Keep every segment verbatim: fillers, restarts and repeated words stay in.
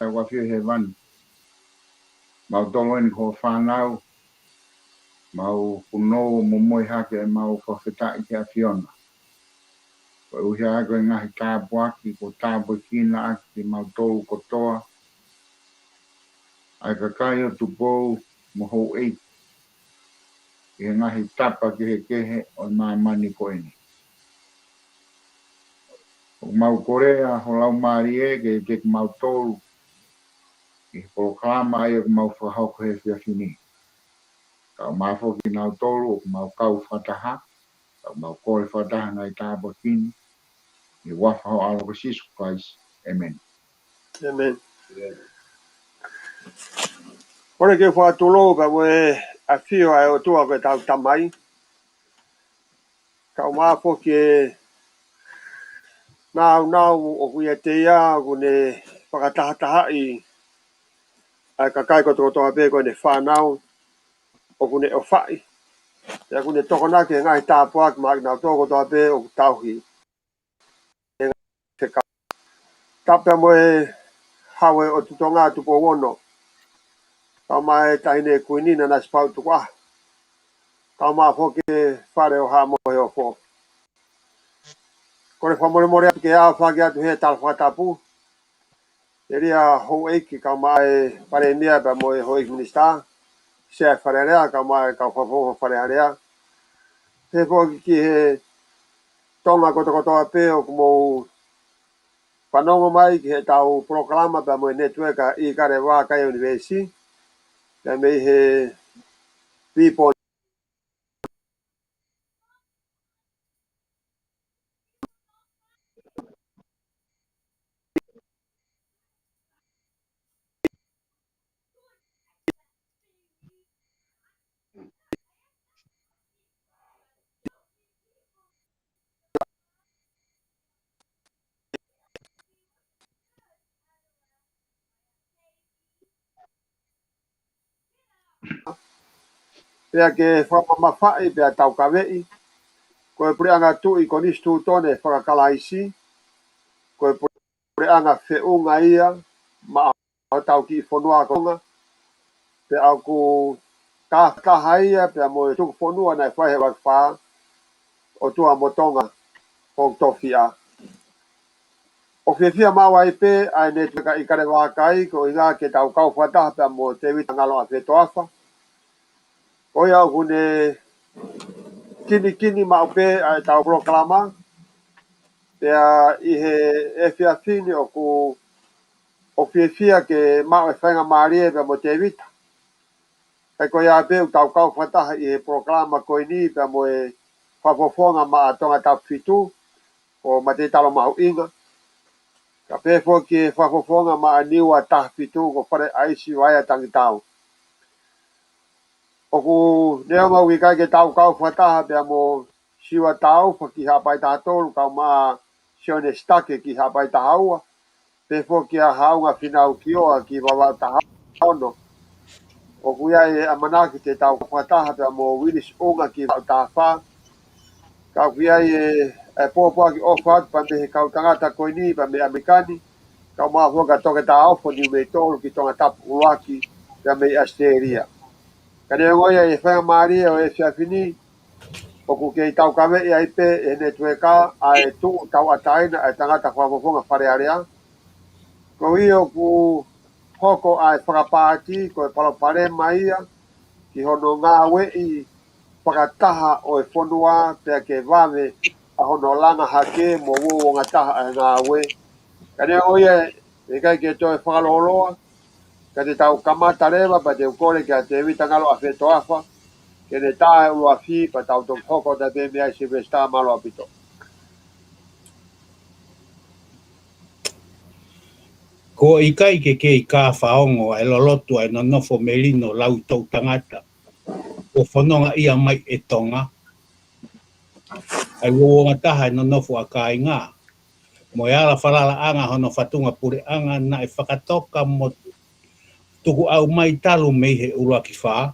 ʻEiki ʻoku ʻafio ʻi hēvani. Mau tolo eni ko e fānau, mau punou mo moihake ʻemau fakafetaʻi ki he ʻAfiona. Koeʻuhi ko e ngaahi tāpuaki kuo tāpuekina ʻaki kimautolu kotoa, ʻa e kakai ʻo Tupou mo Houʻeiki, ʻi he ngaahi tapa kehekehe ʻo e māmani ko eni. ʻOku mau kole ʻa ho Laumālie ke ʻiate kimautolu ʻi he polokalama ʻa ia ʻoku mau fakahoko he efiafi ni. Kae ʻumaʻā foki kinautolu ʻoku mau kau fakataha, kae ʻumaʻā ʻoku mau kole fakataha ngaahi tāpuaki ni, ʻi he huafa ho ʻAlo ko Sīsū Kalaisi. ʻĒmeni. ʻĒmeni. Kole ke fakatulou pea mo e ʻafio ʻa e ʻOtua ko ʻetau Tamai. Kae ʻumaʻā foki e nāunau ʻoku ʻiate ia ʻoku ne fakatahatahaʻi ʻa e kakai kotokotoa pē ko ʻene fānau, ʻoku ne ʻofaʻi. Pea ʻoku ne tokonaki e ngaahi tāpuaki maʻa kinautolu kotoa pē ʻoku tauhi. Tapu pea mo e Hau ʻo Tuʻi Tonga Tupou Ono. Kae ʻumaʻā e Taʻahine Kuini Nanasipauʻu Tukuʻaho. Kae ʻumaʻā foki e Fale ʻo Haʻa Moheofo. Kole fakamolemole atu ke aofaki atu he tala fakatapu. Telia Houʻeiki kae ʻumaʻā e Palēmia pea mo e Houʻeiki Minisitā. Sea Fale Alea kae ʻumaʻā e kau fakafofonga Fale Alea. Pehē foki ki he Tonga kotokotoa pē ʻoku mou fanongo mai ki heʻetau polokalama pea mo e network ʻa ʻIkale Vākai University. Pea mei he Vipo Pea ke fakamamafaʻi pea taukaveʻi, ko e puleʻanga tuʻi konisitūtone fakakalaisi, ko e puleʻanga feʻunga ia maʻa hotau kiʻi fonua ko Tonga, pea ʻoku kākaaʻi ia pea mo e tuku fonua naʻe fai he ʻuluaki fā, ʻOtua mo Tonga, ʻoku tofiʻa. ʻOku fiefia maʻu ai pē ʻa e network ʻa ʻIkale Vākai, koeʻuhi ke tau kau fakataha pea mo Tēvita Ngalo ʻAfetoafa. Ko ia ʻoku ne kinikini maʻu pē ʻa ʻetau polokalama. Pea ʻi he efiafi ni ʻoku, ʻoku fiefia ke maʻu e faingamālie pea mo Tēvita. Kae ko ia pē ʻoku tau kau fakataha ʻi he polokalama ko eni pea mo e fakafofonga maʻa Tongatapu fitu, ko Mateitalo Mahuʻinga. Kae pehē foki e fakafofonga maʻa Niua taha fitu, ko Faleʻaisi Vaea Tangitau. ʻOku neongo ʻoku ʻikai ke tau kau fakataha pea mo Siua Taufa ki Haʻapai taha tolu, kae ʻumaʻā Sione Sitake ki Haʻapai taha ua, pehē foki ʻa Haʻunga Fīnau Kioa ki Vavaʻu taha ono. ʻOku ʻi ai e ʻamanaki te tau fakataha pea mo Uilisi ʻUnga ki Vavaʻu taha fā. Ka ʻoku ʻi ai e, e pōpoaki ʻofa atu pea mei he kau tangata ko eni pea mei ʻAmelika ni, kae ʻumaʻā foki ʻa Toketā Ofo Niumeitolu ki Tongatapu ʻUluaki pea mei ʻAositelēlia. Ka neongo ia e faingamālie ʻo e efiafi ni, ʻoku kei taukaveʻi ai pē ʻe he netiueka ʻa e tuʻu tauʻatāina ʻa e tangata fakafofonga Fale Alea. Koeʻuhi ʻoku hoko ʻa e fakapaati ko e palopalema ia ki hono ngāueʻi fakataha ʻo e fonua pea ke vave ʻa hono langa hake mo uouongataha ʻa e ngāue. Ka neongo ia, ʻe ʻikai ke toe fakalōloa, ka te tau kamata leva, pea te u kole kia Tēvita Ngalo ʻAfetoafa ke ne tā e ʻuluafi, pea tau toki hoko atu pē mei ai. Silivesitā, mālō ʻaupito. Kuo ʻikai ke kei kāfaongo ʻa e loloto ʻa e nonofo melino lautoʻu tangata kuo fononga ia mai ʻe Tonga, ʻa e uouongataha ʻa e nonofo ʻa kāinga, mo e ala falalaʻanga hono fatunga puleʻanga naʻe fakatoka mo tukuʻau mai talu mei he ʻUluaki Fā,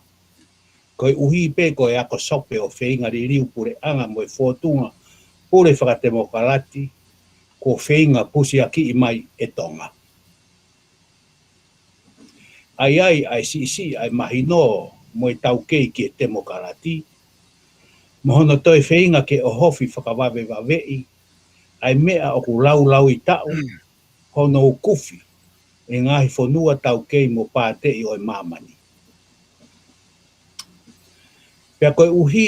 koeʻuhi pē ko e ako sope ʻo e feinga liliu puleʻanga mo e fōtunga pule fakatemokalati kuo feinga pusiakiʻi mai ʻe Tonga. ʻA ia ʻa e siʻisiʻi ʻa e mahino mo e taukei ki he temokalati, mo hono toe feinga ke ʻohofi fakavavevaveʻi ʻa e meʻa ʻoku laulaui taʻu hono ukufi ʻe he ngaahi fonua taukei mo pāteʻi ʻo e māmani. Pea koeʻuhi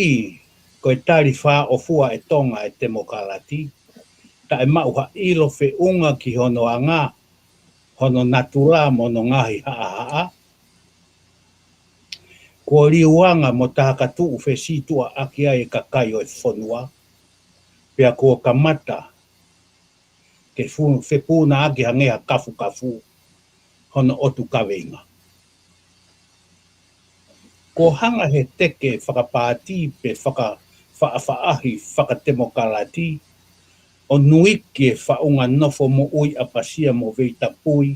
ko e tali fāʻofua ʻe Tonga ʻa e temokalati, taʻe maʻu ha ʻilo feʻunga ki hono anga hono natula mo hono ngaahi haʻahaʻa, kuo liuanga mo takatuʻu fesītuʻaʻaki ai e kakai ʻo e fonua, pea kuo kamata ke fu-, fepunaʻaki hangē ha kafukafu hono ʻotu kaveinga. Kuo hanga ʻe he teke fakapaati pe fakafaʻafaʻahi fakatemokalati ʻo nuiki e faʻunga nofo moʻui ʻapasia mo veitapui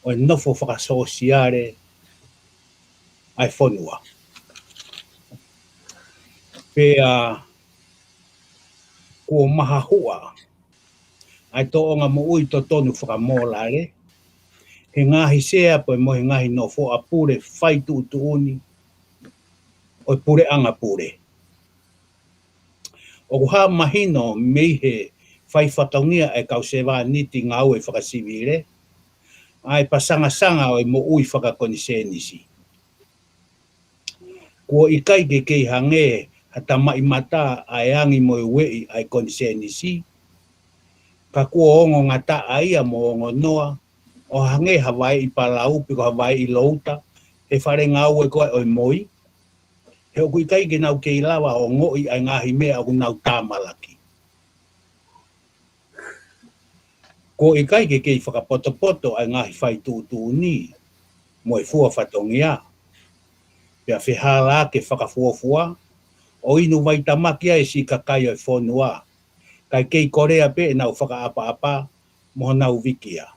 ʻo e nofo fakasōsiale ʻa e fonua. Pea kuo mahahuʻa ʻa e tōʻonga moʻui totonu fakamōlale he ngaahi sea pea mo e ngaahi nofoʻa pule fai tuʻutuʻuni ʻo e puleʻanga pule. ʻOku hā mahino mei he fai fatongia ʻa e kau sevāniti ngāue fakasivile ʻa e pasangasanga ʻo e moʻui fakakonisēnisi. Kuo ʻikai ke kei hangē ha tamaʻi mata ʻa e angi mo e ueʻi ʻa e konisēnisi, ka kuo ongongataʻa ia mo ongonoa ʻo hangē ha vaeʻi palau pe ko ha vaeʻi louta he fale ngāue ko ē ʻo e moi. He ʻoku ʻikai ke nau kei lava ʻo ongoʻi ʻa e ngaahi meʻa ʻoku nau tāmalaki. Kuo ʻikai ke kei fakapotopoto ʻa e ngaahi fai tuʻutuʻuni mo e fua fatongia, pea fehālaaki e fakafuofua ʻo inu vaitamaki ai e siʻi kakai ʻo e fonua, kae kei kolea pē ʻenau fakaʻapaʻapa mo honau vikia.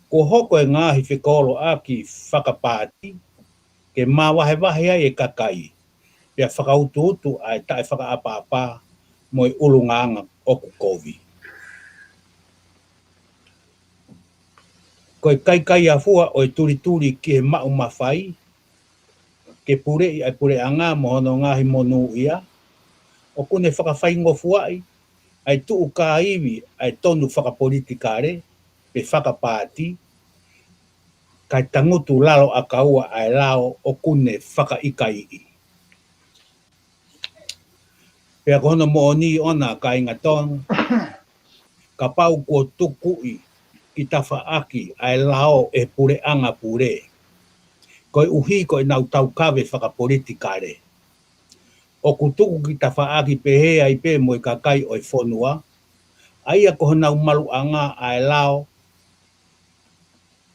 Kuo hoko e ngaahi fekoloʻaki fakapaati ke māvahevahe ai e kakai, pea fakautuutu ʻa e taʻefakaʻapaʻapa mo e ʻulungaanga ʻoku kovi. Ko e kaikaiafua ʻo e tulituli ki he maʻu mafai ke puleʻi ʻa e puleʻanga mo hono ngaahi monūʻia, ʻoku ne fakafaingofuaʻi ʻa e tuʻu kāivi ʻa e tonu fakapolitikale pe fakapaati, kae tangutu lalo ʻakaua ʻa e lao ʻoku ne fakaʻikaiʻi. Pea ko hono moʻoni ʻona, kāinga Tonga, kapau kuo tukuʻi ki tafaʻaki ʻa e lao ʻe he puleʻanga pule, koeʻuhi ko ʻenau taukave fakapolitikale, ʻoku tuku ki tafaʻaki pehē ai pē mo e kakai ʻo e fonua, ʻa ia ko honau maluʻanga ʻa e lao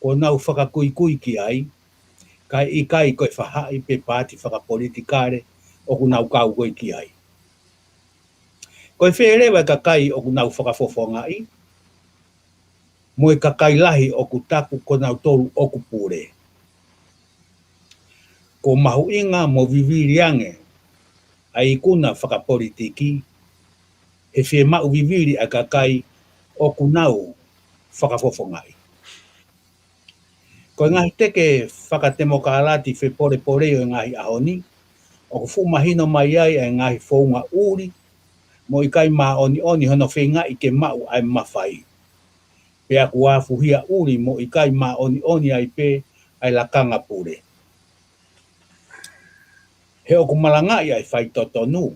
kuo nau fakakuikui ki ai, kae ʻikai ko e faʻahi pe paati fakapolitikale ʻoku nau kau ko ē ki ai. Ko e fē leva e kakai ʻoku nau fakafofongaʻi, mo e kakai lahi ʻoku taku ko nautolu ʻoku pule. Ko e mahuʻinga mo vivili ange ʻa e ikuna fakapolitiki, he fiemaʻu vivili ʻa e kakai ʻoku nau fakafofongaʻi. Ko e ngaahi teke fakatemokalati fepolepolei ʻo e ngaahi ʻaho ni, ʻoku fuʻu mahino mai ai ʻa e ngaahi founga ʻuli, mo ʻikai māʻoniʻoni hono feingaʻi ke maʻu ʻa e mafai. Pea ʻoku afuhia ʻuli mo ʻikai māʻoniʻoni ai pē ʻa e lakanga pule. He ʻoku malangaʻi ʻa e faitotonu.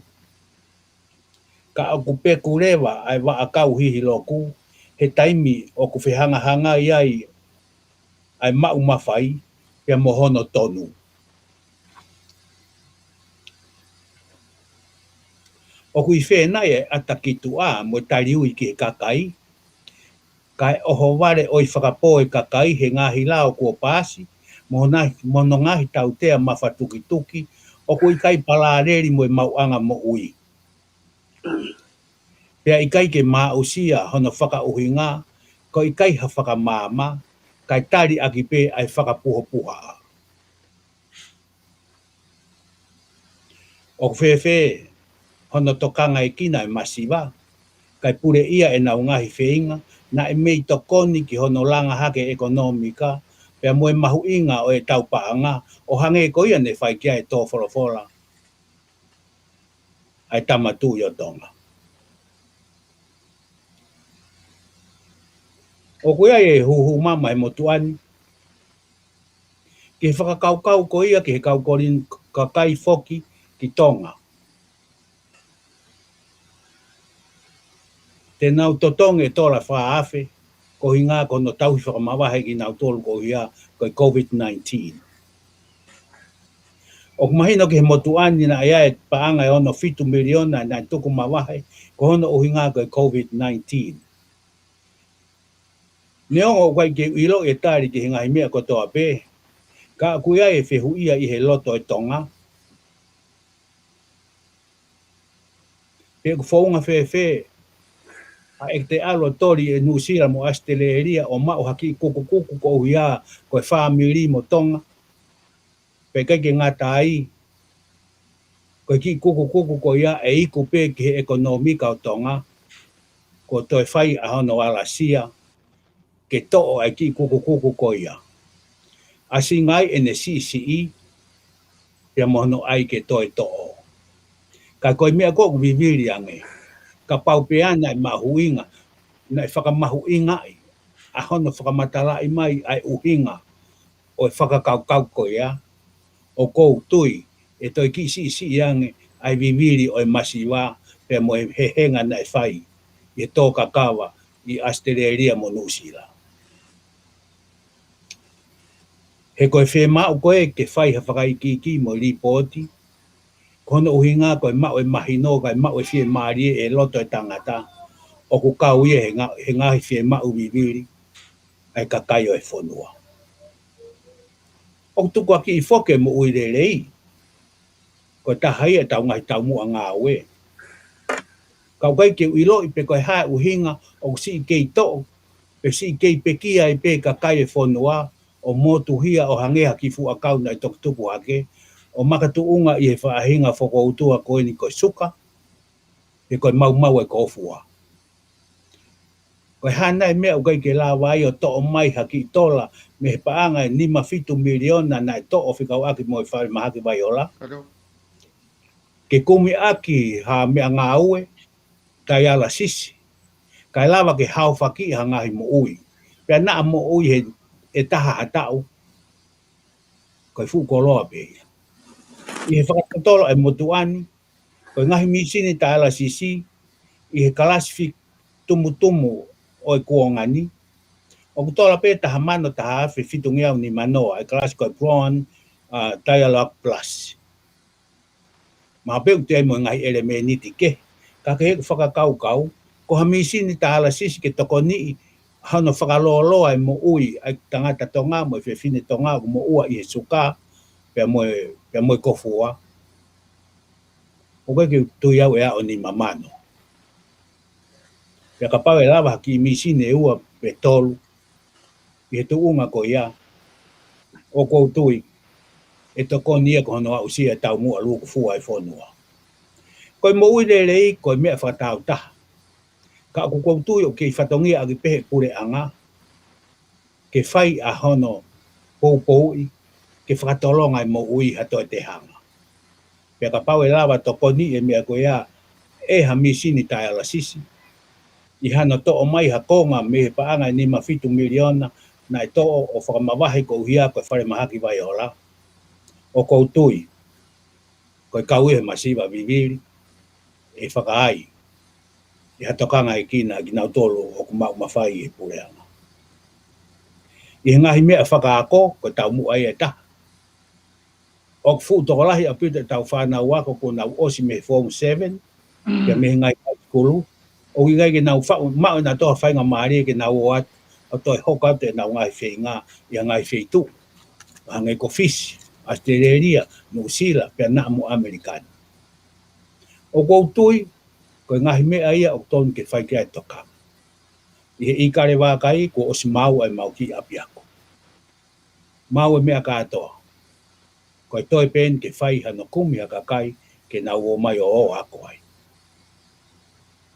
Ka ʻoku peku leva ʻa e vaʻakau hihiloku, he taimi ʻoku fehangahangai ai ʻa e maʻu mafai, pea mo hono tonu. ʻOku ʻi fē nai ʻa e ʻata ki tuʻa mo e taliui ki he kakai, kae ʻohovale ʻo ʻi fakapō e kakai he ngaahi lao kuo paasi, mo hona, mo hono ngaahi tautea mafatukituki, ʻoku ʻikai palaleli mo e maʻuʻanga moʻui. Pea ʻikai ke maʻusia hono fakaʻuhinga, ko e ʻikai ha fakamaama, kae tali ʻaki pē ʻa e fakapuhopuhaʻa. ʻOku fēfē hono tokangaekina e masiva, kae puleʻia ʻenau ngaahi feinga, naʻe mei tokoni ki hono langa hake ʻekonōmika, pea mo e mahuʻinga ʻo ʻetau paʻanga, ʻo hangē ko ia ne fai ki ai e tō folofola ʻa e Tama Tuʻi ʻo Tonga. ʻOku ʻi ai e huhu mama he motuʻa ni, ki he fakakaukau ko ia ki he kau kolini kakai foki ki Tonga. Te nau totongi e tola fā afe, ko e ʻuhinga ko hono tauhi fakamavahe kinautolu ko ia ko e COVID nineteen. ʻOku mahino ki he motuʻa ni naʻe ʻi ai e paʻanga ʻe ono fitu miliona naʻe tuku mavahe, ko hono ʻuhinga ko e COVID nineteen. Neongo ʻoku ʻikai ke u ʻiloʻi e tali ki he ngaahi meʻa kotoa pē, ka ʻoku ʻi ai e fehuʻia ʻi he loto e Tonga. Pe ʻoku founga fēfē ʻa ʻete ʻalu ʻo toli ʻe Nuʻusila mo ʻAositelēlia ʻo maʻu ha kiʻi kukukuku ko ia ko e fāmili mo Tonga. Pea ʻikai ke ngata ai, ko e kiʻi kukukuku ko ia ʻe iku pē ki he ʻekonōmika ʻo Tonga, kuo toe fai ʻa hono alasia ke toʻo ʻa e kiʻi kukukuku ko ia. ʻAsinga ai ʻene siʻisiʻi, pea mo hono ʻai ke toe toʻo. Ka ko e meʻa ko ē ʻoku vivili ange, kapau pē naʻe mahuʻinga, naʻe fakamahuʻingaʻi ʻa hono fakamatalaʻi mai ʻa e ʻuhinga ʻo e fakakaukau ko ia, ʻoku ou tui ʻe toe kiʻi siʻisiʻi ange ʻa e vivili ʻo e masiva pea mo e hehenga naʻe fai ʻi he tō kakava ʻi ʻAositelēlia mo Nuʻusila. He ko e fiemaʻu ko ē ke fai ha fakaikiiki mo e lipooti, ko hono ʻuhinga ko e maʻu e mahino kae maʻu e fiemālie ʻi he loto e tangata, ʻoku kau ia he nga-, he ngaahi fiemaʻu vivili ʻa e kakai ʻo e fonua. ʻOku tukuakiʻi foki e moʻui lelei, ko e taha ia ʻetau ngaahi taumuʻa ngāue. Ka ʻoku ʻikai ke u ʻiloʻi pe ko e hā e ʻuhinga ʻoku siʻi kei toʻo, pe siʻi kei pekia ai pē kakai e fonua, ʻo motuhia ʻo hangē ha kiʻi fuʻu ʻakau naʻe toki tupu hake, ʻo makatuʻunga ʻi he faʻahinga fokoutua ko eni ko e suka, pe ko e maumau e kōfua. Ko e hā nai e meʻa ʻoku ʻikai ke lava ai ʻo toʻo mai ha kiʻi tola mei he paʻanga ʻe nima fitu miliona naʻe toʻo fekauʻaki mo e Fale Mahaki Vaiola, ke kumi ʻaki ha meʻangāue, daialasisi, kae lava ke haofakiʻi ha ngaahi moʻui. Pea naʻa moʻui he ʻe taha ha taʻu, ko e fuʻu koloa pē ia. ʻI he fakatotolo e motuʻa ni, ko e ngaahi mīsini daialasisi ʻi he kalasi fitumutumu ʻo e kuonga ni, ʻoku tola pē taha mano taha afe fitungeau nimanoa, e kalasi ko e Bronze, uh, Dialog Plus. Mahalo pē ʻoku toe ʻi ai mo e ngaahi ʻelemēniti kehe. Ka ko ʻeku fakakaukau, ko ha mīsini daialasisi ke tokoniʻi hono fakalōloa e moʻui ʻa e tangata Tonga mo e fefine Tonga ʻoku moʻua ʻi he suka, pea mo e, pea mo e kofua, ʻoku ʻikai ke u tui au ʻe aʻu nima mano. Pea kapau ʻe lava ha kiʻi mīsini ʻe ua pe tolu ʻi he tuʻunga ko ia, ʻoku ou tui ʻe tokoni ia ki hono aʻusia e taumuʻa lūkufua e fonua. Ko e moʻui lelei ko e meʻa fakatāutaha. Ka ʻoku ou tui ʻoku kei fatongia ʻaki pē ʻe he puleʻanga ke fai ʻa hono poupouʻi, ke fakatolonga e moʻui ha toe tehanga. Pea kapau ʻe lava tokoni e meʻa ko ia ʻe ha mīsini taialasisi, ʻi hano toʻo mai ha konga mei he paʻanga ʻe nima fitu miliona naʻe toʻo ʻo fakamavahe koeʻuhi ko e falemahaki Vaiola, ʻoku ou tui ko e kau ia he masiva vivili ʻe fakaai ʻe ha tokangaekina ʻa kinautolu ʻoku maʻu mafai ʻi he puleʻanga. ʻI he ngaahi meʻa fakaako, ko e taumuʻa ia ʻe taha. ʻOku fuʻu tokolahi ʻaupito ʻetau fānau ako kuo nau ʻosi mei he Form seven, pea mei he ngaahi high school, ʻoku ʻikai ke nau faʻu, maʻu ʻenautolu ha faingamālie ke nau ō atu ʻo toe hoko atu ʻenau ngaahi feinga ʻi ha ngaahi feituʻu, hangē ko Fisi, ʻAositelēlia, Nuʻusila, pea naʻa mo ʻAmelika ni. ʻOku ou tui, ko e ngaahi meʻa ia ʻoku tonu ke fai ki ai e tokanga. ʻI he ʻīkale vākai, kuo ʻosi maau ʻa e mau kiʻi ʻapiako. Maau e meʻa kātoa. Ko e toe pē eni ke fai hano kumi ha kakai ke nau ō mai ʻo ō ako ai.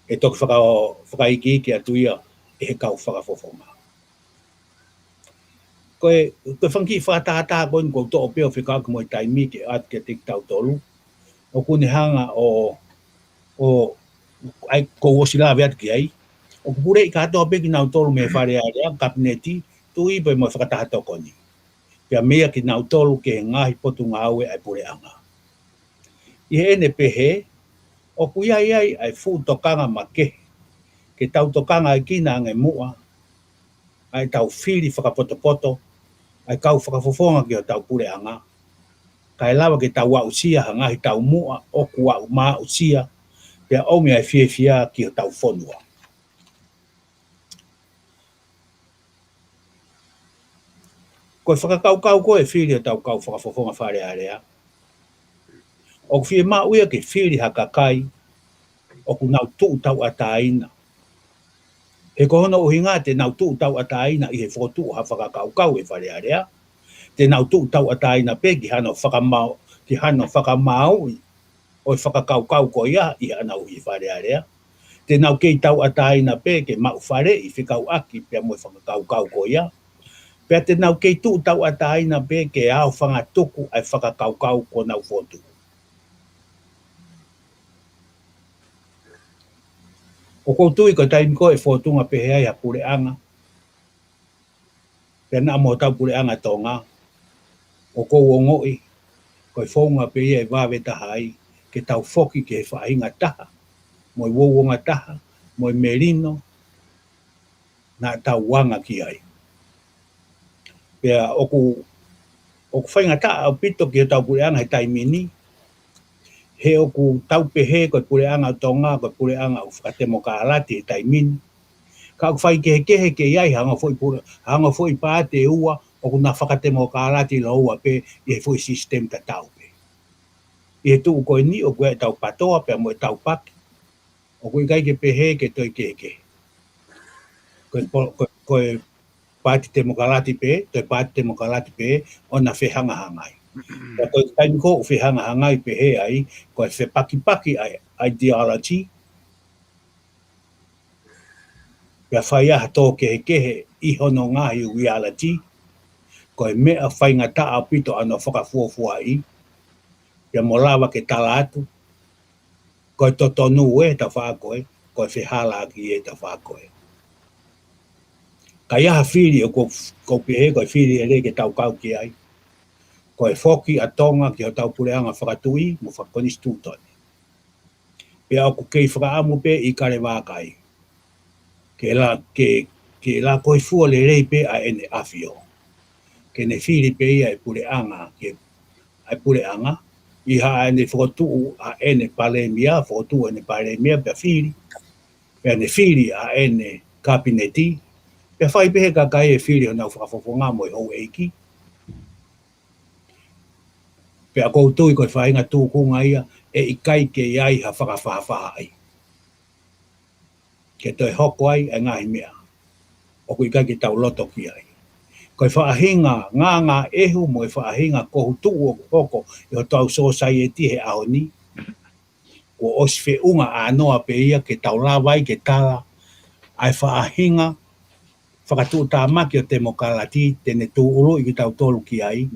ʻE toki faka-, fakaikiiki atu ia ʻe he kau fakafofonga. Ko e, ko e fanga kiʻi fakatātā ko eni ʻoku ou toʻo pē ʻo fekauʻaki mo e taimi ke ʻoatu kiate kitautolu. ʻOku ne hanga ʻo, ʻo, ʻa ia ʻoku ou ʻosi lave atu ki ai. ʻOku puleʻi kātoa pē kinautolu mei he Fale Alea, Kapineti, Tuʻi pea mo e Fakataha Tokoni. Pea meia kinautolu ki he ngaahi potungāue ʻa e puleʻanga. ʻI heʻene pehē, ʻoku ʻi ai ʻa e fuʻu tokanga makehe ke tau tokangaekina ange muʻa ʻa ʻetau fili fakapotopoto ʻa e kau fakafofonga ki hotau puleʻanga, kae lava ke tau aʻusia ha ngaahi taumuʻa ʻoku aʻu maʻu aʻusia, pea ʻomi ʻa e fiefia ki hotau fonua. Ko e fakakaukau ko e fili ʻo hotau kau fakafofonga Fale Alea, ʻoku fiemaʻu ia ke fili ha kakai ʻoku nau tuʻu tauʻatāina. He ko hono ʻuhinga te nau tuʻu tauʻatāina ʻi he fokotuʻu ha fakakaukau ʻe he Fale Alea, te nau tuʻu tauʻatāina pē ki hano fakamau-, ki hano fakamaauʻi ʻo e fakakaukau ko ia ʻi haʻanau ʻi he Fale Alea. Te nau kei tauʻatāina pē ke maʻu faleʻi fekauʻaki pea mo e fakakaukau ko ia. Pea te nau kei tuʻu tauʻatāina pē ke aofanga tuku ʻa e fakakaukau kuo nau fokotuʻu. ʻOku ou tui ko e taimi ko ē ʻe fōtunga pehē ai ha puleʻanga, pea naʻa mo hotau puleʻanga Tonga, ʻoku ou ongoʻi ko e founga pē ia ʻe vave taha ai ke tau foki ki he faʻahinga taha mo e uouangataha mo e melino naʻa tau anga ki ai. Pea ʻoku, ʻoku faingataʻa ʻaupito ki hotau puleʻanga he taimi ni, he ʻoku tau pehē ko e puleʻanga ʻo Tonga ko e puleʻanga ʻoku fakatemokalati he taimi ni. Ka ʻoku faikehekehe ke ʻi ai ha ongo foʻi pule-, ha ongo foʻi paati ʻe ua ʻoku na fakatemokalati lōua pē ʻi he foʻi sisitemi tatau pē. ʻI he tuʻu ko eni ʻoku ʻi ai ʻetau PATOA pea mo ʻetau paki, ʻoku ʻikai ke pehē ke toe kehekehe. Ko e po-, ko, ko e paati temokalati pē, toe paati temokalati pē, ʻo na fehangahangai. Pea ko e taimi ko ē ʻoku fehangahangai pehē ai, ko e fepakipaki ʻa e ideology, pea fai ai ha tō kehekehe ʻi hono ngaahi reality, ko e meʻa faingataʻa ʻaupito ʻa hono fakafuofuaʻi, pea mo lava ke tala atu, ko e totonu ē tafaʻaki ko ē, ko e fehālaaki ē tafaʻaki ko ē. Ka ʻi ai ha fili ʻoku ou, ʻoku ou pehē ko e fili ʻe lelei ke tau kau ki ai, ko e foki ʻa Tonga ki hotau puleʻanga fakatuʻi mo fakakonisitūtone. Pea ʻoku kei fakaʻamu pē ʻe ʻIkale Vākai ke la-, ke, ke lakoifua lelei pē ʻa ʻene ʻAfio, ke ne fili pē ia e puleʻanga, ke, ʻa e puleʻanga, ʻi haʻane fokotuʻu ʻa ʻene palēmia, fokotuʻu ʻene palēmia, pea fili, pea ne fili ʻa ʻene kapineti, pea fai pē ʻe he kakai e fili honau fakafofonga mo e houʻeiki. Pea ʻoku ou tui ko e faʻahinga tūkunga ia ʻe ʻikai ke ʻi ai ha fakafaʻafaʻahi ke toe hoko ai ʻa e ngaahi meʻa ʻoku ʻikai ke tau loto ki ai. Ko e faʻahinga ngāngāʻehu mo e faʻahinga kohu tuʻu ʻoku hoko ʻi hotau sōsaieti he ʻaho ni, kuo ʻosi feʻunga ʻānoa pē ia ke tau lava ai ke tala ʻa e faʻahinga fakatuʻutāmaki ʻo e temokalati te ne tūʻuluʻi kitautolu ki ai,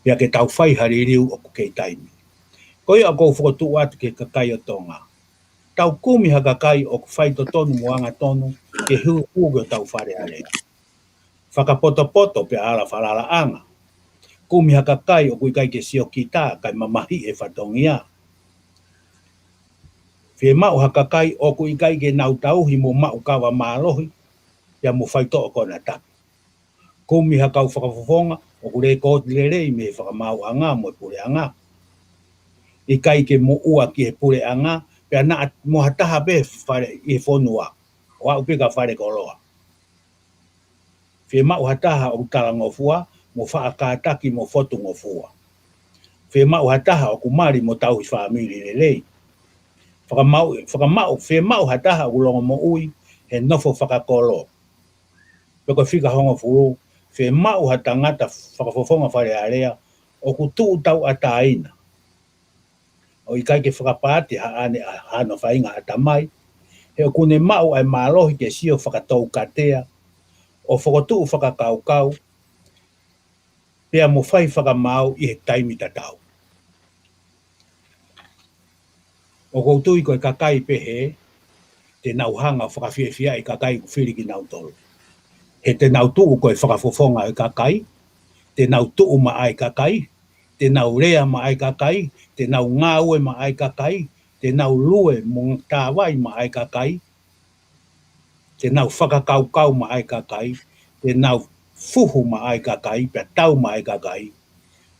pea ke tau fai ha liliu ʻoku kei taimi. Ko ia ʻoku ou fokotuʻu atu ki he kakai ʻo Tonga. Tau kumi ha kakai ʻoku faitotonu mo angatonu ke hū, hū ki hotau Fale Alea. Fakapotopoto pea ala falalaʻanga. Kumi ha kakai ʻoku ʻikai ke siokita kae mamahiʻi e fatongia. Fiemaʻu ha kakai ʻoku ʻikai ke nau tauhi mo maʻu kava mālohi, pea mo faitoʻo konatapu. Kumi ha kau fakafofonga ʻoku lēkooti lelei mei he fakamaauʻanga mo e puleʻanga. ʻIkai ke moʻua ki he puleʻanga, pea naʻa mo ha taha pē fale ʻi he fonua, ʻo aʻu pē ki ha fale koloa. Fiemaʻu ha taha ʻoku talangofua, mo faʻa kātaki mo fotungofua. Fiemaʻu ha taha ʻoku mali mo tauhi fāmili lelei. Fakamaʻu, fakamaʻu, fiemaʻu ha taha ʻoku longomoʻui he nofo fakakolo. Pe ko e fika hongofulu, fiemaʻu ha tangata fakafofonga Fale Alea ʻoku tuʻu tauʻatāina, ʻo ʻikai ke fakapaati haʻane ʻa hano faʻahinga ʻatamai, he ʻoku ne maʻu ʻa e mālohi ke sio fakatoukatea, ʻo fokotuʻu fakakaukau, pea mo fai fakamaau ʻi he taimi tatau. ʻOku ou tui ko e kakai pehē, te nau hanga ʻo fakafiefiaʻi e kakai ʻoku fili kinautolu. He te nau tuʻu ko e fakafofonga ʻo e kakai, te nau tuʻu maʻa e kakai, te nau lea maʻa e kakai, te nau ngāue maʻa e kakai, te nau lue mo tāvai maʻa e kakai, te nau fakakaukau maʻa e kakai, te nau fuhu maʻa e kakai, pea tau maʻa e kakai,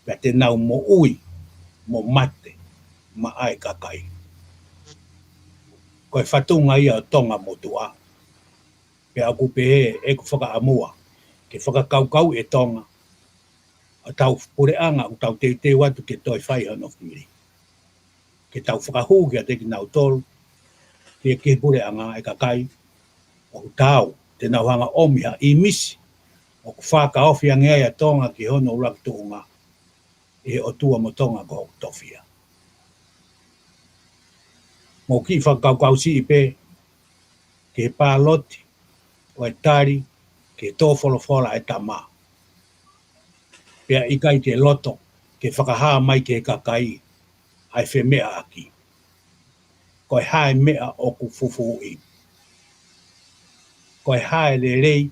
pea te nau moʻui mo mate maʻa e kakai. Ko e fatunga ia ʻo Tonga motuʻa. Pea ʻoku pehē ʻeku fakaʻamua ke fakakaukauʻi e Tonga, ʻa hotau puleʻanga ʻoku tau teuteu atu ke toe fai hono fili. Ke tau fakahū kiate kinautolu, ki he, ki he puleʻanga e kakai ʻoku taau te nau hanga ʻo ʻomi ha ʻīmisi ʻoku fakaofi ange ai ʻa Tonga ki hono ʻuluaki tuʻunga ʻi he ʻOtua mo Tonga ko hoku tofiʻa. Mou kiʻi fakakaukau siʻi pē ki he pāloti ʻo e tali ki he tō folofola ʻa e tama. Pea ʻikai ke loto ke fakahā mai ki he kakai ʻa e femeʻaʻaki. Ko e hā e meʻa ʻoku fufuuʻi? Ko e hā e lelei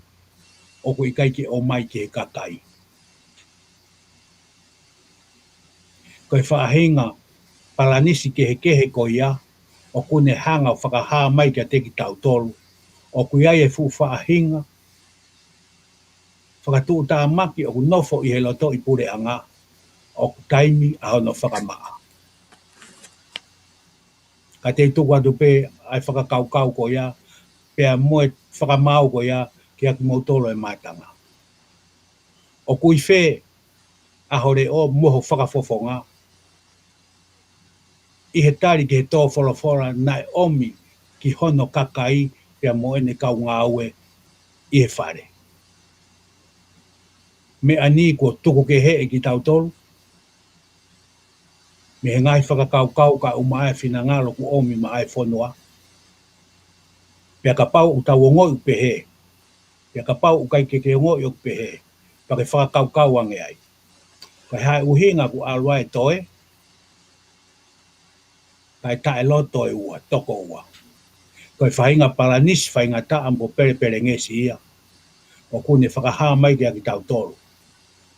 ʻoku ʻikai ke ʻomai ki he kakai? Ko e faʻahinga palanisi kehekehe ko ia ʻoku ne hanga ʻo fakahā mai kiate kitautolu, ʻoku ʻi ai e fuʻu faʻahinga fakatuʻutāmaki ʻoku nofo ʻi he lotoʻi puleʻanga ʻoku taimi ʻa hono fakamaʻa. Ka te u tuku atu pē ʻa e fakakaukau ko ia, pea mo e fakamaau ko ia, kiate kimoutolu e mātanga. ʻOku ʻi fē ʻa ho leʻo mo ho fakafofonga ʻi he tali ki he tō folofola naʻe ʻomi ki hono kakai pea mo ʻene kau ngāue ʻi he Fale? Meʻa ni kuo tuku kehe ʻe kitautolu mei he ngaahi fakakaukau kae ʻumaʻā e finangalo kuo ʻomi maʻa e fonua. Pea kapau ʻoku tau ongoʻi ʻoku pehē, pea kapau ʻoku ʻikai ke ke ongoʻi ʻoku pehē, pea ke fakakaukau ange ai. Ko e hā e ʻuhinga ʻoku ʻalu ai e toe, kae taʻeloto e ua, toko ua? Ko e faʻahinga palanisi faingataʻa mo pelepelengesi ia ʻoku ne fakahā mai kiate kitautolu.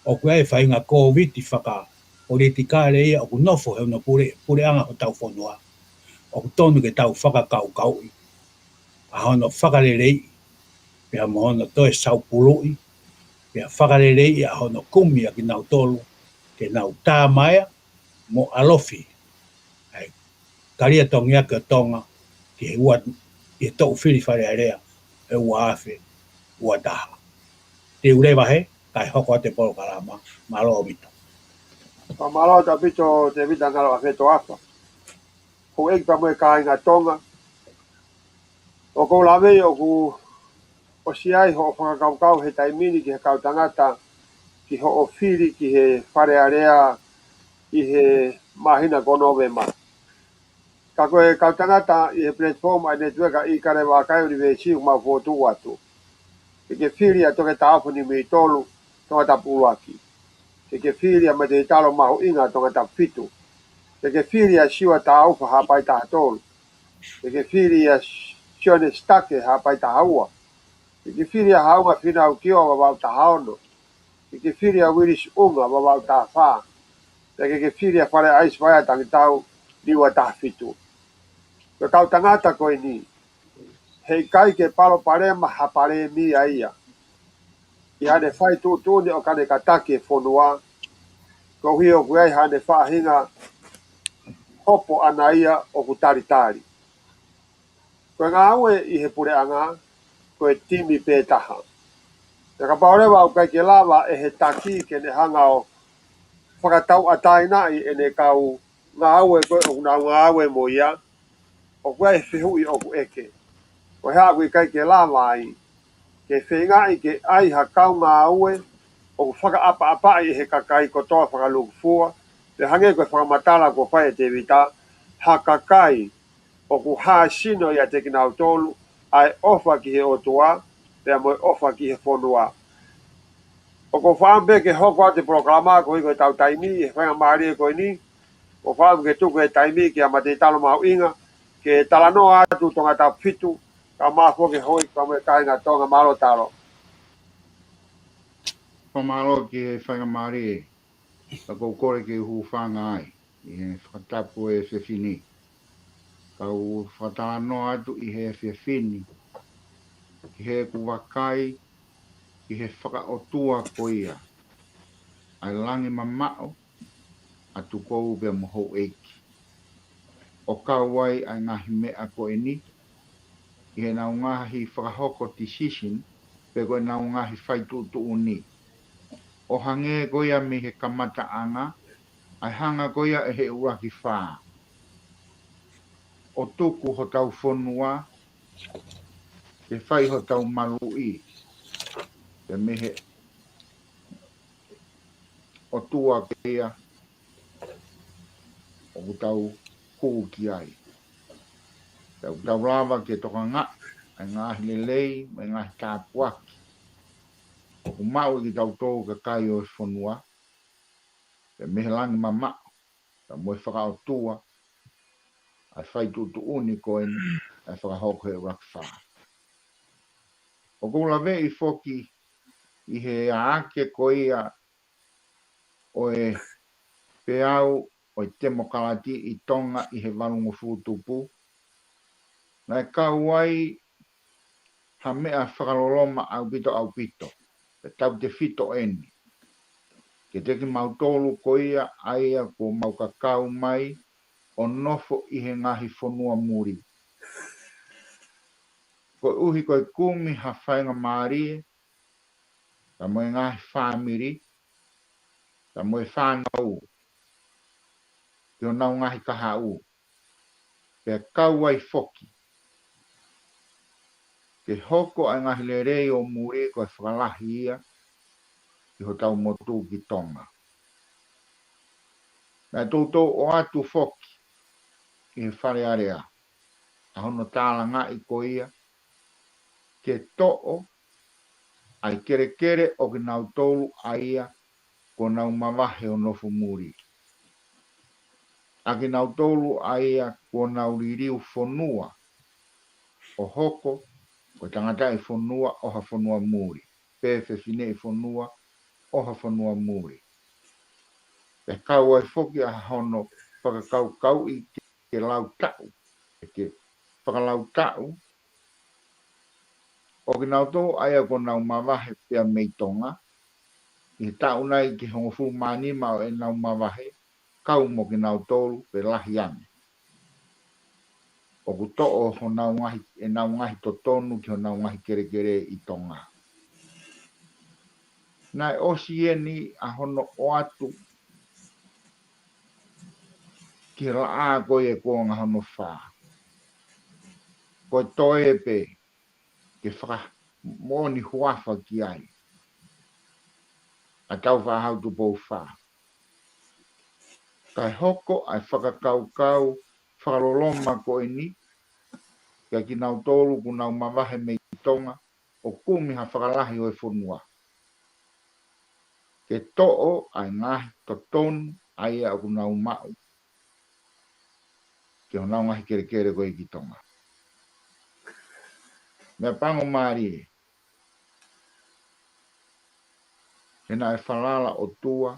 ʻOku ʻi ai e faʻahinga kōviti fakapolitikale ia ʻoku nofo he ʻuno pule, puleʻanga hotau fonua. ʻOku tonu ke tau fakakaukauʻi ʻa hono fakaleleiʻi, pea mo hono toe saupuluʻi, pea fakaleleiʻi ʻa hono kumi ʻa kinautolu ke nau tāmaea mo ʻalofi ʻa e kaliatongiake ʻo Tonga ki he ua, ʻi he toʻu fili Fale Alea ʻe ua afe ua taha. Te u leva hē, kae hoko atu e polokalama, mālō ʻaupito. Fakamālō atu ʻaupito Tēvita Ngalo ʻAfetoafa. Houʻeiki pea mo e kāinga Tonga. ʻOku ou lave ʻoku ʻosi ai hoʻo fakakaukau he taimi ni ki he kau tangata ki hoʻo fili ki he Fale Alea ʻi he māhina ko Nōvema. Ka ko e kau tangata ʻi he platform ʻa e network ʻa ʻIkale Vakai University ʻoku mau fokotuʻu atu. Ke ke fili ʻa Toketā ʻOfa Niumitolu, Tongatapu ʻUluaki. Ke ke fili ʻa Mateitalo Mahuʻinga, Tongatapu Fitu. Ke ke fili ʻa Siua Taufa, Haʻapai Taha Tolu. Ke ke fili ʻa Sione Sitake, Haʻapai Taha Ua. Ke ke fili ʻa Haʻunga Fīnau Kioa, Vavaʻu Taha Ono. Ke ke fili ʻa Uilisi ʻUnga, Vavaʻu Taha Fā. Pea ke ke fili ʻa Fale ʻAisi Vaea Tangitau, Niua Taha Fitu. Ko e kau tangata ko eni, heʻikai ke palopalema ha palēmia ia ʻi haʻane fai tuʻutuʻuni ʻo ka ne kātaki e fonua, koeʻuhi ʻoku ʻi ai haʻane faʻahinga hopo ʻana ia ʻoku talitali. Ko e ngāue ʻi he puleʻanga, ko e timi pē taha. Pea kapau leva ʻoku ʻikai ke lava ʻe he taki ke ne hanga ʻo fakatauʻatāinaʻi ʻene kau ngāue ko ē ʻoku nau ngāue mo ia, ʻoku ʻi ai e fehuʻi ʻoku ʻeke. Ko e hā ʻoku ʻikai ke lava ai, ke feingaʻi ke ʻai ha kau ngāue ʻoku fakaʻapaʻapaʻi ʻe he kakai kotoa fakalūkufua, pea hangē ko e fakamatala kuo fai ʻe Tēvita, ha kakai ʻoku hāsino ʻiate kinautolu ʻa e ʻofa ki he ʻOtua, pea mo e ʻofa ki he fonua. ʻOku ou fakaʻamu pē ke hoko atu e polokalama koeʻuhi ko ʻetau taimi, ʻi he faingamālie ko eni, ʻoku ou fakaʻamu ke tuku e taimi kia Mateitalo Mahuʻinga, ke talanoa atu Tongatapu Fitu, kae ʻumaʻā foki e houʻeiki pea mo e kāinga Tonga. Mālō Talo. Fakamālō ki he faingamālie, ka ʻoku ou kole ke u hūfanga ai ʻi he fakatapu ʻa e efiafi ni. Ka u fakatalanoa atu ʻi he efiafi ni, ki heʻeku vakai, ki he fakaʻotua ko ia ʻa e langi mamaʻo, ʻa Tukou pea mo houʻeiki. ʻO kau ai ʻa e ngaahi meʻa ko eni, ʻi heʻenau ngaahi fakahoko decision, pe ko ʻenau ngaahi fai tuʻutuʻuni. ʻO hangē ko ia mei he kamataʻanga, ʻa e hanga ko ia ʻe he ʻUluaki Fā ʻo tuku hotau fonua, ke fai hotau maluʻi, pea mei he ʻOtua ko ia ʻoku tau hū ki ai. Pea ʻoku tau lava ke tokangaʻi ʻa e ngaahi lelei mo e ngaahi tāpuaki ʻoku maʻu ʻe kitautolu kakai ʻo e fonua, pea mei he langi mamaʻo, pea mo e fakaʻotua ʻa e fai tuʻutuʻuni ko eni, ʻa e fakahoko ʻe he ʻUluaki Fā. ʻOku ou laveʻi foki ʻi he ʻaʻake ko ia ʻo e peau ʻo e temokalati ʻi Tonga ʻi he valungofulu tupu, naʻe kau ai ha meʻa fakaloloma ʻaupito ʻaupito, pea tautefito eni kiate kimautolu ko ia ʻa ia kuo mau kakau mai ʻo nofo ʻi he ngaahi fonua muli. Koeʻuhi ko e kumi ha faingamālie, pea mo e ngaahi fāmili, pea mo e fānau, ki honau ngaahi kahaʻu, pea kau ai foki ke hoko ʻa e ngaahi lelei ʻo muli ko e fakalahi ia ki hotau motu ki Tonga. Naʻe toutou ʻoatu foki ʻi he Fale Alea ʻa hono tālangaʻi ko ia ke toʻo ʻa e kelekele ʻo kinautolu ʻa ia kuo nau mavahe ʻo nofo muli, ʻa kinautolu ʻa ia kuo nau liliu fonua ʻo hoko ko e tangataʻi fonua ʻo ha fonua muli, pe fefineʻi fonua ʻo ha fonua muli. Pea kau ai foki ʻa hono fakakaukauʻi ke lautaʻu, ke fakalautaʻu ʻo kinautolu ʻa ia kuo nau mavahe pea mei Tonga, ʻi he taʻu nai ki he hongofulu mā nima ʻo ʻenau mavahe, kau mo kinautolu pe lahi ange, ʻoku toʻo honau ngaahi, ʻenau ngaahi totonu ki honau ngaahi kelekele ʻi Tonga. Naʻe ʻosi eni ʻa hono ʻoatu ki he laʻā ko ia ʻo e kuonga hono fā. Ko e toe pē ke fakamoʻoni huafa ki ai ʻa Tāufaʻāhau Tupou Fā. Kae hoko ʻa e fakakaukau fakaloloma ko eni kiate kinautolu ʻoku nau mavahe mei Tonga ʻo kumi ha fakalahi ʻo e fonua, ke toʻo ʻa e ngaahi totonu ʻa ia ʻoku nau maʻu ki honau ngaahi kelekele ko ē ki Tonga. Meʻapango mālie, he naʻe falala ʻOtua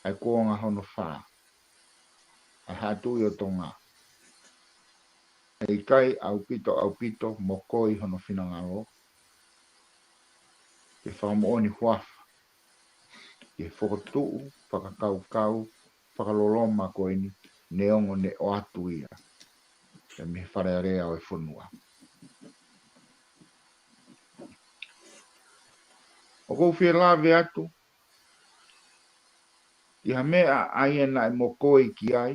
ʻa e kuonga hono fā ʻa e Haʻa Tuʻi ʻo Tonga. ʻE ʻikai ʻaupito, ʻaupito mokoi hono finangalo ke fakamoʻoni huafa ki he fokotuʻu fakakaukau fakaloloma ko eni, neongo ne ʻoatu ia mei he Fale Alea ʻo e fonua. ʻOku ou fie lave atu ki ha meʻa ʻa ia naʻe mokoi ki ai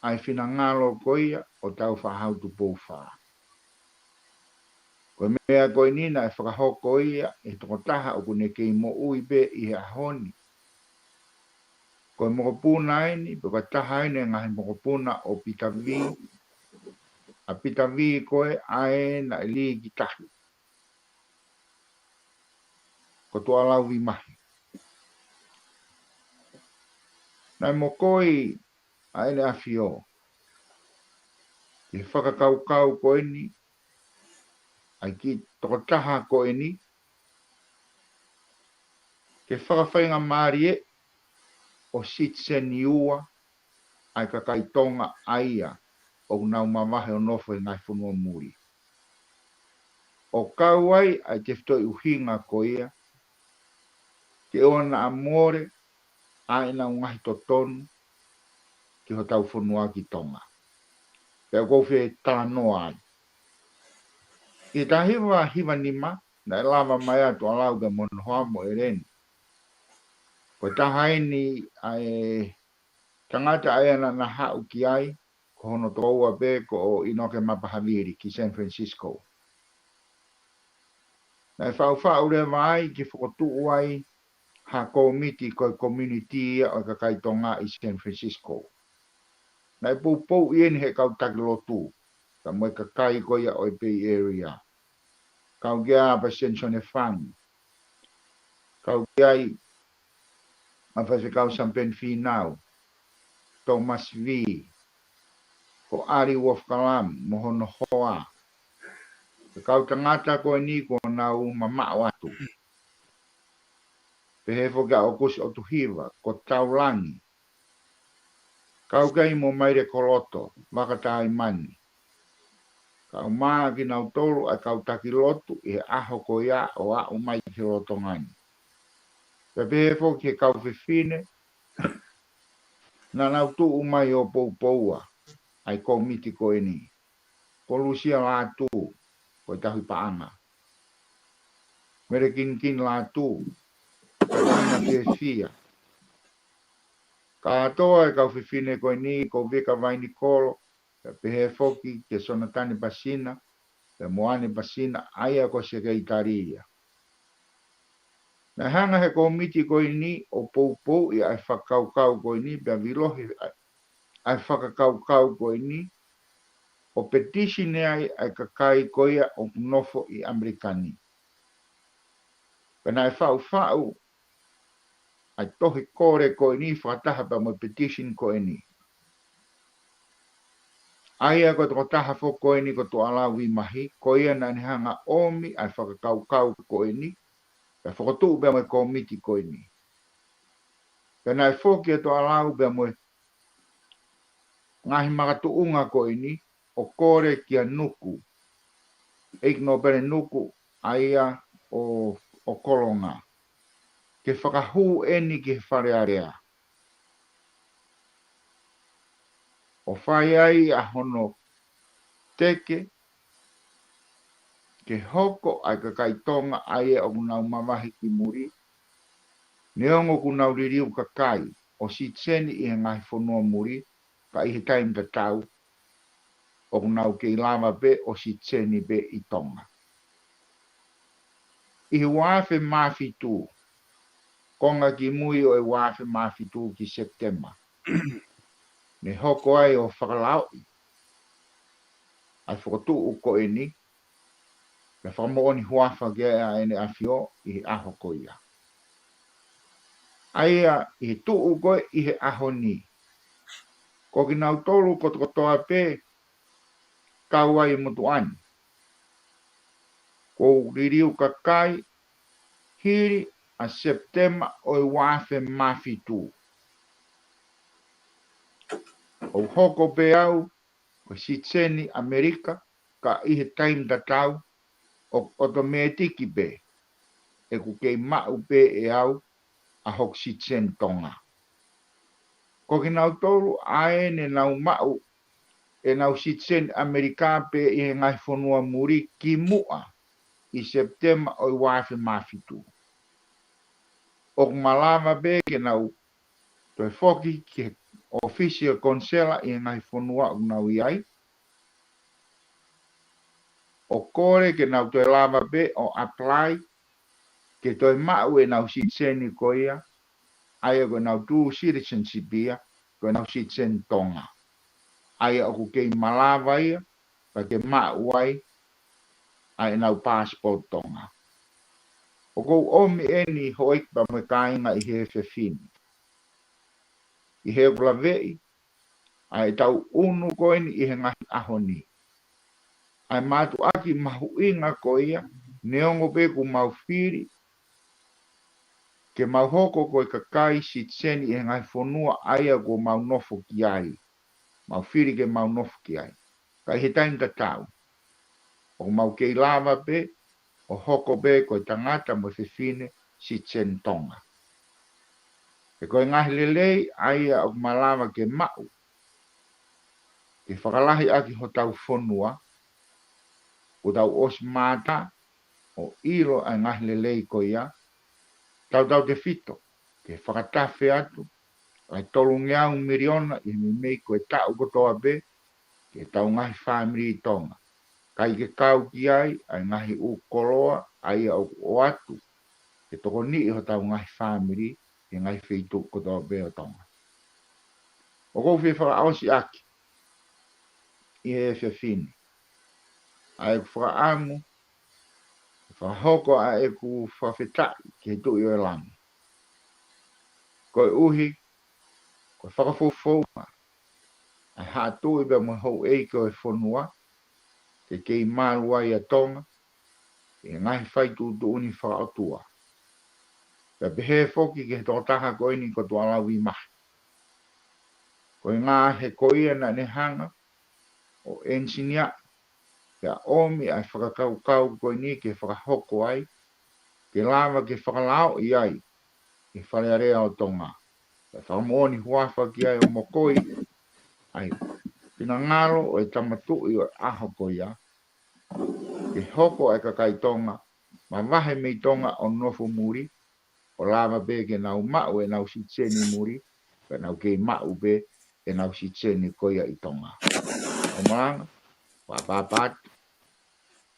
ʻa e finangalo ko ia ʻo Tāufaʻāhau Tupou Fā. Ko e meʻa ko eni naʻe fakahoko ia ʻe he tokotaha ʻoku ne kei moʻui pē ʻi he ʻaho ni. Ko e mokopuna eni, pe ko e taha eni ʻo e ngaahi mokopuna ʻo Pita Vī, ʻa Pita Vī ko ē ʻa ē naʻe lī ki tahi, ko Tuʻalau Vīmahi. Naʻe mokoi ʻa ʻEne ʻAfio ki he fakakaukau ko eni ʻa e kiʻi tokotaha ko eni, ke fakafaingamālie ʻo citizen ua ʻa e kakai Tonga ʻa ia ʻoku nau mavahe ʻo nofo he ngaahi fonua muli, ʻo kau ai ʻa e tefitoʻi ʻuhinga ko ia ke ʻoua naʻa mole ʻa ʻenau ngaahi totonu ki hotau fonua ki Tonga. Pea ʻoku ou fie talanoa ai. ʻI he taha hiva hiva nima, naʻe lava mai ʻa Tuʻalau pea mo hono hoa mo ʻEleni. Ko e taha eni ʻa e tangata ʻa ia naʻa na haʻu ki ai, ko hono tokoua pē ko ʻInoke Mapahavili ki San Francisco. Naʻe faʻufaʻu leva ai ke fokotuʻu ai ha kōmiti ko e community ia ʻo e kakai Tonga ʻi San Francisco. Naʻe poupouʻi eni ʻe he kau taki lotu, pea mo e kakai ko ia ʻo e Bay Area. Kau ki ai ʻa Palesiteni Sione Fang. Kau ki ai ʻa Faifekau Samipeni Fīnau, Thomas Vī, ko ʻAli Wolf Kalam mo hono hoa. Ko e kau tangata ko eni kuo nau mamaʻo atu. Pehē foki ʻa ʻOkusi ʻOtuhiva, ko Taulangi. Kau ki ai mo Maile Koloto, Vaka Taimani. Kau mai kinautolu ʻa e kau taki lotu ʻi he ʻaho ko ia ʻo aʻu mai ki he lolotonga ni. Pea pehē foki ki he kau fefine naʻa nau tuʻu mai ʻo poupoua ʻa e kōmiti ko eni. Ko Lusia Lātū, ko e tauhi paʻanga. Mele Kinikini Lātū, ko Taina Fiefia. Kātoa e kau fefine ko eni, ko Vika Vainikolo, pea pehē foki kia Sonatani Pasina, pea mo ʻAne Pasina, ʻa ia ko e sekelitali ia. Naʻe hanga ʻe he kōmiti ko eni ʻo poupouʻi ʻa e fakakaukau ko eni, pea vilohi ʻa e, ʻa e fakakaukau ko eni, ʻo petition ai ʻa e kakai ko ia ʻoku nofo ʻi ʻAmelika ni. Pea naʻe faʻufaʻu ʻa e tohi kole ko eni fakataha pea mo e petition ko eni. ʻA ia ko e tokotaha foki ko eni ko Tuʻalau Vīmahi, ko ia naʻa ne hanga ʻomi ʻa e fakakaukau ko eni, pea fokotuʻu pea mo e kōmiti ko eni. Pea naʻe foki ʻa Tuʻalau pea mo e ngaahi makatuʻunga ko eni, ʻo kole kia Nuku, ʻEiki Nōpele Nuku, ʻa ia ʻo, ʻo Kolonga, ke fakahū eni ki he Fale Alea, ʻo fai ai ʻa hono teke ke hoko ʻa e kakai Tonga ʻa ia ʻoku nau mavahe ki muli, neongo ʻoku nau liliu kakai, ʻo sitiseni ʻi he ngaahi fonua muli, ka ʻi he taimi tatau ʻoku nau kei lava pē ʻo sitiseni pē ʻi Tonga. ʻI he ua afe mā fitu, konga kimui ʻo e ua afe mā fitu ki Sepitema, ne hoko ai ʻo fakalaoʻi ʻa e fokotuʻu ko eni, pea fakamoʻoni huafa ki ai ʻa ʻEne ʻAfio ʻi he ʻaho ko ia. ʻA ia ʻi he tuʻu ko ē ʻi he ʻaho ni, ko kinautolu kotokotoa pē kau ai e motuʻa ni, ʻoku liliu kakai hili ʻa Sepitema ʻo e ua afe mā fitu. ʻOku hoko pē au ko e sitiseni ʻAmelika, ka ʻi he taimi tatau ʻoku ʻotomētiki pē ʻeku kei maʻu pē ʻe au ʻa hoku sitiseni Tonga. Ko kinautolu ʻa ē ne nau maʻu ʻenau sitiseni ʻAmelika pē ʻi he ngaahi fonua muli kimuʻa ʻi Sepitema ʻo e ua afe mā fitu, ʻoku malava pē ke nau toe foki ki he ʻōfisi ʻo e konisela ʻi he ngaahi fonua ʻoku nau ʻi ai, ʻo kole ke nau toe lava pē ʻo apply ke toe maʻu ʻenau sitiseni ko ia, ʻa ia ko ʻenau dual citizenship ia, ko ʻenau sitiseni Tonga. ʻA ia ʻoku kei malava ia, pea ke maʻu ai ʻa ʻenau passport Tonga. ʻOku ou ʻomi eni houʻeiki pea mo e kāinga ʻi he efiafi ni, ʻi heʻeku laveʻi ʻa e tau unu ko eni ʻi he ngaahi ʻaho ni, ʻa e mātuʻaki mahuʻinga ko ia, neongo pē kuo mau fili ke mau hoko ko e kakai sitiseni ʻi he ngaahi fonua ʻa ia kuo mau nofo ki ai, mau fili ke mau nofo ki ai, ka ʻi he taimi tatau ʻoku mau kei lava pē ʻo hoko pē ko e tangata mo e fefine sitiseni Tonga. He ko e ngaahi lelei ʻa ia ʻoku malava ke maʻu, ke fakalahi ʻaki hotau fonua, kuo tau ʻosi mātā ʻo ʻilo ʻa e ngaahi lelei ko ia, tautautefito ke fakatafe atu ʻa e tolungeau miliona ʻi he meimei ko e taʻu kotoa pē ki heʻetau ngaahi fāmili Tonga, kae ke kau ki ai ʻa e ngaahi ʻū koloa ʻa ia ʻoku ʻoatu ke tokoniʻi hotau ngaahi fāmili ʻi he ngaahi feituʻu kotoa pē ʻo Tonga. ʻOku ou fie fakaʻosi ʻaki ʻi he efiafi ni ʻa ʻeku fakaʻamu ke fakahoko ʻa ʻeku fakafetaʻi ki he Tuʻi ʻo e Langi, koeʻuhi ko e fakafoufounga ʻa e haʻa tuʻi pea mo e houʻeiki ʻo e fonua, ke kei malu ai ʻa Tonga ʻi he ngaahi fai tuʻutuʻuni fakaʻotua. Pea pehē foki ki he tokotaha ko eni ko Tuʻalau Vīmahi, ko e ngaahi ko ia naʻa ne hanga ʻo ʻenisinia pea ʻomi ʻa e fakakaukau ko eni ke fakahoko ai, ke lava ke fakalaoʻi ai ʻi he Fale Alea ʻo Tonga. Pea fakamoʻoni huafa ki ai ʻo mokoi ʻa e finangalo ʻo e Tama Tuʻi ʻo e ʻaho ko ia, ke hoko ʻa e kakai Tonga mavahe mei Tonga ʻo nofo muli, ʻo lava pē ke nau maʻu ʻenau sitiseni muli, pea nau kei maʻu pē ʻenau sitiseni ko ia ʻi Tonga. ʻOku malanga, ʻoku pāpā atu,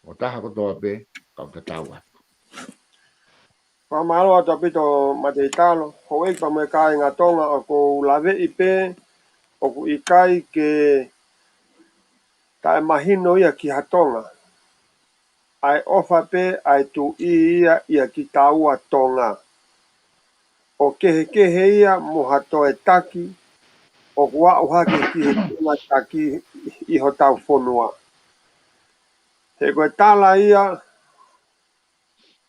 ʻo taha kotoa pē, kau tatau atu. Fakamālō atu ʻaupito Mateitalo, houʻeiki pea mo e kāinga Tonga, ʻoku ou laveʻi pē ʻoku ʻikai ke taʻemahino ia ki ha Tonga ʻa e ʻofa pē ʻa e Tuʻi ia ʻia kitaua Tonga. ʻOku kehekehe ia mo ha toe taki ʻoku aʻu hake ki he Tonga taki ʻi hotau fonua. He ko e tala ia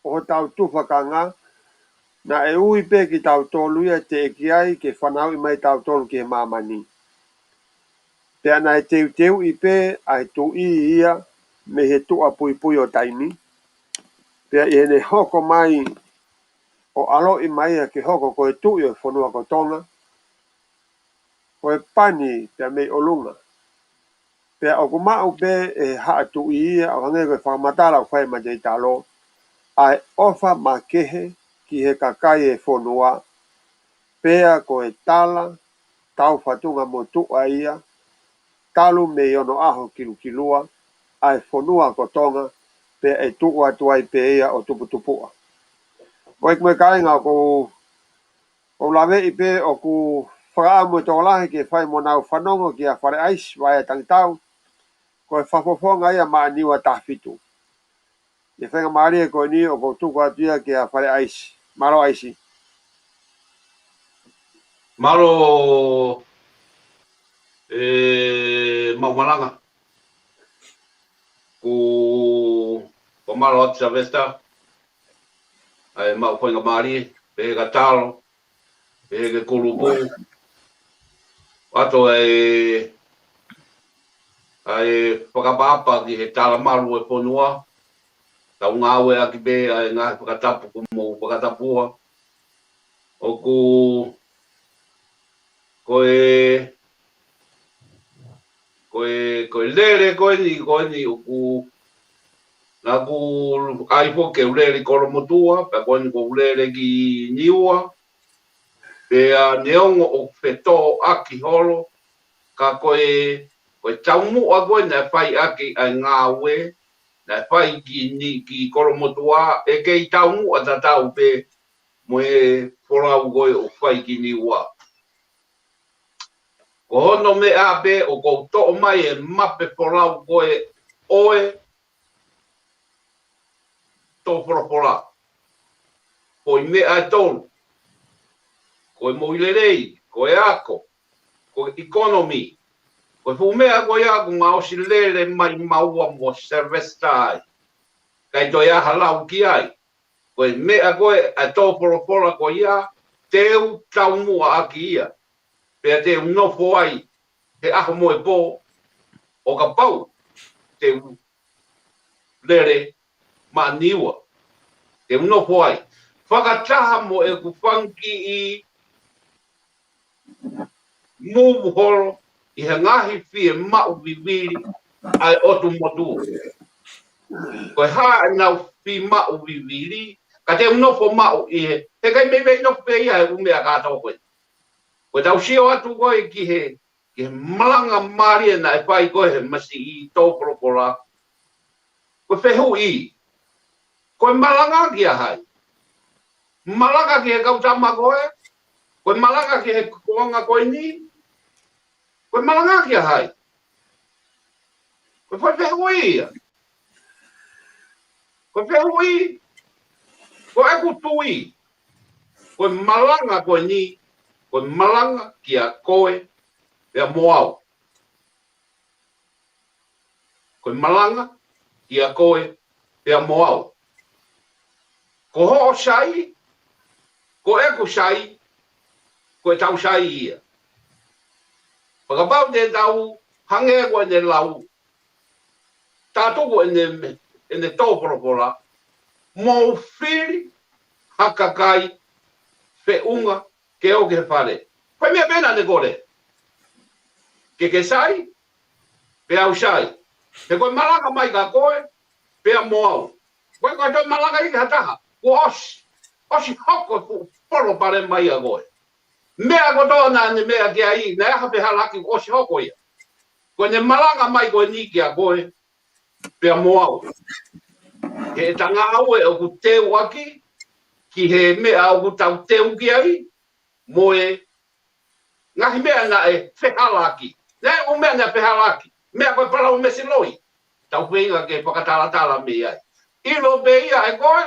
ʻo hotau tufakanga, naʻe ui pē kitautolu ia teʻeki ai ke fanauʻi mai tautolu ki he māmani. Pea naʻe teuteuʻi pē ʻa e Tuʻi ia mei he tuʻa puipui ʻo taimi. Pea ʻi heʻene hoko mai ʻo ʻaloʻi mai ia ke hoko ko e Tuʻi ʻo e fonua ko Tonga, ko e pani pea mei ʻolunga. Pea ʻoku maʻu pē ʻe he haʻa tuʻi ia, ʻo hangē ko e fakamatala ʻoku fai ʻe Mateitalo, ʻa e ʻofa makehe ki he kakai e fonua, pea ko e tala tau fatunga mo tuʻa ia, talu mei onoʻaho kilukilua ʻa e fonua ko Tonga, pea ʻe tuʻu atu ai pē ia ʻo tuputupuʻa. Ko e, ko e kāinga, ʻoku ou laveʻi pē ʻoku fakaʻamu e tokolahi ke fai mo nau fanongo kia Fale ʻAisi, Vaea Tangitau, ko e fakafofonga ia maʻa Niua taha fitu. ʻI he faingamālie ko eni ʻoku ou tuku atu ia kia Fale ʻAisi. Mālō ʻAisi. Mālō, ē, Maʻu Malanga. Ko, ko mālō atu Sylvester. ʻA e maʻu faingamālie, pehē kia Talo, pehē ki he kulupu. ʻAto ʻa e, ʻa e fakaʻapaʻapa ki he talamalu ʻo e fonua. Tau ngāueʻaki pē ʻa e ngaahi fakatapu kuo mou fakatapua. ʻOku, ko e, ko e, ko e lele ko eni, ko eni ʻoku, naʻa ku ʻai foki ke u lele Kolomotuʻa, pea ko eni ʻoku ou lele ki Niua, pea neongo ʻoku fetōʻaki holo, ka ko e, ko e taumuʻa ko ē naʻe fai ʻaki ʻa e ngāue, naʻe fai ki Ni-, ki Kolomotuʻa, ʻe kei taumuʻa tatau pē mo e folau ko ē ʻoku fai ki Niua. Ko hono meʻa pē ʻoku ou toʻo mai e mape folau ko ē ʻo e tō folofola. Ko e meʻa ʻe tolu. Ko e moʻui lelei, ko e ako, ko e economy. Ko e fuʻu meʻa ko ia ʻoku ma ʻosi lele mai maua mo Sylvester ai. Kae toe ʻi ai ha lau ki ai. Ko e meʻa ko ē ʻa e tō folofola ko ia, te u taumuʻa ʻaki ia. Pea te u nofo ai he ʻaho mo e pō, ʻo kapau te u lele maʻa Niua. Te u nofo ai. Fakataha mo ʻeku fanga kiʻi move holo ʻi he ngaahi fiemaʻu vivili ʻa e ʻotu motu. Ko e hā ʻenau fiemaʻu vivili, ka te u nofo maʻu ʻi he, he ʻikai meimei nofo pē ia he ʻū meʻa kātoa ko ē. Ko ʻetau sio atu ko ē ki he, ki he malanga mālie naʻe fai ko ē he masiʻi tō folofola. Ko e fehuʻi, ko e malanga kia hai? Malanga ki he kau tama ko ē? Ko e malanga ki he kuonga ko eni? Ko e malanga kia hai? Ko e fai fehuʻi ia. Ko e fehuʻi, ko ʻeku tui, ko e malanga ko eni, ko e malanga kia koe pea mo au. Ko e malanga kia koe pea mo au. Ko hoʻo sai, ko ʻeku sai, ko ʻetau sai ia. Fakapapau te tau hangē ko ʻene lau, tā tuku ʻene, ʻene tō folofola, mou fili ha kakai feʻunga ke ō ki he fale. Ko e meʻa pē naʻa ne kole. Ke ke sai, pea u sai. He ko e malanga mai kia koe, pea mo au. Ko e, ko e toe malanga ia ki ha taha. Kuo ʻosi, ʻosi hoko e fuʻu palopalema ia ko ē. Meʻa kotoa naʻa ne meʻa ki ai, naʻe ʻi ai ha fehālaaki, kuo ʻosi hoko ia. Ko ʻene malanga mai ko eni kia koe, pea mo au. He ʻeta ngāue ʻoku teuʻaki, ki he meʻa ʻoku tau teu ki ai, mo e ngaahi meʻa naʻe fehālaaki. Naʻe ʻū meʻa naʻe fehālaaki. Meʻa ko e palōmesi loi. Tau feinga ke fakatalatala mei ai. ʻIlo pē ia ʻe koe,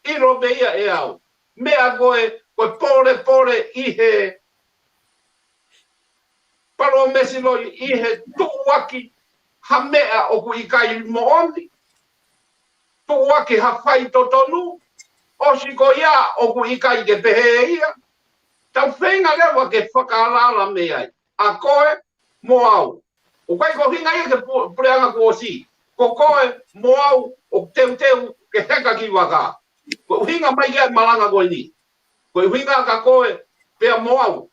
ʻilo pē ia ʻe au. Meʻa ko e, ko e polepole ʻi he palōmesi loi ʻi he tuʻuaki ha meʻa ʻoku ʻikai moʻoni. Tuʻuaki ha faitotonu, ʻosi ko ia ʻoku ʻikai ke pehē ia. Tau feinga leva ke fakaalaala mei ai. ʻA koe mo au. ʻOku ʻikai ko e ʻuhinga ia ki he pu-, puleʻanga kuo ʻosi. Ko koe mo au ʻoku teuteu ke heka ki vaka. Ko e ʻuhinga mai ia e malanga ko eni. Ko e ʻuhinga kia koe pea mo au.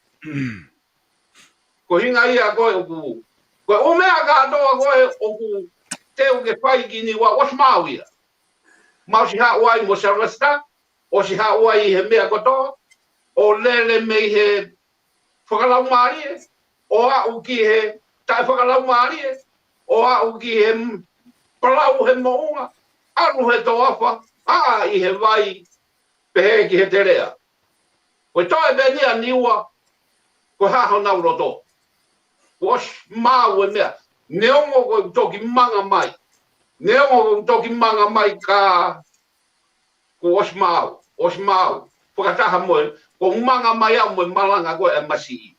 Ko e ʻuhinga ia ko ē ʻoku, ko e ʻū meʻa kātoa ko ē ʻoku teu ke fai ki Niua, ʻosi maʻu ia. Ma ʻosi haʻu ai mo Sylvester, ʻosi haʻu ai he meʻa kotoa, ʻo lele mei he fakalaumālie, ʻo aʻu ki he taʻefakalaumālie, ʻo aʻu ki he m-, palau he moʻunga, ʻalu he toafa, ʻā ʻi he vai, pehē ki he teleʻa. Ko e toe pē eni ʻa Niua, ko e hā honau loto. Kuo ʻosi maau e meʻa. Neongo ko e toki manga mai. Neongo ko e toki manga mai ka kuo ʻosi maau, ʻosi maau. Fakataha mo e, ko e manga mai au mo e malanga ko ē ʻa Masiʻi.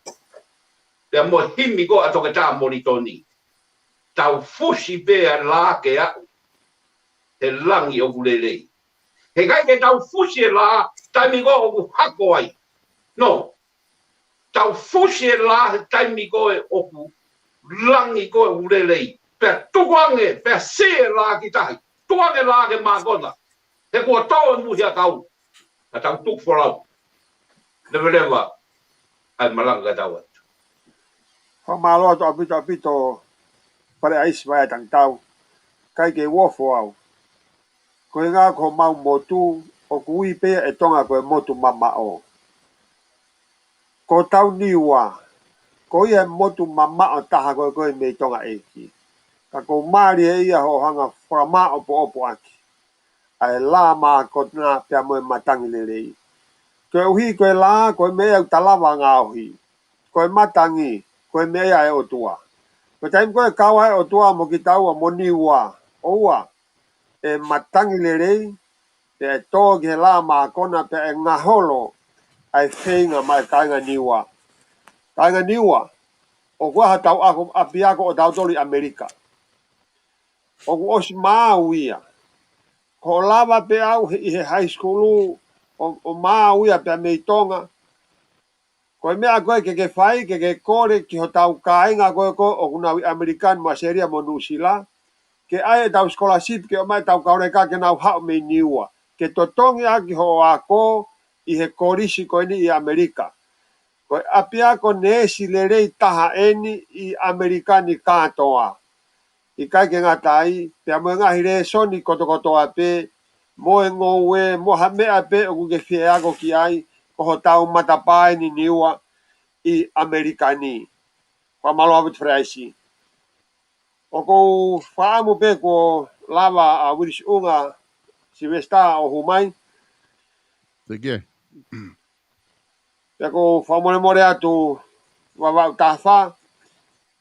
Pea mo e himi ko ē ʻa Toketā Molitoni. Tau fusi pē ʻa e lā ke aʻu. He langi ʻoku lelei. He ʻikai ke tau fusi e lā, taimi ko ē ʻoku hako ai. No. Tau fusi e lā, he taimi ko ē ʻoku langi ko ē ʻoku lelei. Pea tukuange, pea sī e lā ki tahi. Tukuange lā ke mākona. He kuo tō e muhi ʻa kau. Ka tau tuku folau. Leveleva. ʻAi malanga ka tau atu. Fakamālō atu ʻaupito ʻaupito Fale ʻAisi Vaea Tangitau. ʻIkai ke u ofo au. Ko e ʻuhinga ko homau motu, ʻoku ui pē ʻe Tonga ko e motu mamaʻo. Ko hotau Niua, ko ia e motu mamaʻo taha ko ē ko ē mei Tonga ʻeiki. Ka ʻoku mālie ia hoʻo hanga fakamāʻopoʻopo ʻaki ʻa e lā mākona pea mo e matangi lelei. Koeʻuhi ko e lā, ko e meʻa ia ʻoku ta lava ngaohi. Ko e matangi, ko e meʻa ia ʻa e ʻOtua. Ko e taimi ko ē kau ai e ʻOtua mo kitaua mo Niua, ʻoua, ʻe matangi lelei, pea ʻe tō ki he lā mākona, pea ʻe ngaholo ʻa e feinga maʻa e kāinga Niua. Kāinga Niua, ʻoku ʻi ai hotau ako, ʻapiako ʻo tautolu ʻi ʻAmelika. ʻOku ʻosi maau ia. Ko hoʻo lava pē ʻaʻau he, ʻi he high school, ʻo, ʻo maau ia pea mei Tonga. Ko e meʻa ko ē ke ke fai, ke ke kole ki hotau kāinga ko ē ko ē ʻoku nau ʻi ʻAmelika ni mo ʻAositelēlia mo Nuʻusila. Ke ʻai ʻetau scholarship ke ʻomai ʻetau kauleka ke nau haʻu mei Niua. Ke totongi ʻaki hoʻo ako ʻi he kolisi ko eni ʻi ʻAmelika. Ko e ʻapiako neesi lelei taha eni ʻi ʻAmelika ni kātoa. ʻIkai ke ngata ai, pea mo e ngaahi lēsoni kotokotoa pē, mo e ngoue, mo ha meʻa pē ʻoku ke fie ako ki ai, ko hotau matapā eni Niua ʻi ʻAmelika ni. Fakamālō ʻaupito Fale ʻAisi. ʻOku ou fakaʻamu pē kuo lava ʻa Uilisi ʻUnga Silivesitā ʻo hū mai. Thank you. Pea ʻoku ou fakamolemole atu Vavaʻu Tafa.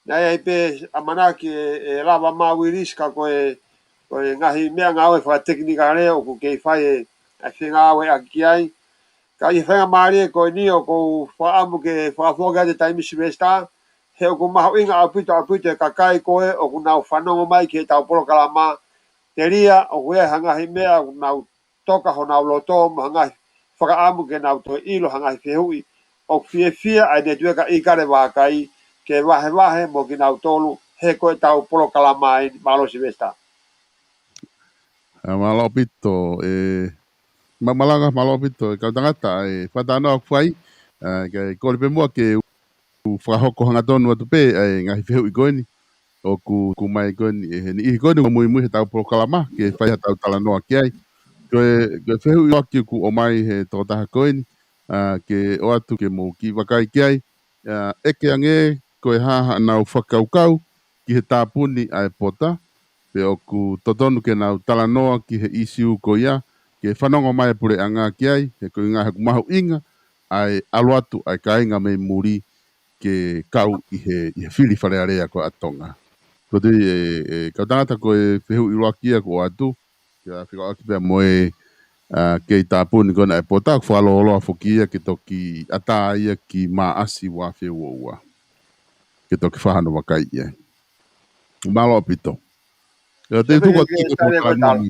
Naʻe ʻi ai pē ʻamanaki ʻe, ʻe lava mai ʻa Uilisi ka ko e, ko e ngaahi meʻangāue fakatekinikale ʻoku kei fai e, ʻa e fengāueʻaki ki ai. Ka ʻi he faingamālie ko eni ʻoku ou fakaʻamu ke fakafoki atu e taimi Silivesitā, he ʻoku mahuʻinga ʻaupito ʻaupito e kakai ko ē ʻoku nau fanongo mai ki heʻetau polokalama, telia ʻoku ʻi ai ha ngaahi meʻa ʻoku nau toka honau loto mo ha ngaahi fakaʻamu ke nau toe ʻilo ha ngaahi fehuʻi. ʻOku fiefia ʻa e netiueka ʻIkale Vākai ke vahevahe mo kinautolu he ko ʻetau polokalama eni. Mālō Silivesitā. ʻA, mālō ʻaupito, ʻe, ma-, malanga, mālō ʻaupito, ʻe kau tangata, ʻe, fakatātā ʻoku fai, ʻa, ke kole pē muʻa ke u fakahoko hangatonu atu pē, ʻa e ngaahi fehuʻi ko eni, ʻoku, ʻoku mai ko eni, ʻe, he niʻihi ko eni, ʻoku muimui heʻetau polokalama, ke fai haʻatau talanoa ki ai. Ko e, ko e fehuʻi ʻuluaki ʻoku ʻomai he tokotaha ko eni, ʻa, ke ʻoatu ke mou kiʻi vakai ki ai, ʻa, ʻeke ange ko e hā haʻanau fakakaukau ki he tāpuni ʻa e pota, pe ʻoku totonu ke nau talanoa ki he ʻīsiu ko ia, ke fanongo mai e puleʻanga ki ai, he ko e ʻuhinga he ʻoku mahuʻinga ʻa e ʻalu atu ʻa e kāinga mei muli ke kau ʻi he, ʻi he fili Fale Alea ko ē ʻa Tonga. Ko e tui ʻe, ʻe kau tangata ko e fehuʻi ʻuluaki ia ʻoku ʻoatu, ke fekauʻaki pea mo e, ʻa, kei tāpuni ko ena e pota, ʻoku fakalōloa foki ia ke toki ʻatā ia ki Maʻasi ua afe ua ua. Ke toki fakahā hono vakai ia. Mālō ʻaupito. ʻIo, te u tuku atu ki he polokalama.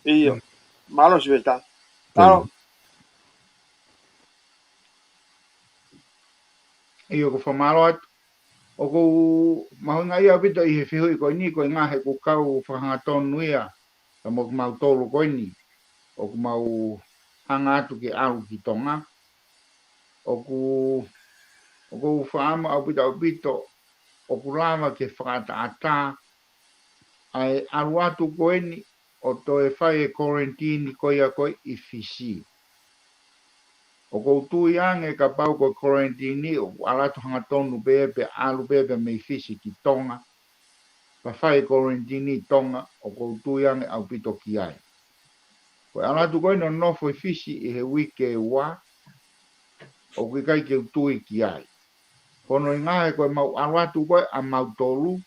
ʻIo. Mālō Silivesitā. Mālō. ʻIo, ʻoku ou fakamālō atu. ʻOku mahuʻinga ia ʻaupito ʻi he fehuʻi ko eni ko e ʻuhinga he ʻoku kau fakahangatonu ia, ka mo kimautolu ko eni, ʻoku mau hanga atu ke ʻalu ki Tonga. ʻOku, ʻoku ou fakaʻamu ʻaupito ʻaupito, ʻoku lava ke fakaʻataʻatā ʻa e ʻalu atu ko eni ʻo toe fai e quarantine ko ia ko ē ʻi Fisi. ʻOku ou tui ange kapau ko e quarantine ʻoku ʻalu atu hangatonu pē, pe ʻalu pē, pe mei Fisi ki Tonga, pea fai e quarantine ʻi Tonga, ʻoku ou tui ange ʻaupito ki ai. Ko e ʻalu atu ko ē ʻo nofo ʻi Fisi ʻi he uike ua, ʻoku ʻikai ke u tui ki ai. Ko hono ʻuhinga he ko e mau ʻalu atu ko ē ʻa mautolu,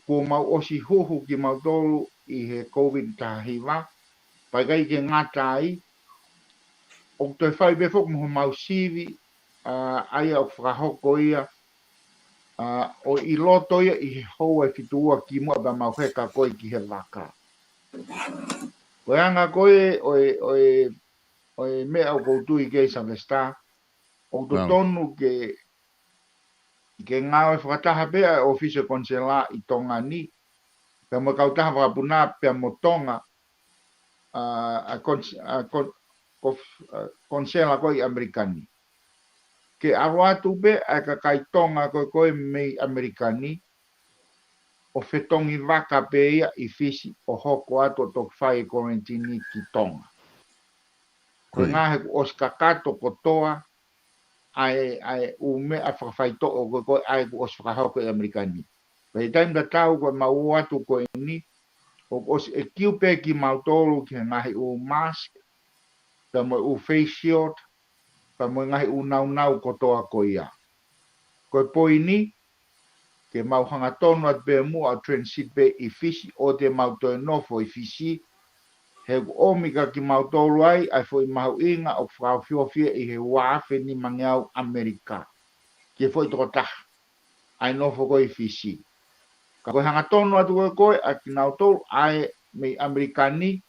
kuo mau ʻosi huhu kimautolu ʻi he COVID taha hiva, pea ʻikai ke ngata ai, ʻoku toe fai pē foki mo homau sivi, ʻa, ʻa ia ʻoku fakahoko ia, ʻa, ʻo ʻi loto ia ʻi he houa ʻe fitu ua kimuʻa pea mau heka ko ē ki he vaka. Ko e anga ko ē ʻo e, ʻo e, ʻo e meʻa ʻoku ou tui ki ai Sylvester, ʻoku Naam. totonu ke, ke ngāue fakataha pē ʻa e ʻōfisi ʻo e konisela ʻi Tonga ni, pea mo e kautaha vakapuna pea mo Tonga, ʻa, ʻa e kons-, ʻa e kon-, kof-, ʻa e konisela ko ē ʻi ʻAmelika ni. Ke ʻalu atu pē ʻa e kakai Tonga ko ē ko ē mei ʻAmelika ni, ʻo fetongi vaka pē ia ʻi Fisi ʻo hoko atu ʻo toki fai e quarantine ki Tonga. Ko e Ko ia. ngaahi kuo ʻosi kakato kotoa ʻa e, ʻa e ʻū meʻa fakafaitoʻo ko ē ko ē ʻa ia kuo ʻosi fakahoko ʻi ʻAmelika ni. Pea ʻi he taimi tatau ko ē mau ō atu ko eni, ʻoku ʻosi ʻekiu pē kimautolu ki he ngaahi ʻū mask, pea mo e ʻū face shield, pea mo e ngaahi ʻū naunau kotoa ko ia. Ko e poini, ke mau hangatonu atu pē muʻa ʻo transit pē ʻi Fisi, ʻoua te mau toe nofo ʻi Fisi, he ʻoku ʻomi kia kimautolu ai ʻa e foʻi mahuʻinga ʻoku fakaofiofi ʻi he ua afe nimangeau ʻAmelika ki he foʻi tokotaha ʻa e nofo ko ē ʻi Fisi. Ka ko e hangatonu atu ko ē ko ē ʻa kinautolu ʻa ē mei ʻAmelika ni,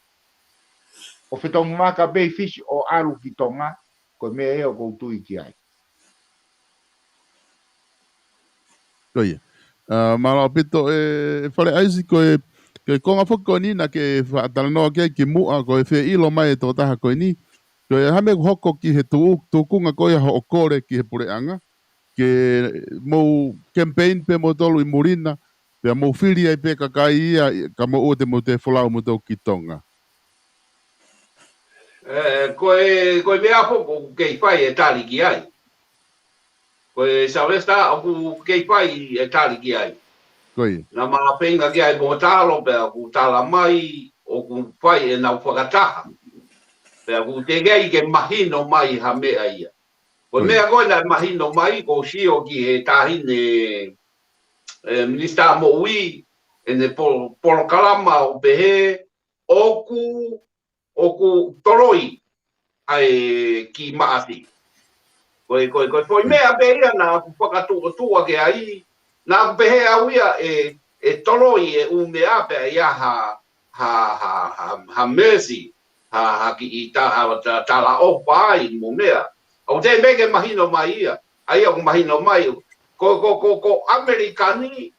ʻo fetongi vaka pē ʻi Fisi ʻo ʻalu ki Tonga, ko e meʻa ia ʻoku ou tui ki ai. Ko ia. ʻA, mālō ʻaupito ē, ʻe Fale ʻAisi, ko e, ko e konga foki ko eni naʻa ke faʻa talanoa ki ai kimuʻa, ko e fie ʻilo mai e tokotaha ko eni, ko e hā e meʻa ʻoku hoko ki he tuʻu-, tuʻunga ko ia hoʻo kole ki he puleʻanga, ke mou campaign pē moutolu ʻi muli na, pea mou fili ai pē kakai ia, ka mou ō atu mou toe folau moutolu ki Tonga. ʻE, ko e, ko e meʻa foki ʻoku kei fai e tali ki ai. Ko e Sylvester ʻoku kei fai e tali ki ai. Ko ia. Naʻa ma feinga ki ai mo Talo pea ʻoku tala mai ʻoku fai ʻenau fakataha. Pea ʻoku teʻeki ai ke mahino mai ha meʻa ia. Ko e Ko ia. meʻa ko ē naʻe mahino mai, ko e sio ki he taʻahine, ʻe, Minisitā Moʻui, ʻene po-, polokalama ʻo pehē, ʻoku, ʻoku toloi ʻa e kiʻi maʻasi. Ko e, ko e, ko e foʻi meʻa pē ia naʻa ku fakatuʻotuʻa ki ai, naʻa ku pehē au ia ʻe, ʻe toloi e ʻū meʻa pea ʻi ai ha, ha, ha, ha, ha meesi, ha, ha kiʻi ta-, ha ta-, talaʻofa ai mo meʻa. ʻOku teʻeki ke mahino mai ia, ʻa ia ʻoku mahino mai, ko, ko, ko, ko ʻAmelika ni,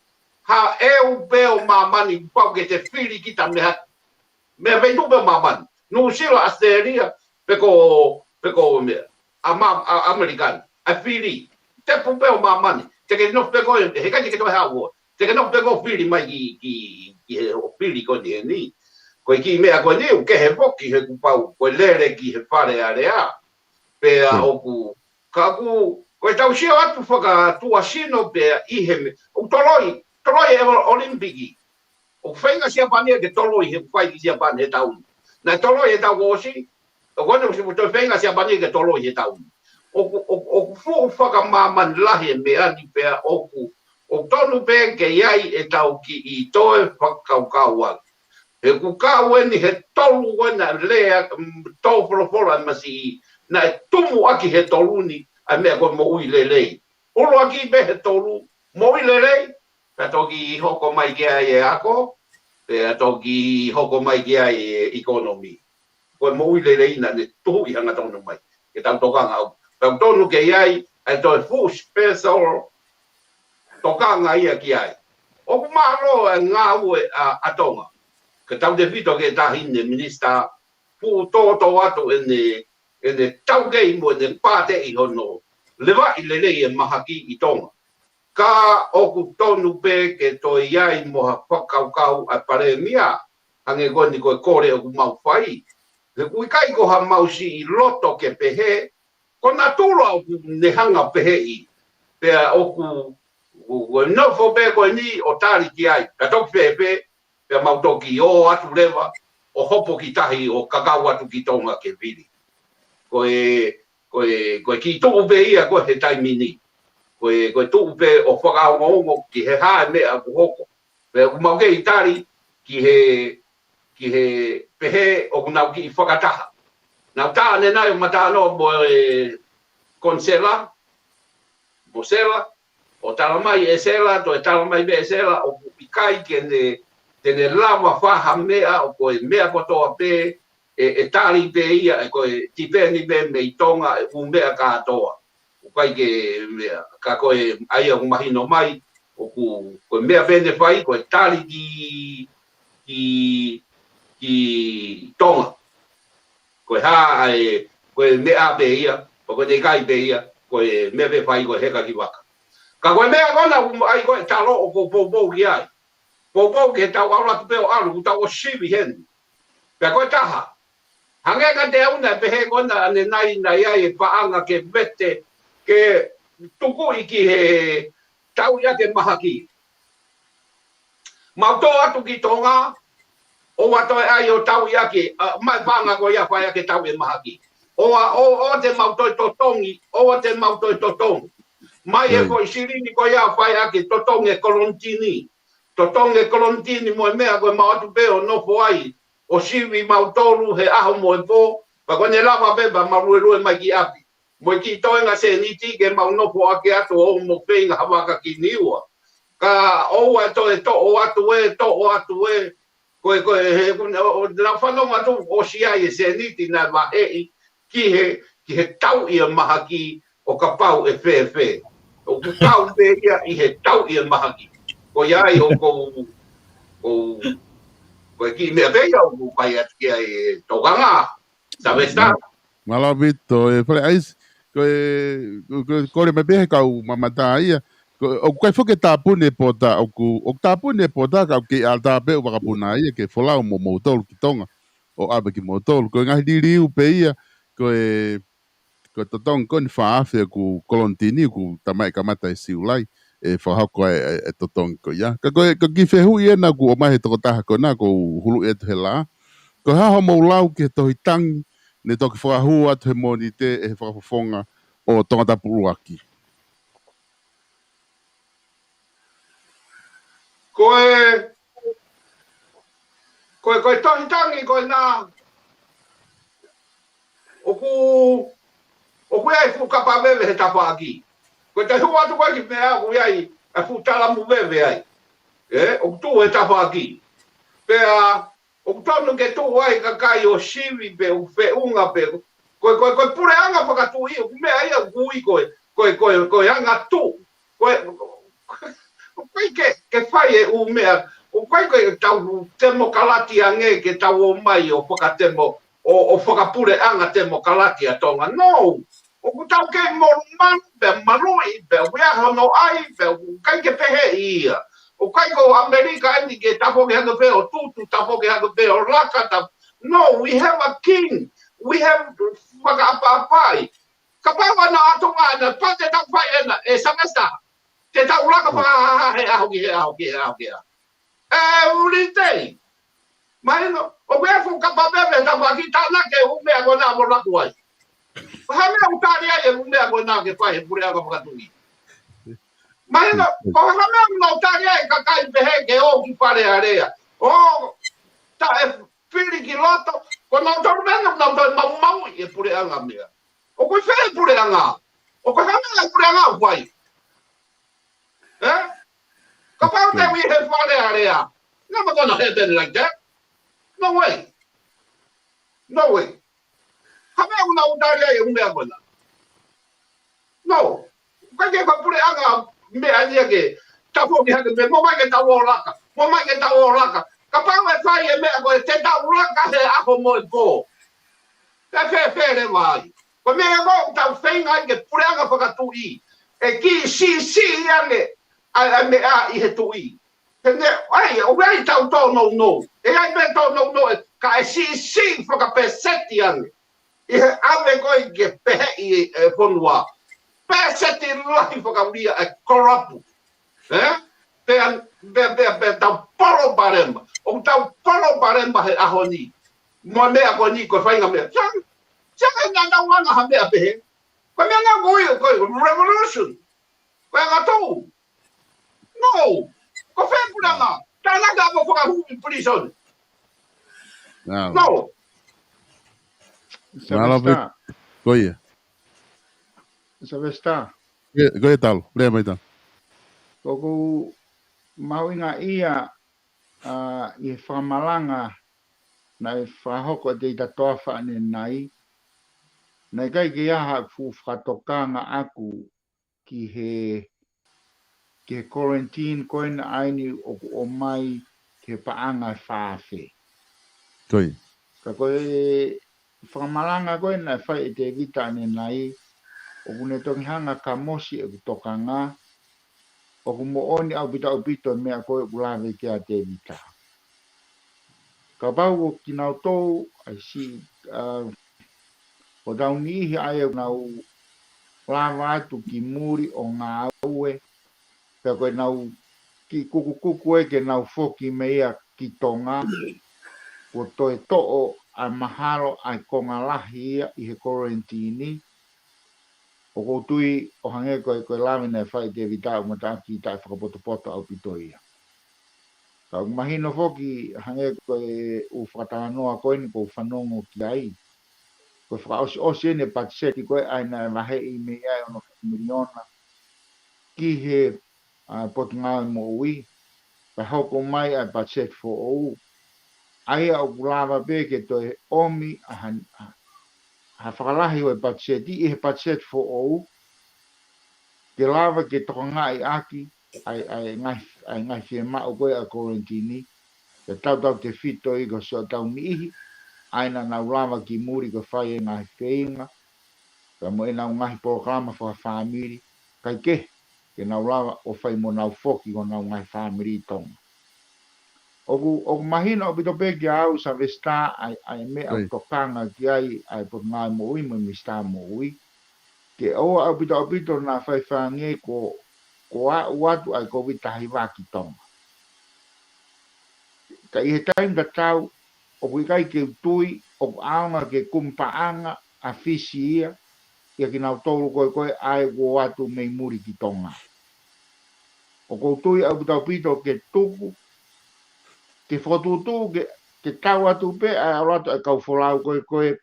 ha ʻeu pē ʻo māmani pau ke te fili kita mei ha, mei ha feituʻu pē ʻo māmani. Nuʻusila, ʻAositelēlia, pe ko, pe ko meʻa, ʻa ma-, ʻa ʻAmelika ni, ʻa fili. Tepu pē ʻo māmani, te ke nofo pē koe, he ʻikai te ke toe haʻu ʻo, te ke nofo pē koe ʻo fili mai ki, ki, ki he ʻo fili ko eni eni. Ko e kiʻi meʻa ko eni, ʻoku kehe foki he kuo pau, ko e lele ki he Fale Alea. Pea Hmm. ʻoku, ka ʻoku, ko e tau sio atu fakatuʻasino pea ʻi he meʻa, ʻoku toloi, toloi e ʻOl-, ʻOlimipiki. ʻOku feinga Siapani ke toloi he fai ki Siapani he taʻu ni. Naʻe toloi he taʻu kuo ʻosi, ʻoku ʻosi ʻoku toe feinga Siapani ke toloi he taʻu ni. ʻOku, ʻoku, ʻoku fuʻu fakamāmani lahi e meʻa ni pea ʻoku, ʻoku tonu pē ke ʻi ai ʻetau kiʻi toe fakakaukau atu. He ʻoku kau eni he tolu ena lea, mm, tō folofola e masiʻi, naʻe tumu ʻaki he tolu ni, ʻa e meʻa ko e moʻui lelei. ʻUluaki pē he tolu, moʻui lelei, pea toki hoko mai ki ai e ako, pea toki hoko mai ki ai e ʻekonomi. Ko e moʻui lelei naʻa ne tuhuʻi hangatonu mai. Ke tau tokanga au. Tau tonu ke ʻi ai, ʻa e toe fuʻu special tokanga ia ki ai. ʻOku mālō e ngāue ʻa, ʻa Tonga. Ke tau tefito ki he taʻahine minisitā, fuʻu tōtō atu ʻene, ʻene taukei mo ʻene pāteʻi hono levaʻi lelei e mahaki ʻi Tonga. Ka ʻoku tonu pē ke toe ʻi ai mo ha fakakaukau ʻa e palēmia, hangē ko eni ko e kole ʻoku mau fai. He ʻoku ʻikai ko ha mau siʻi loto ke pehē, ko natula ʻoku ne hanga pehē ʻi. Pea ʻoku, ʻoku, ʻoku nofo pē ko eni ʻo tali ki ai. Ka toki fēfē, pea mau toki ō atu leva, ʻo hopo ki tahi ʻo kakau atu ki Tonga ke vili. Ko e, ko e, ko e kiʻi tuʻu pē ia ko e he taimi ni. Ko e, ko e tuʻu pē ʻo fakaongoongo ki he hā e meʻa ʻoku hoko. Pea ʻoku mau kei tali ki he, ki he pehē ʻoku nau kiʻi fakataha. Nau tā ʻanenai ʻo matānoa mo e Konisela, mo Sela, ʻo tala mai ʻe Sela, toe tala mai pē ʻe Sela, ʻoku ʻikai ke ne, te ne lava fai ha meʻa, ʻoku ko e meʻa kotoa pē, ʻe, ʻe tali pē ia, ʻe ko e tipeni pē mei Tonga, ʻe ʻū meʻa kātoa. ʻOku ʻikai ke meʻa, ka ko e ʻai ʻoku mahino mai, ʻoku, ko e meʻa pē ne fai, ko e tali ki, ki, ki Tonga. Ko e hā, ʻa e, ko e meʻa pē ia, ko e ʻikai pē ia, ko e meʻa pē fai, ko e heka ki vaka. Ka ko e meʻa ko ena, ʻoku ʻai ko e talo ʻoku poupou ki ai. Poupou ki he tau ʻalu atu pē ʻo ʻalu, ʻoku tau ʻo sivi heni. Pea ko e taha. Hangē ka te auna pehē ko ena ʻanenai naʻe ʻi ai e paʻanga ke vete, ke tukuʻi ki he tauʻi ʻaki e mahaki. Mau tō atu ki Tonga, ʻoua toe ʻai ʻo tauʻi ʻaki, ʻa, mai paʻanga ko ia fai ʻaki e tauʻi e mahaki. ʻOua, ʻo, ʻoua te mau toe totongi, ʻoua te mau toe totongi. Mai e foʻi silini ko ia fai ʻaki totongi e kolonitini. Totongi e kolonitini mo e meʻa ko e mau atu pē ʻo nofo ai, ʻo sivi mautolu he ʻaho mo e pō, pea ko ʻene lava pē pea mau luelue mai ki ʻapi. Mo e kiʻi toenga sēniti ke mau nofo ʻaki atu ʻo mo feinga ha vaka ki Niua. Ka ʻoua ʻe toe toʻo atu ē, toʻo atu ē. Ko e, ko e, he, ʻo, ʻo, nau fanongo atu ʻosi ai e sēniti naʻe vaheʻi ki he, ki he tauʻi e mahaki ʻo kapau ʻe fēfē. ʻOku kau pē ia ʻi he tauʻi e mahaki. Ko ia ai ʻoku ou, ʻoku ou, ko e kiʻi meʻa pē ia ʻoku ou fai atu ki ai e tokanga. Savesta. Mālō ʻaupito, e Fale ʻAisi, ko e, ko e, kole mai pē he kau mamata ia, ko, ʻoku ʻikai foki ke tāpuni e pota, ʻoku, ʻoku tāpuni e pota, ka ʻoku kei ʻatā pē ʻo vakapuna ia, ke folau mo moutolu ki Tonga, ʻo ʻave kimoutolu. Ko e ngaahi liliu pē ia, ko e, ko e totongi ko eni fā afe ʻoku kolonitini, ʻoku tamaʻi kamata ʻi Siulai, ʻe fakahoko ai e, e, e totongi ko ia. Ka ko e, ko e kiʻi fehuʻi ena ʻoku ʻomai he tokotaha ko ena, ʻoku ou huluʻi atu he lā. Ko e hā hoʻomou lau ki he tohi tangi, ne toki fakahū atu he Mōnite ʻe he fakafofonga ʻo Tongatapu ʻUluaki. Ko e, ko e, ko e tohi tangi ko ena, ʻoku, ʻoku ʻi ai e fuʻu kapa veve he tafaʻaki. Ko e tahi hū atu ko ē ki meʻa ʻoku ʻi ai e fuʻu talamu veve ai. ʻE, ʻoku tuʻu he tafaʻaki. Pea, ʻoku tonu ke tuʻu ai e kakai ʻo sivi pē, ʻo feʻunga pē. Ko e, ko e, ko e puleʻanga fakatuʻi, ʻoku meʻa ia ʻoku ui ko e, ko e, ko e, ko e angatuʻu. Ko e, ʻoku ʻikai ke, ke fai e ʻū meʻa, ʻoku ʻikai ko e tau temokalati ange ke tau ō mai ʻo fakatemo, ʻo, ʻo fakapuleʻanga temokalati ʻa Tonga. No! ʻOku tau kei molumalu, pea maluʻi, pea ʻoku ʻi ai hono ʻai, pea ʻoku ʻikai ke pehē ia. ʻOku ʻikai ko ʻAmelika eni ke tafoki hake pē ʻo tutu, tafoki hake pē ʻo laka, ta-, no, we have a king. We have fakaʻapaʻapaʻi. Kapau ʻe ʻi ai ha ʻatunga ena, pea te tau fai ena, ʻe Sylvester. Te tau laka fakahā he ʻaho ki he ʻaho ki he ʻaho ki he ʻaho. ʻE, ʻuli tei. Mahino, ʻoku ʻi ai e fuʻu kapa veve he tafaʻaki, tānaki e ʻū meʻa ko ena mo laku ai. Ko e hā e meʻa ʻoku tali ai e ʻū meʻa ko ena ke fai he puleʻanga fakatuʻi. Mahino, ko e hā e meʻa ʻoku nau tali ai e kakai pehē ke ō ki Fale Alea. ʻO, ta e fili ki loto, ko nautolu meʻa naʻa nau toe maumauʻi e puleʻanga meʻa. ʻOku ʻi fē e puleʻanga? ʻOku ʻi fē e puleʻanga ʻoku fai? ʻE? Kapau te u ʻi he Fale Alea. Never gonna happen like that. No way. No way. Hā e meʻa ʻoku nau tali ai e ʻū meʻa ko ena? No. ʻIkai ke ko e puleʻanga meʻa ia ke tafoki hake pē, mo mai ke tau ō laka, mo mai ke tau ō laka. Kapau ʻe fai e meʻa ko ē te tau laka he ʻaho mo e pō. Te fēfē leva ai? Ko e meʻa ko ē ʻoku tau feinga ai ke puleʻanga fakatuʻi. ʻE kiʻi siʻisiʻi ange ʻa e, ʻa e meʻa ʻi he tuʻi. He ne, ʻai, ʻoku ʻi ai ʻetau tōnounou. ʻE ʻi ai pē tōnounou, ʻe, ka ʻe siʻisiʻi fakapēseti ange. ʻI he ʻave ko ē ke peheʻi e fonua, pēseti lahi fakaʻulia e kolopu. Ē? Pea, pea, pea, pea tau palopalema. ʻOku tau palopalema he ʻaho ni. Mo e meʻa ko eni ko e faʻahinga meʻa. Sai, sai, naʻa nau anga ha meʻa pehē. Ko e meʻa naʻa ku ui ko e revolution. Ko e anga tau. No. Ko fē pulanga. Tānaki mo fakahū ʻi prison. No. Mālō pē. Ko ia. Sylvester. Ko ia, Talo. Lea mai, Talo. ʻOku ou mahuʻingaʻia ʻi he fakamalanga naʻe fakahoko ʻe Teita Toafa ʻanenai. Naʻe ʻikai ke ʻi ai haʻaku fuʻu fakatokanga ʻaʻaku ki he, ki he quarantine ko ena ʻa eni ʻoku ʻomai ki he paʻanga ʻe fā afe. Ko ia. Ka ko e fakamalanga ko ē naʻe fai ʻe Tēvita ʻanenai, ʻoku ne toki hanga ʻo kamosi ʻeku tokanga, ʻoku moʻoni ʻaupito ʻaupito e meʻa ko ē ʻoku lave ki ai ʻa Tēvita. Kapau ko kinautolu, ʻa e si, ʻa, ʻoku tau niʻihi ai ʻoku nau lava atu ki muli ʻo ngāue, pea ko ʻenau kiʻi kukukuku ē ke nau foki mei ai ki Tonga, kuo toe toʻo ʻa e mahalo ʻa e konga lahi ia ʻi he quarantine, ʻoku ou tui ʻo hangē ko e, ko e lave naʻe fai ʻe Tēvita ʻoku mataʻaki taʻefakapotopoto ʻaupito ia. Ka ʻoku mahino foki hangē ko e ʻū fakatalanoa ko eni ʻoku ou fanongo ki ai. Ko e fakaʻosiʻosi eni e patiseti ko ē ʻa ia naʻe vaheʻi mei ai e ono miliona ki he, ʻa, Potungāue Moʻui, pea hoko mai ʻa e patiseti foʻou. ʻA ia ʻoku lava pē ke toe ʻomi ʻa ha, ha fakalahi ʻo e patiseti ʻi he patiseti foʻou, ke lava ke tokangaʻi ʻaki ʻa e, ʻa e ngaahi, ʻa e ngaahi fiemaʻu ko ē ʻa e quarantine, ke tautautefito ʻi ko siʻotau niʻihi, ʻa ia naʻa nau lava ki muli ko e fai e ngaahi feinga, pea mo ʻenau ngaahi polokalama fakafāmili, kae kehe, ke nau lava ʻo fai mo nau foki ko honau ngaahi fāmili ʻi Tonga. ʻOku, ʻoku mahino ʻaupito pē kiate au Sylvester ʻa e, ʻa e meʻa ʻoku tokanga ki ai ʻa e Potungāue Moʻui mo e Minisitā Moʻui. Ke ʻoua ʻaupito ʻaupito naʻa faifai ange ko, ko e aʻu atu ʻa e Kōviti taha hiva ki Tonga. Ka ʻi he taimi tatau, ʻoku ʻikai ke u tui ʻoku ʻaonga ke kumi paʻanga ʻa Fisi ia, ʻia kinautolu ko ē ko ē ʻa ē kuo ō atu mei muli ki Tonga. ʻOku ou tui ʻaupito ʻaupito ke tuku, ke fokotuʻutuʻu, ke, ke tau atu pē ʻa e ʻalu atu ʻa e kau folau ko ē ko ē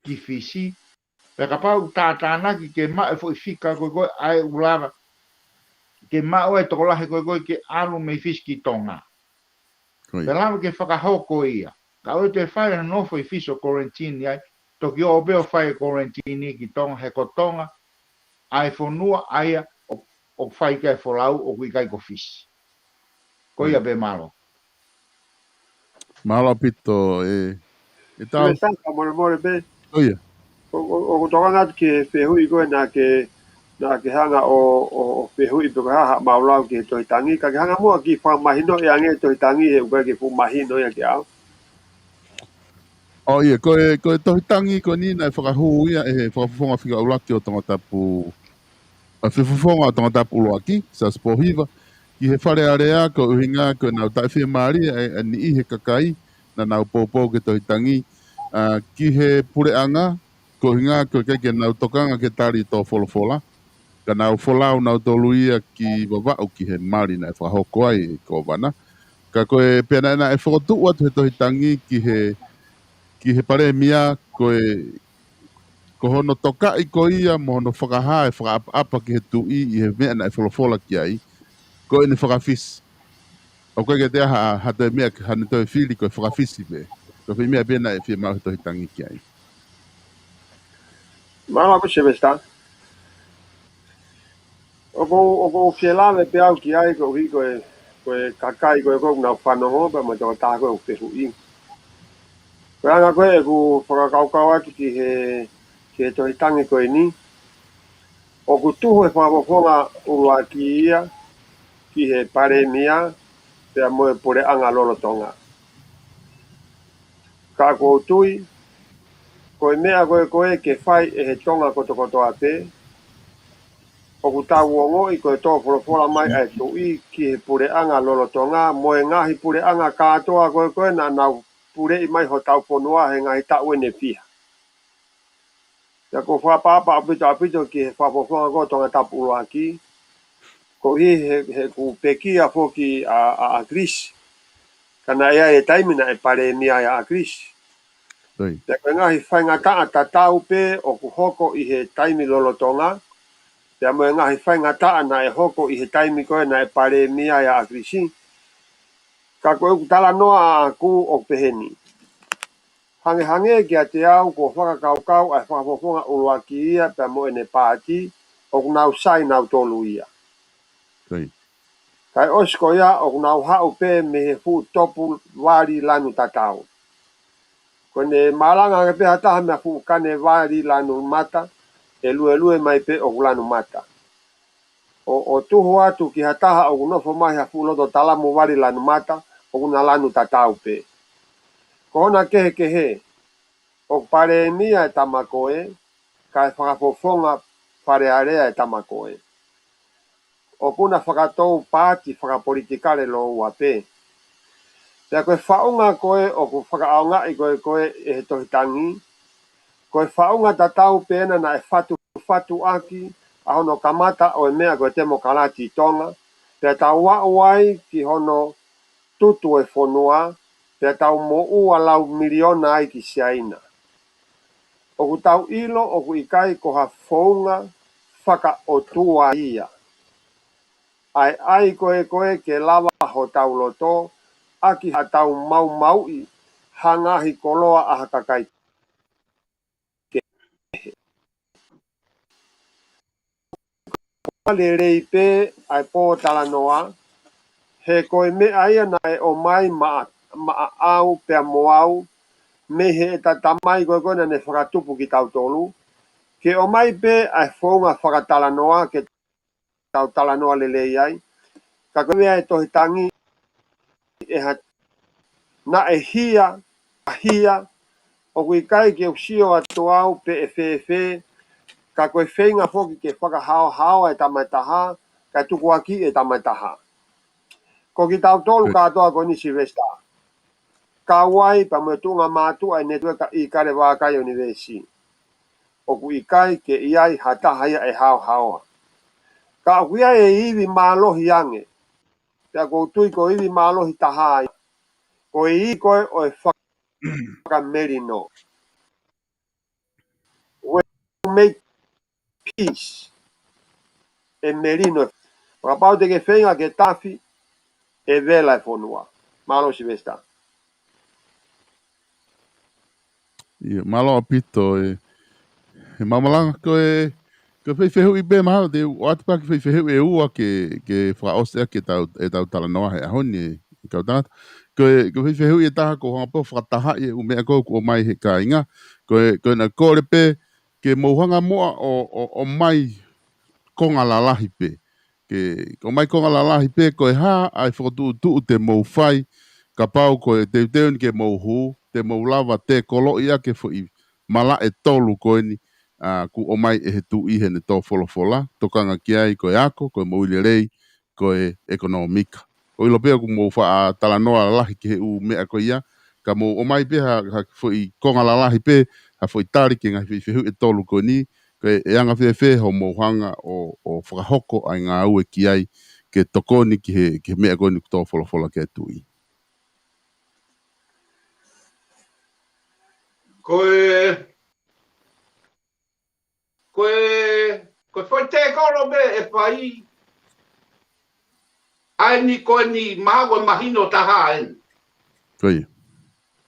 ki Fisi, pea kapau ʻoku tātānaki ke maʻu e foʻi fika ko ē ko ē ʻa ē ʻoku lava ke maʻu e tokolahi ko ē ko ē ke ʻalu mei Fisi ki Tonga. Ko ia. Pea lava ke fakahoko ia. Ka ʻoua te fai ha nofo ʻi Fisi ʻo quarantine ai, toki ō pē ʻo fai e quarantine ki Tonga, he ko Tonga ʻa e fonua ʻa ia ʻoku, ʻoku fai ki ai e folau, ʻoku ʻikai ko Fisi. Ko ia pē, mālō. Mālō ʻaupito, ʻe, ʻe Talo. Sylvester, ka molemole pē. Ko ia. ʻO, ʻo, ʻoku ou tokanga atu ki he fehuʻi ko ē naʻa ke, naʻa ke hanga ʻo, ʻo, ʻo fehuʻi pe ko e hā haʻamau lau ki he tohi tangi, ka ke hanga muʻa ʻo kiʻi fakamahinoʻi ange e tohi tangi he ʻoku ʻikai ke fuʻu mahino ia kiate au. ʻO ia, ko e, ko e tohi tangi ko eni naʻe fakahū ia ʻe he Fakafofonga Fika ʻUluaki ʻo Tongatapu, ʻa e Fakafofonga ʻo Tongatapu ʻUluaki, Siaosi Pōhiva, ki he Fale Alea, ko e ʻuhinga ko ʻenau taʻefiemālie ʻa e, ʻa e niʻihi he kakai naʻa nau poupou ki he tohi tangi, ʻa, ki he puleʻanga, ko e ʻuhinga ko e ʻikai ke nau tokanga ke tali tō folofola, ka nau folau nautolu ia ki Vavaʻu ki he mali naʻe fakahoko ai ʻe he Kōvana. Ka ko e pea naʻe, naʻe fokotuʻu atu he tohi tangi ki he, ki he Palēmia, ko e, ko hono tokaʻi ko ia mo hono fakahā e fakaʻapaʻapa ki he Tuʻi ʻi he meʻa naʻe folofola ki ai, ko ʻene fakafisi. ʻOku ʻikai ke toe ʻi ai ha, ha toe meʻa, ha ne toe fili ko e fakafisi pē. Ko e foʻi meʻa pē naʻe fiemaʻu he tohi tangi ki ai. Mālō ʻaupito Sylvester. ʻOku ou, ʻoku ou fie lave pē au ki ai koeʻuhi ko e, ko e kakai ko ē ʻoku nau fanongo pea mo e tokotaha ko ē ʻoku fehuʻi. Ko e anga ko ē ʻeku fakakaukau atu ki he, ki he tohi tangi ko eni. ʻOku tuhu e Fakafofonga ʻUluaki ia ki he Palēmia pea mo e puleʻanga lolotonga. Ka ʻoku ou tui, Ko e meʻa ko ē ko ē ke fai ʻe he Tonga kotokotoa pē, ʻoku tau ongoʻi ko e tō folofola mai ʻa e Tuʻi ki he puleʻanga lolotonga mo e ngaahi puleʻanga kātoa ko ē ko ē naʻa nau puleʻi mai hotau fonua he ngaahi taʻu ʻe fiha. Pea ʻoku ou fakaʻapaʻapa ʻaupito ʻaupito ki he fakafofonga ko ē ʻo Tongatapu ʻUluaki, koeʻuhi he, he ʻoku pekia foki ʻa, ʻa, ʻa Kilisi. Ka naʻe ʻi ai e taimi naʻe palēmia ai ʻa Kilisi. Pea ko e ngaahi faingataʻa tatau pē ʻoku hoko ʻi he taimi lolotonga, pea mo e ngaahi faingataʻa naʻe hoko ʻi he taimi ko ē naʻe palēmia ai ʻa Kilisi. Ka ko ʻeku talanoa ʻaʻaku ʻoku peheni. Hangehangē kiate au kuo fakakaukau ʻa e fakafofonga ʻuluaki ia pea mo ʻene paati, ʻoku nau sai nautolu ia. Kae ʻosi ko ia ʻoku nau haʻu pē mei he fuʻu topu vali lanu tatau. Ko ʻene malanga ange pē ha taha mei ha fuʻu kane vali lanu mata, ʻe luelue mai pē ʻoku lanu mata. ʻO, ʻo tuhu atu ki ha taha ʻoku nofo mai ha fuʻu loto talamu vali lanu mata, ʻoku na lanu tatau pē. Ko hona kehekehe, ʻoku palēmia e tama ko ē, kae fakafofonga Fale Alea e tama ko ē. ʻOku na fakatou paati fakapolitikale lōua pē. Pea ko e faʻunga ko ē ʻoku fakaʻaongaʻi ko ē ko ē ʻe he Tohi Tangi, ko e faʻunga tatau pē ena naʻe fatufatuʻaki ʻa hono kamata ʻo e meʻa ko e temokalati ʻi Tonga, pea tau aʻu ai ki hono tutu e fonua, pea tau moʻua lau miliona ai ki Siaina. ʻOku tau ʻilo ʻoku ʻikai ko ha founga fakaʻotua ia. ʻAi, ʻai ko ē ko ē ke lava hotau loto, ʻaki haʻatau maumauʻi ha ngaahi koloa ʻa ha kakai kehe. Lelei pē ʻa e pōtalanoa, he ko e meʻa ia naʻe ʻomai maʻa, maʻa au pea mo au, mei heʻeta tamai ko ē ko ē naʻa ne fakatupu kitautolu, ke ʻomai pē ʻa e founga fakatalanoa, ke tau talanoa lelei ai. Ka ko e meʻa ʻe Tohi Tangi ʻe ha, naʻe hia, ʻa hia, ʻoku ʻikai ke u sio atu au pe ʻe fēfē, ka ko e feinga foki ke fakahaohaoa e tama ʻe taha, kae tukuakiʻi e tama ʻe taha. Ko kitautolu kātoa ko eni Silivesitā, kau ai pea mo e tuʻunga mātuʻa e Netiueka ʻIkale Vākai ʻUnivēsi. ʻOku ʻikai ke ʻi ai ha taha ia ʻe haohaoa. Ka ʻoku ʻi ai e ivi mālohi ange. Pea ʻoku ou tui ko e ivi mālohi taha ia, ko e ivi ko ē ʻo e fakamelino. When you make peace, ʻe melino. Kapau te ke feinga ke tafi, ʻe vela e fonua. Mālō Silivesitā. ʻIo, mālō ʻaupito e, e mau malanga ko e, ko e foʻi fehuʻi pē mahalo te u ʻoatu pē ha kiʻi foʻi fehuʻi ʻe ua ke, ke fakaʻosi ʻaki ʻetau, ʻetau talanoa he ʻaho ni e, e kau tangata. Ko e, ko e foʻi fehuʻi ʻe taha ʻoku ou hanga pē ʻo fakatahaʻi e ʻū meʻa ko ē ʻoku ʻomai he kāinga. Ko e, ko ʻena kole pē ke mou hanga muʻa ʻo, ʻo, ʻomai konga lalahi pē. Ke, ʻomai konga lalahi pē ko e hā ʻa e fokotuʻutuʻu te mou fai, kapau ko e teuteu ni ke mou hū, te mou lava tēkoloʻi ʻaki e foʻi malaʻe ʻe tolu ko eni, ʻa, kuo ʻomai ʻe he Tuʻi heʻene tō folofola, tokanga ki ai ko e ako, ko e moʻui lelei, ko e ʻekonōmika. ʻOku ou ʻilo pē ʻoku mou faʻa talanoa lahi ki he ʻū meʻa ko ia, ka mou ʻomai pē ha, ha foʻi konga lalahi pē, ha foʻi tali ki he ngaahi foʻi fehuʻi ʻe tolu ko eni, ko e, ʻe anga fēfē hoʻomou hanga ʻo, ʻo fakahoko ʻa e ngāue ki ai ke tokoni ki he, ki he meʻa ko eni kuo tō folofola ki ai e Tuʻi. Ko e, ko e, ko e foʻi tēkolo pē ʻe fai, ʻa eni ko eni mahalo ko e mahino taha eni. Ko ia.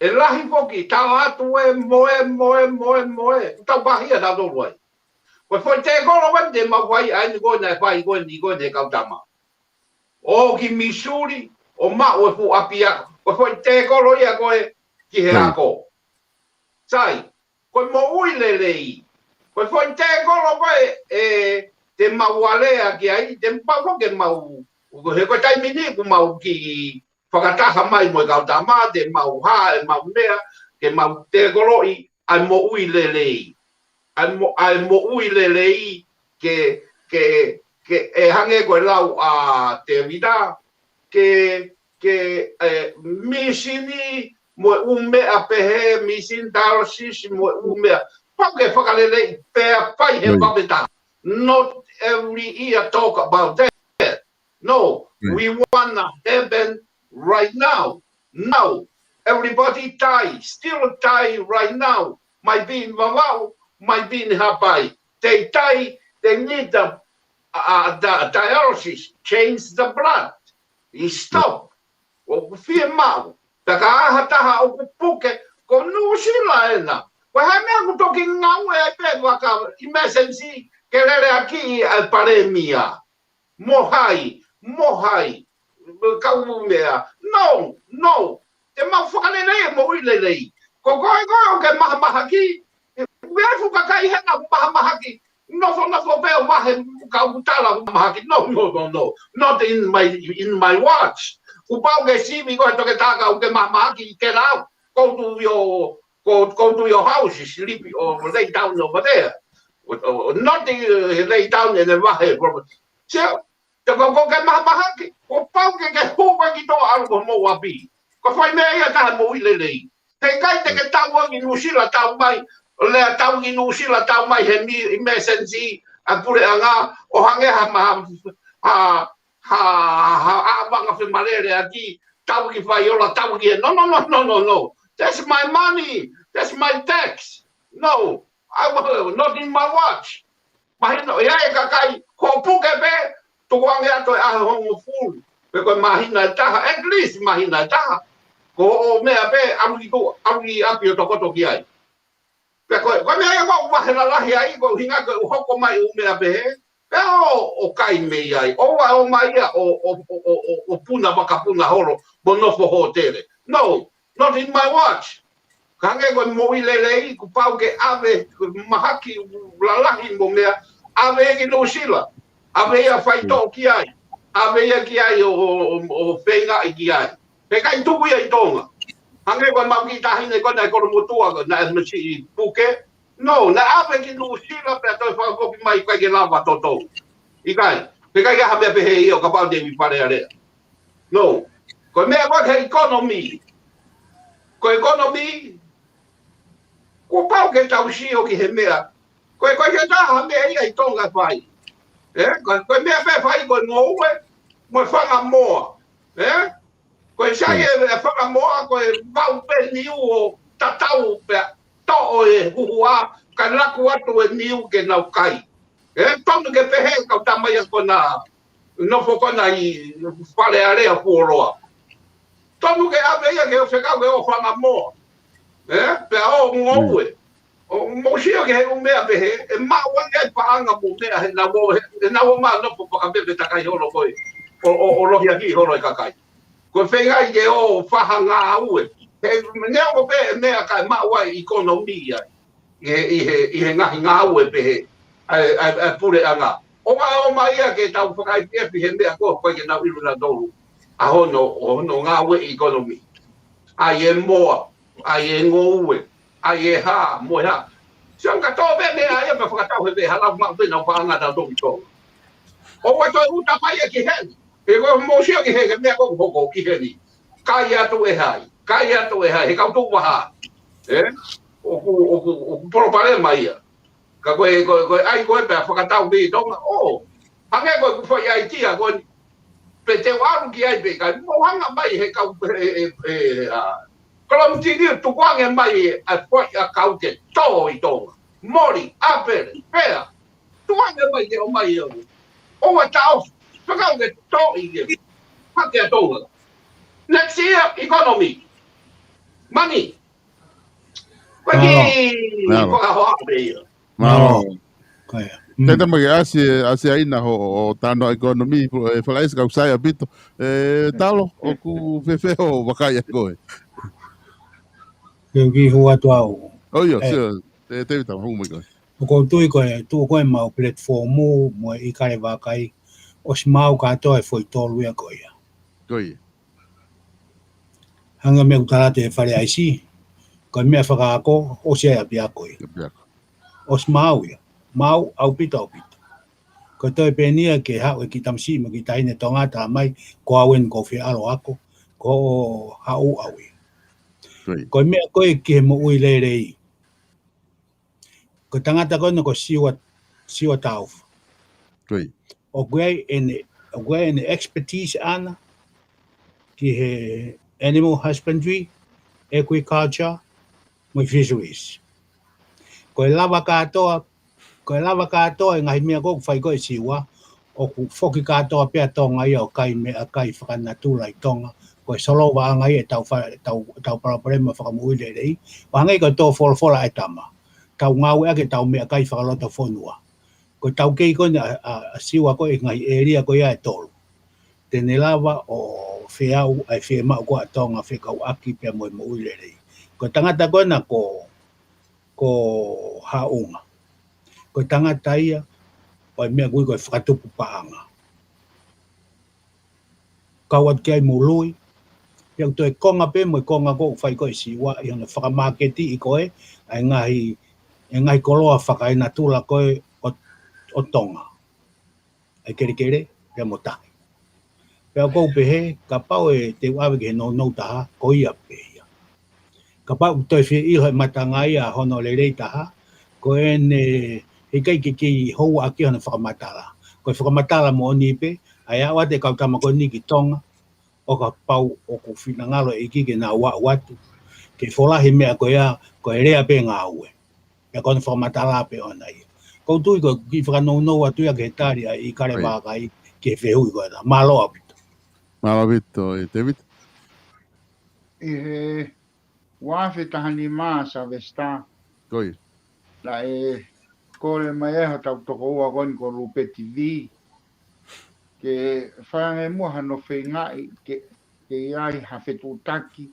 ʻE lahi foki, tala atu ē, moe, moe, moe, moe. Tau pahia tautolu ai. Ko e foʻi tēkolo pē te mau fai, ʻa eni ko ē naʻe fai ko eni ko eni he kau tama. ʻO ki Missouri, ʻo maʻu e fuʻu ʻapiako. Ko e foʻi tēkolo ia ko ē ki he ako. Sai, ko e moʻui lelei. Ko e foʻi tēkolo ko ē, ʻe, te mau alea ki ai, te mau foki mau, he ko e taimi ni kuo mau kiʻi fakataha mai mo e kau tama, te mau hā, ʻe mau meʻa, ke mau tēkoloʻi, ʻa e moʻui lelei. ʻA e mo-, ʻa e moʻui lelei ke, ke, ke ʻe hangē ko e lau ʻa Tēvita, ke, ke, ʻe, misini mo e ʻū meʻa pehē, misini dialysis mo e ʻū meʻa. Pau ke fakaleleiʻi pea fai he Right. vave taha. Not every year talk about that. No, Right. we want to happen right now. Now, everybody die, still die right now. Might be in Vavaʻu, might be in Haʻapai. They die, they need the, uh, the dialysis, change the blood. It stop. ʻOku fiemaʻu. Pea ka ʻi ai ha taha ʻoku puke, ko Nuʻusila ena. Ko e hā e meʻa ʻoku toki ngāue ai pē vaka emergency, ke lele ʻaki ʻa e palēmia. Mo hai, mo hai. Kau meʻa. No, no. Te mau fakalelei e moʻui lelei. Ko koe, koe ʻoku ke mahamahaki. Meʻa fuka kai hena mahamahaki. Nofo, nofo pē ʻo vahe kau tala mahamahaki. No, no, no, no. Not in my, in my watch. Kuo pau ke sivi koe toketā ka ʻoku ke mahamahaki ke lau. Go to your, go, go to your house, sleep or lay down over there. Or, or not, uh, lay down and vahe. So, te ko, ko ke mahamahaki, kuo pau ke ke hū koe ki tō ʻalu ko homou ʻapi. Ko e fai meʻa ia taha moʻui lelei. He ʻikai te ke tau angi Nuʻusila tau mai, lea tau angi Nuʻusila tau mai he mi-, emergency ʻa e puleʻanga, ʻo hangē ha ma-, ha, ha, ha ʻavanga femalele ʻaki, tau ki fai ola, tau ki e, no, no, no, no, no, no. That's my money, that's my tax. No, I will, not in my watch. Mahino, ʻe ʻi ai e kakai, ko e puke pē, tuku ange atu e ʻaho hongofulu. Pe ko e māhina ʻe taha, at least māhina ʻe taha. Ko hoʻo meʻa pē, ʻalu ki tuʻa, ʻalu ki ʻapi ʻo tokoto ki ai. Pea ko e, ko e meʻa ia ʻoku vahe lalahi ai, ko e ʻuhinga ko e ʻoku hoko mai ʻū meʻa pehē. Pea ʻo, ʻo kai mei ai. ʻOua ʻe ō mai ia, ʻo, ʻo puna vakapuna holo, mo nofo hōtele. No, not in my watch. Ka hangē ko e moʻui lelei, kuo pau ke ʻave, ko e mahaki lalahi mo meʻa, ʻave ia ki Nuʻusila, ʻave ia faitoʻo ki ai, ʻave ia ki ai ʻo, ʻo, ʻo, ʻo feingaʻi ki ai. He ʻikai tuku ia ʻi Tonga. Hangē ko e mau kiʻi taʻahine ko ena ʻi Kolomotuʻa ko ena ʻe masiʻi puke. No, naʻe ʻave ki Nuʻusila pea toe fakafoki mai ʻikai ke lava totou. ʻIkai, he ʻikai ke ʻi ai ha meʻa pehē ia ʻo kapau te u ʻi Fale Alea. No. Ko e meʻa ko e economy. Ko e economy. Kuo pau ke tau sio ki he meʻa. Ko e, ko e hā ha meʻa ia ʻi Tonga ʻe fai. ʻE? Ko e, ko e meʻa pē ʻe fai ko e ngoue, mo e fanga moa. ʻE? Ko e sai e, e fanga moa, ko e vau pē niu ʻo tatau pea toʻo e huhua, ka laku atu e niu ke nau kai. ʻE tonu ke pehē kau tamaiki ko ena, nofo ko ena ʻi Fale Alea fuoloa. Tonu ke ʻave ia ke fekau ke ō fanga moa. ʻE? Pea ō ngoue. ʻO mou sio ki he ʻū meʻa pehē, ʻe maʻu ange ai paʻanga mo meʻa he nau ō, he, he nau ō mai nofo pakapepe takai holo ko ē. ʻO, ʻo, ʻo lohiakiʻi holo e kakai. Ko e feingaʻi ke ō fai ha ngāue. He neongo pē e meʻa kae maʻu ai economy ai. ʻI he, ʻi he, ʻi he ngaahi ngāue pehē. ʻA e, ʻa e, ʻa e puleʻanga. ʻOua ʻe ō mai ia ke tau fakaʻefiʻefi he meʻa ko ē ʻikai ke nau ʻilo nautolu. ʻA hono, hono ngāue economy. ʻAi e moa, ʻai e ngoue, ʻai e hā, mo e hā. Sio ange kātoa pē meʻa ia pea fakatau he pē, hala maʻu pē ʻenau paʻanga tautolu ʻi Tonga. ʻOua toe uta mai ia ki heni. He ko e mou sio ki he, he meʻa ko ē ʻoku hoko ʻi heni. Kai atu ʻe hai, kai atu ʻe hai, he kau tuʻu vaha. ʻE? ʻOku, ʻoku, ʻoku palopalema ia. Ka ko e, ko e, ko e ʻai ko ē pea fakatau mei Tonga, ʻo. Hangē ko e kuo fai ʻaitia ko eni. Pe te u ʻalu ki ai pe ʻikai, mou hanga mai he kau, e, e, e, a. Kolomitini tukuange mai ʻa e foʻi ʻakau ke tō ʻi Tonga. Moli, ʻapele, pea. Tukuange mai ke ō mai ʻo. ʻOua taʻofi, fekau ke tō ʻi ke. Hake ʻa Tonga. Next year, economy. Money. Ko e kiʻi Mālō. Mālō. Fakahoa pē ia. Mālō. Mālō. Ko ia. Mm. Teta mai ʻasi, ʻasi ʻaina ho, ho, ho tano economy, e Falaise kau sai ʻaupito. E, Talo, ʻoku fēfē hoʻo vakai ʻa koe? Ke u kiʻi hū atu au. ʻOi, ʻio, ʻe. Sio, te, te vita, hū mai koe. ʻOku ou tui ko e, tuʻu ko ē ʻemau platform, mo e ʻikai vakai, ʻosi maʻu kātoa e foʻi tolu ia ko ia. Ko ia. Hangē ko e meʻa ʻoku tala atu ʻe Faleaisi. Ko e meʻa fakaako, ʻosi ʻi ai ʻapiako ia. ʻApiako. ʻOsi maau ia. Maau ʻaupito ʻaupito. Ko e toe pē eni ia ke haʻu e kiʻi tamasiʻi mo e kiʻi taʻahine Tonga, talamai ko au eni ʻoku ou fie ʻalu ʻo ako, ko hoʻo haʻu ʻaʻau ia. Ko ia. Ko e meʻa ko ē ki he moʻui lelei. Ko e tangata ko ena ko Siua, Siua Taufa. Ko ia. ʻOku ʻi ai ʻene, ʻoku ʻi ai ʻene expertise ʻana ki he animal husbandry, agriculture, mo e fisheries. Ko e lava kātoa, ko e lava kātoa e ngaahi meʻa ko ē ʻoku fai ko ē ʻe Siua, ʻoku foki kātoa pē ʻa Tonga ia ʻo kai meʻakai fakanatula ʻi Tonga. Ko e solovaʻanga ia ʻetau fa-, ʻetau, ʻetau palopalema fakamoʻui lelei. ʻO hangē ko e tō folofola ʻa e tama. Tau ngāueʻaki ʻetau meʻakai fakalotofonua. Ko e taukei ko ena ʻa, ʻa, ʻa Siua ko ē ʻi he ngaahi ʻēlia ko ia ʻe tolu. Te ne lava ʻo feau ʻa e fiemaʻu ko ē ʻa Tonga fekauʻaki pea mo e moʻui lelei. Ko e tangata ko ena ko, ko Haʻunga. Ko e tangata ia ʻo e meʻa ʻoku ui ko e fakatupu paʻanga. Kau atu ki ai mo Lui, pea ʻoku toe konga pē mo e konga ko ē ʻoku fai ko ē ʻe Siua ʻi hono fakamāketiʻi ko ē ʻa e ngaahi, e ngaahi koloa fakaenatula ko ē ʻo, ʻo Tonga. ʻA e kelekele, pea mo tahi. Pea ʻoku ou pehē, kapau ʻe te u ʻave ki he nounou taha, ko ia pē ia. Kapau ʻe toe fie ʻilo he matanga ia hono lelei taha, ko ʻene heʻikai ke kei houʻaki hono fakamatala. Ko e fakamatala moʻoni pē, ʻa e aʻu atu e kau tama ko eni ki Tonga, ʻo kapau ʻoku finangalo e ʻEiki ke nau aʻu atu. Ke folahi meʻa ko ia, ko e lea pē ngāue. Pea ko hono fakamatala pē ʻoʻona ia. ʻOku ou tui ko e kiʻi fakanounou atu ia ki he tali ʻa e ʻIkale Vakai ki he fehuʻi ko ena. Mālō ʻaupito. Mālō ʻaupito, ʻe David. ʻI he ua afe taha nima Sylvester. Ko ia. Naʻe kole mai ai hotau tokoua ko eni ko Lupeti Vī. Ke fai ange muʻa hano feingaʻi ke, ke ʻi ai ha fetuʻutaki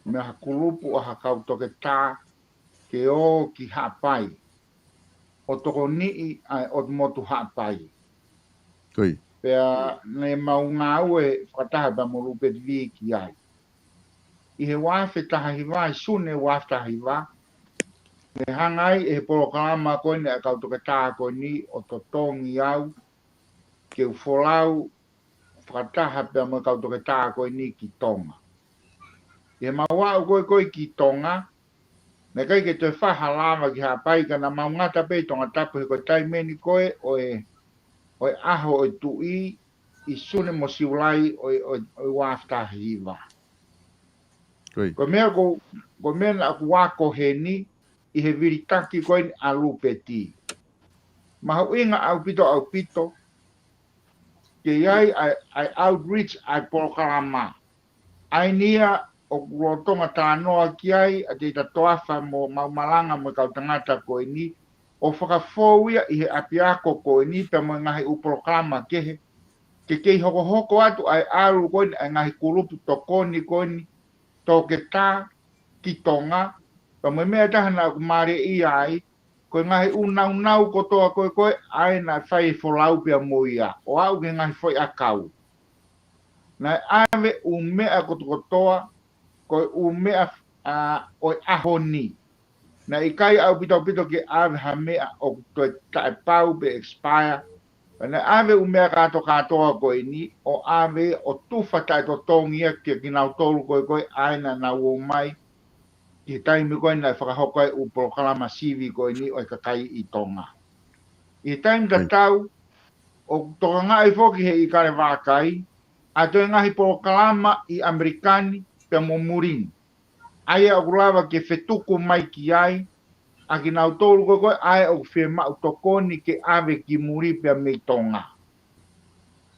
mei ha kulupu ʻa ha kau toketā ke ō ki Haʻapai ʻo tokoniʻi ʻa e ʻotu motu Haʻapai. Ko ia. Pea naʻe mau ngāue fakataha pea mo Lupeti Vī ki ai. ʻI he ua afe taha hiva, ʻi Sune ua afe taha hiva, ne hanga ai ʻe he polokalama ko eni ʻa e kau toketā ko eni ʻo totongi au ke u folau fakataha pea mo e kau toketā ko eni ki Tonga. ʻI heʻemau aʻu ko ē ko ē ki Tonga, naʻe ʻikai ke toe fai ha lava ki Haʻapai ka naʻa mau ngata pē ʻi Tongatapu he ko e taimi eni ko ē ʻo e, ʻo e ʻaho ʻo e tuʻi ʻi Sune mo Siulai ʻo e, ʻo e, ʻo e ua afe taha hiva. Ko ia. Ko e meʻa ko, ko e meʻa naʻa ku ako heni ʻi he vilitaki ko eni ʻa Lupeti. Mahuʻinga ʻaupito ʻaupito ke ʻi ai ʻa e, ʻa e outreach ʻa e polokalama. ʻA eni ia ʻoku lolotonga talanoa ki ai ʻa Teita Toafa mo mau malanga mo e kau tangata ko eni ʻo fakafou ia ʻi he ʻapiako ko eni pea mo e ngaahi ʻū polokalama kehe. Ke kei hokohoko atu ʻa e ʻalu ko eni ʻa e ngaahi kulupu tokoni ko eni toketā ki Tonga, pea mo e meʻa ʻe taha naʻa ku mālieʻia ai, ko e ngaahi ʻū naunau kotoa ko ē ko ē ʻa ē naʻe fai e folau pea mo ia, ʻo aʻu ki he ngaahi foʻi ʻakau. Naʻe ʻave ʻū meʻa kotokotoa, ko e ʻū meʻa, ʻa, ʻo e ʻaho ni. Naʻe ʻikai ʻaupito ʻaupito ke ʻave ha meʻa ʻoku toe taʻepau pe expire. Naʻe ʻave ʻū meʻa kātoa kātoa ko eni, ʻo ʻave ʻo tufa taʻetotongi ia kia kinautolu ko ē ko ē ʻa ē naʻa nau ō mai ki he taimi ko ē naʻe fakahoko ai ʻū polokalama sivi ko eni ʻo e kakai ʻi Tonga. ʻI he taimi tatau, ʻoku tokangaʻi foki ʻe he ʻIkale Vakai ʻa e toe ngaahi polokalama ʻi ʻAmelika ni pea mo muli ni. ʻA ia ʻoku lava ke fetuku mai ki ai ʻa kinautolu ko ē ko ē ʻa ē ʻoku fiemaʻu tokoni ke ʻave ki muli pea mei Tonga.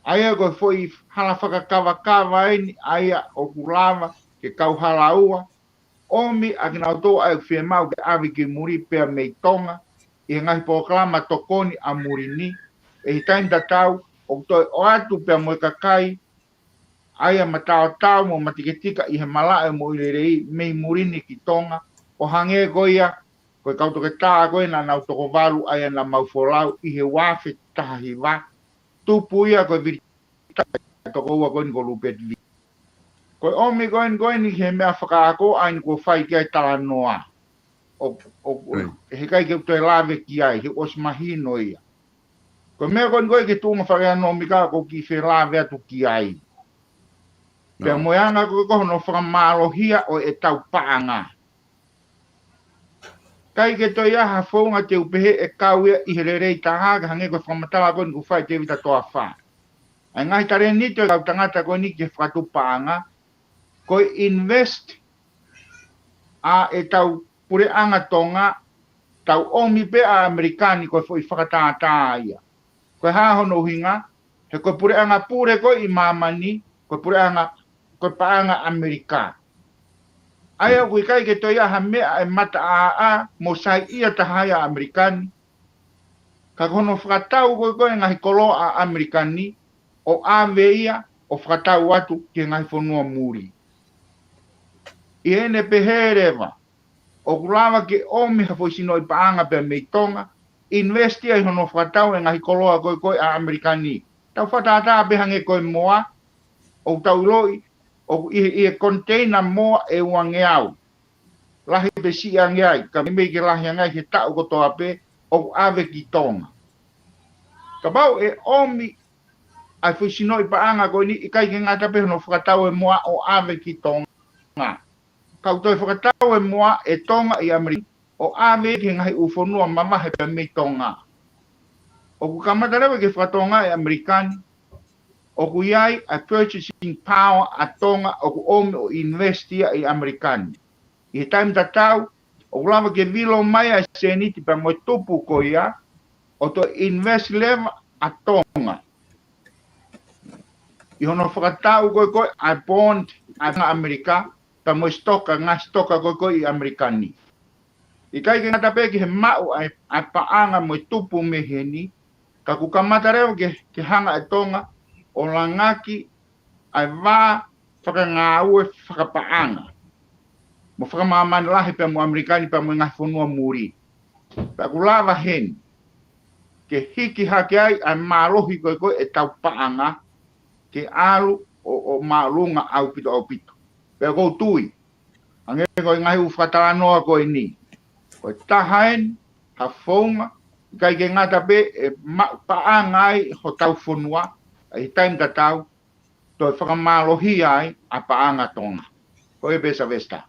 ʻA ia ko e foʻi hala fakakavakava eni ʻa ia ʻoku lava ke kau hala ua, ʻomi ʻa kinautolu ʻa ē ʻoku fiemaʻu ke ʻave ki muli pea mei Tonga, ʻi he ngaahi polokalama tokoni ʻa muli ni, ʻi he taimi tatau, ʻoku toe ʻoatu pea mo e kakai, ʻa ia mataotao mo matiketika ʻi he malaʻe moʻui lelei mei muli ni ki Tonga, ʻo hangē ko ia, ko e kau toketā ko ē naʻa nau toko valu ʻa ia naʻa mau folau ʻi he ua afe taha hiva, tupu ia ko e vilitaki ʻa e tokoua ko eni ko Lupeti Vī. Ko e ʻomi ko eni ko eni he meʻa fakaako ʻa eni kuo fai ki ai talanoa. ʻO, ʻo, ʻo, ʻIo. He ʻikai ke u toe lave ki ai, he ʻosi mahino ia. Ko e meʻa ko eni ko e ki he tuʻunga fakaʻekonōmika ʻoku ou kiʻi fie lave atu ki ai. Pea ʻIo. mo e anga ko ē ko hono fakamālohia ʻo ʻetau paʻanga. ʻIkai ke toe ʻi ai ha founga te u pehē ʻe kau ia ʻi he lelei taha ke hangē ko e fakamatala ko eni kuo fai ʻe Tēvita Toafa. ʻA e ngaahi talēniti ʻo e kau tangata ko eni ki he fakatupu paʻanga, ko e invest ʻa ʻetau puleʻanga Tonga, tau ʻomi pē ʻa ʻAmelika ni ko e foʻi fakatātā ia. Ko e hā hono ʻuhinga, he ko e puleʻanga pule ko ē ʻi māmani, ko e puleʻanga, ko e paʻanga ʻAmelika. ʻA ia ʻoku ʻikai ke toe ʻi ai ha meʻa ʻe mataʻāʻā mo saiʻia taha ai ʻa ʻAmelika ni. Ka ko hono fakatau ko ē ko ē ngaahi koloa ʻa ʻAmelika ni, ʻo ʻave ia, ʻo fakatau atu ki he ngaahi fonua muli. ʻI heʻene pehē leva, ʻoku lava ke ʻomi ha foʻi sinoʻi paʻanga pea mei Tonga, invest ia ʻi hono fakatau e ngaahi koloa ko ē ko ē ʻa ʻAmelika ni. Tau fakatātā pē hangē ko e moa, ʻoku tau ʻiloʻi, ʻoku ʻi he, ʻi he container moa ʻe uangeau. Lahi pe siʻi ange ai, ka meimei ke lahi ange ai he taʻu kotoa pē, ʻoku ʻave ki Tonga. Kapau ʻe ʻomi ʻa e foʻi sinoʻi paʻanga ko eni ʻikai ke ngata pē hono fakatau e moa ʻo ʻave ki Tonga. Ka ʻoku toe fakatau e moa ʻe Tonga ʻi ʻAmelika ʻo ʻave ki he ngaahi ʻū fonua mamahi pea mei Tonga. ʻOku kamata leva ke fakatokangaʻi ʻe ʻAmelika ni, ʻoku ʻi ai ʻa e purchasing power ʻa Tonga ʻoku ʻomi ʻo invest ia ʻi ʻAmelika ni. ʻI he taimi tatau, ʻoku lava ke vilo mai ʻa e sēniti pea mo e tupu ko ia, ʻo toe invest leva ʻa Tonga. ʻI hono fakatau ko ē ko ē ʻa e bond ʻa e ʻAmelika, pea mo e sitoka, ngaahi sitoka ko ē ko ē ʻi ʻAmelika ni. ʻIkai ke ngata pē ki he maʻu ʻa e, ʻa e paʻanga mo e tupu mei heni, ka ʻoku kamata leva ke, ke hanga ʻe Tonga ʻo langaki ʻa e vā fakangāue fakapaʻanga mo fakamāmani lahi pea mo ʻAmelika ni pea mo e ngaahi fonua muli. Pea ʻoku lava heni ke hiki hake ai ʻa e mālohi ko ē ko ē ʻetau paʻanga ke ʻalu ʻo, ʻo māʻolunga ʻaupito ʻaupito. Pea ʻoku ou tui, hangē ko e ngaahi ʻū fakatalanoa ko eni, ko e taha eni ha founga ʻikai ke ngata pē ʻe maʻu paʻanga ai hotau fonua, ʻi he taimi tatau, toe fakamālohia ai ʻa e paʻanga Tonga. Ko ia pē Sylvester.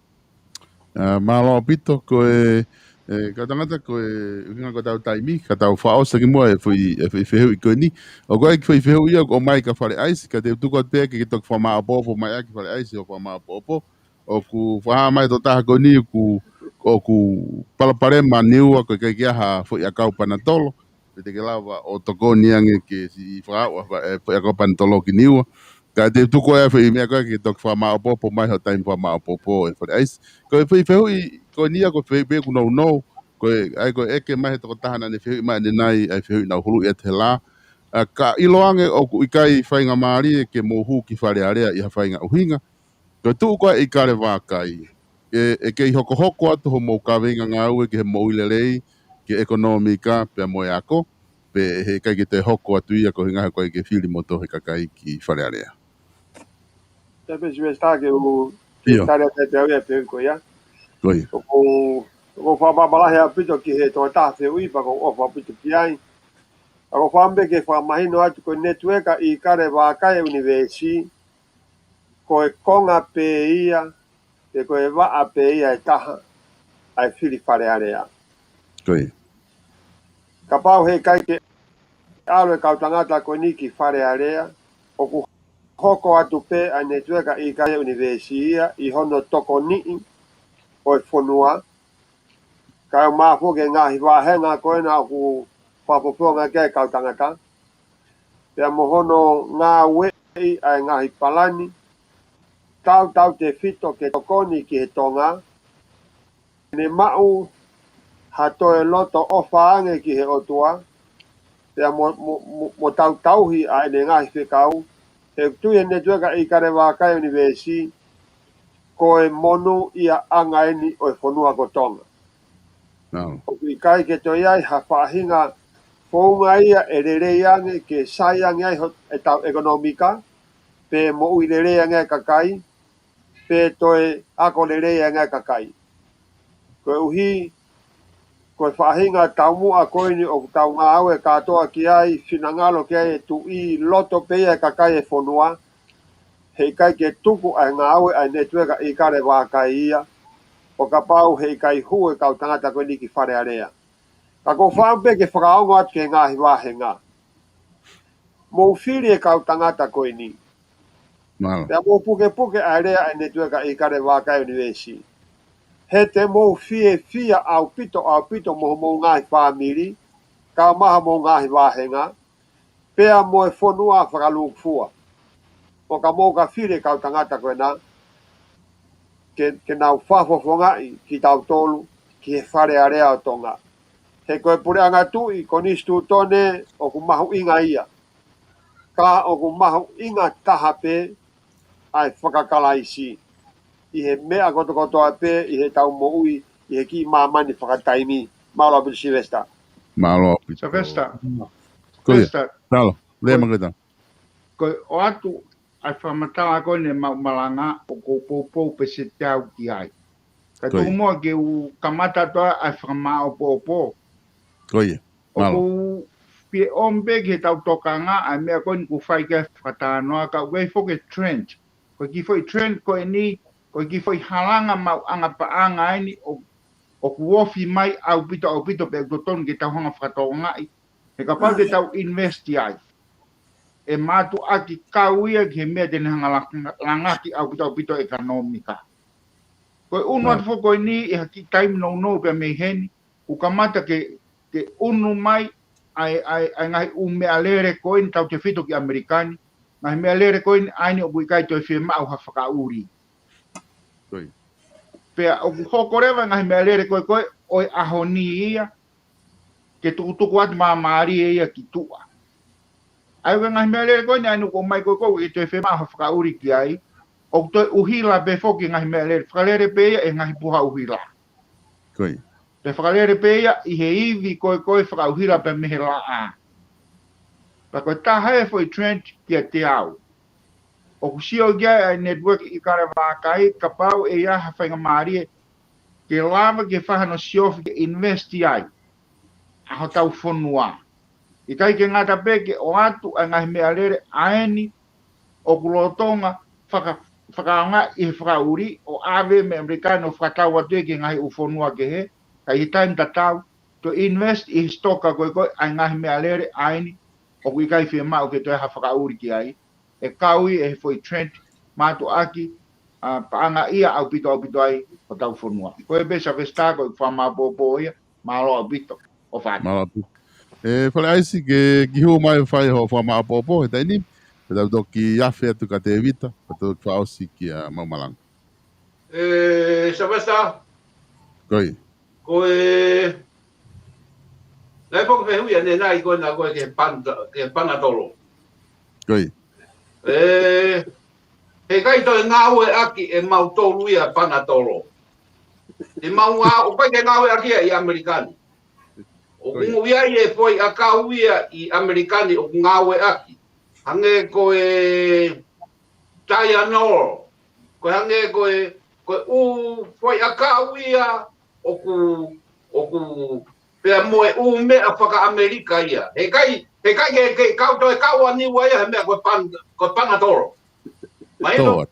ʻA, mālō ʻaupito, ko e, e, kau tangata, ko e ʻuhinga ko ʻetau taimi, ka tau fakaʻosi ki muʻa e foʻi, e foʻi fehuʻi ko eni. ʻOku ʻi ai e kiʻi foʻi fehuʻi ia ʻoku ʻomai kia Fale ʻAisi, ka te u tuku atu pē ke ke toki fakamāʻopoʻopo mai ʻaki Fale ʻAisi, ʻo fakamāʻopoʻopo. ʻOku fakahā mai ʻe he tokotaha ko eni ʻoku, ʻoku palopalema ʻa Niua ko e ʻikai ke ʻi ai ha foʻi ʻakau Panatolo. Pe te ke lava ʻo tokoni ange ke siʻi fakaaʻu ʻa e, e, foʻi ʻakau Panatolo ki Niua. Ka te u tuku atu e foʻi meʻa ko ē ke toki fakamāʻopoʻopo mai hoʻo taimi fakamāʻopoʻopo ʻe Fale ʻAisi. Ko e foʻi fehuʻi ko eni ia ko e fehuʻi pē ʻoku nounou. Ko e, ʻa ia ko e ʻeke mai ʻe he tokotaha naʻa ne fehuʻi mai ʻanenai ʻa e fehuʻi naʻa ku huluʻi atu he lā. ʻA, ka ʻiloange ʻoku ʻikai faingamālie ke mou hū ki Fale Alea ʻi ha faʻahinga ʻuhinga. Ko e tuʻu ko ē ʻi Kalevākai, ʻe, ʻe kei hokohoko atu hoʻomou kaveinga ngāue ki he moʻui lelei, ki he ʻekonōmika, pea mo e ako, pe he ʻikai ke toe hoko atu ia ko e ʻuhinga he ʻoku ʻikai ke fili moutolu he kakai ki Fale Alea. Te pesi me stake u ʻIo. Tale atu pea ia pe ko ia. Ko ia. ʻOku, ʻoku fakamāmālahi ʻaupito ki he tokotaha fehuʻi pea ʻoku ou ʻofa ʻaupito ki ai. ʻOku ou fakaʻamu pē ke fakamahino atu ko e netiueka ʻi Kalevākai ʻUnivēsiti, ko e konga pē ia, pe ko e vaʻa pē ia ʻe taha, ʻa e fili Fale Alea. Ko ia. Kapau he ʻikai ke ʻalu e kau tangata ko eni ki Fale Alea, ʻoku hoko atu pē ʻa e netiueka ʻi Kalevākai ʻUnivēsiti ia ʻi hono tokoniʻi ʻo e fonua, kae ʻumaʻā foki e ngaahi vāhenga ko ena ʻoku fakapopongi ki ai e kau tangata. Pea mo hono ngāueʻi ʻa e ngaahi palani, tautautefito ke tokoni ki he Tonga, ke ne maʻu ha toe loto ʻofa ange ki he ʻOtua, pea mo, mo, mo, mo tautauhi ʻa ʻene ngaahi fekau, he ʻoku tui e netiueka ʻi Kalevākai ʻUnivēsiti, ko e monūʻiaʻanga eni ʻo e fonua ko Tonga. Nau. ʻOku ʻikai ke toe ʻi ai ha faʻahinga founga ia ʻe lelei ange ke sai ange ai ho-, ʻetau ʻekonōmika, pe moʻui lelei ange ai e kakai, pe toe ako lelei e ngaahi kakai. Koeʻuhi, ko e faʻahinga taumuʻa ko eni ʻoku tau ngāue kātoa ki ai, finangalo ki ai e tuʻi, loto pē ia e kakai e fonua, heʻikai ke tuku ʻa e ngāue ʻa e Netiueka ʻIkale Vākai ia, ʻo kapau heʻikai hū e kau tangata ko eni ki Fale Alea. Ka ʻoku ou fakaʻamu pē ke fakaongo atu ki he ngaahi vāhenga. Mou fili e kau tangata ko eni. Mālō. Pea mou pukepuke ʻa e lea ʻa e Netiueka ʻIkale Vākai University. He te mou fiefia ʻaupito, ʻaupito mo homou ngaahi fāmili, kae ʻumaʻā homou ngaahi vāhenga, pea mo e fonua fakalūkufua. ʻO ka mou ka fili e kau tangata ko ena, ke, ke nau fakafofongaʻi kitautolu ki he Fale Alea ʻo Tonga. He ko e puleʻanga tuʻi, konisitūtone, ʻoku mahuʻinga ia. Ka ʻoku mahuʻinga taha pē ʻa e fakakalaisi ʻi he meʻa kotokotoa pē ʻi heʻetau moʻui ʻi he kiʻi māmani fakataimi. Mālō ʻaupito Sylvester. Mālō ʻaupito. Sylvester. Ko ia. Sylvester. Mālō. Lea Ko- Makueta. Ko e ʻoatu ʻa e fakamatala ko eni ʻa e maʻu malanga ʻoku ou poupou pē siʻi te u ki ai. Ka Ko ia. tuku muʻa ke u kamata atu ʻa e fakamāʻopoʻopo. Ko ia. ʻOku Mālō. ou fie ʻomi pē ki heʻetau tokanga ʻa e meʻa ko eni ʻoku fai ki ai e fakatalanoa ka ʻoku ʻi ai foki e trend. Ko e kiʻi foʻi trend ko eni, ko e kiʻi foʻi halanga maʻuʻanga paʻanga eni ʻo, ʻoku ofi mai ʻaupito ʻaupito pea ʻoku totonu ke tau hanga fakatokangaʻi. He kapau te tau invest ai. ʻE mātuʻaki kau ia ki he meʻa te ne hanga la-, langaki ʻaupito ʻaupito ʻekonōmika. Ko e ʻunu Mālō. atu foki ko eni ʻi ha kiʻi taimi nounou pea mei heni, ʻoku kamata ke, ke ʻunu mai ʻa e, ʻa e, ʻa e ngaahi ʻū meʻalele ko eni tautefito ki ʻAmelika ni, ngaahi meʻalele ko eni ʻa eni ʻoku ʻikai toe fiemaʻu ha fakaʻuli. Ko ia. Pea ʻoku hoko leva ngaahi meʻalele ko ē ko ē ʻo e ʻaho ni ia, ke tukutuku atu māmālie ia ki tuʻa. ʻA ia ko e ngaahi meʻalele ko eni ʻa eni ʻoku ʻomai ko ē ko ē ʻoku ʻikai toe fiemaʻu ha fakaʻuli ki ai, ʻoku toe ʻuhila pē foki ngaahi meʻalele, fakalele pē ia ʻe ngaahi puha ʻuhila. Ko ia. Pea fakalele pē ia ʻi he ivi ko ē ko ē fakaʻuhila pea mei he laʻā. Pea ko e taha e foʻi trend kiate au. ʻOku sio ki ai ʻa e Netiueka ʻIkale Vākai kapau ʻe ʻi ai ha faingamālie ke lava ke fai hano siofi ke invest ai ʻa hotau fonua. ʻIkai ke ngata pē ke ʻoatu ʻa e ngaahi meʻalele ʻa eni ʻoku lolotonga faka-, fakaʻaongaʻi ʻe he fakaʻuli ʻo ʻave mei ʻAmelika ni ʻo fakatau atu ia ki he ngaahi ʻū fonua kehe, ka ʻi he taimi tatau, toe invest ʻi he sitoka ko ē ko ē ʻa e ngaahi meʻalele ʻa eni ʻoku ʻikai fiemaʻu ke toe ha fakaʻuli ki ai, ʻe kau ia ʻe he foʻi trend mātuʻaki, ʻa, paʻanga ia ʻaupito ʻaupito ai hotau fonua. Ko e pē Sylvester ko e fakamāʻopoʻopo ia, mālō ʻaupito. ʻOfa atu. Mālō ʻaupito. ʻE, Fale ʻAisi ke kiʻi hū mai fai hoʻo fakamāʻopoʻopo he taimi ni, pea tau toki afe atu kia Tēvita, pea tau toki fakaʻosi kia Maʻumalanga. ʻE, Sylvester. Ko ia. Ko e, naʻe foki fehuʻi ʻanenai ko ena ko ē ki he pan-, ki he panatolo. Ko ia. ʻE, heʻikai toe ngāueʻaki ʻe mautolu ia panatolo. ʻE mau ngā-, ʻoku ʻikai ke ngāueʻaki ia ʻi ʻAmelika ni. ʻOku ʻi ai e foʻi ʻakau ia ʻi ʻAmelika ni ʻoku ngāueʻaki. Hangē ko e Tylenol. Ko e hangē ko e, ko e ʻū foʻi ʻakau ia ʻoku, ʻoku pea mo e ʻū meʻa fakaʻAmelika ia. Heʻikai, heʻikai ke, ke kau toe kau ʻa Niua ia he meʻa ko e pan-, ko e panatolo. Mahino? Toa.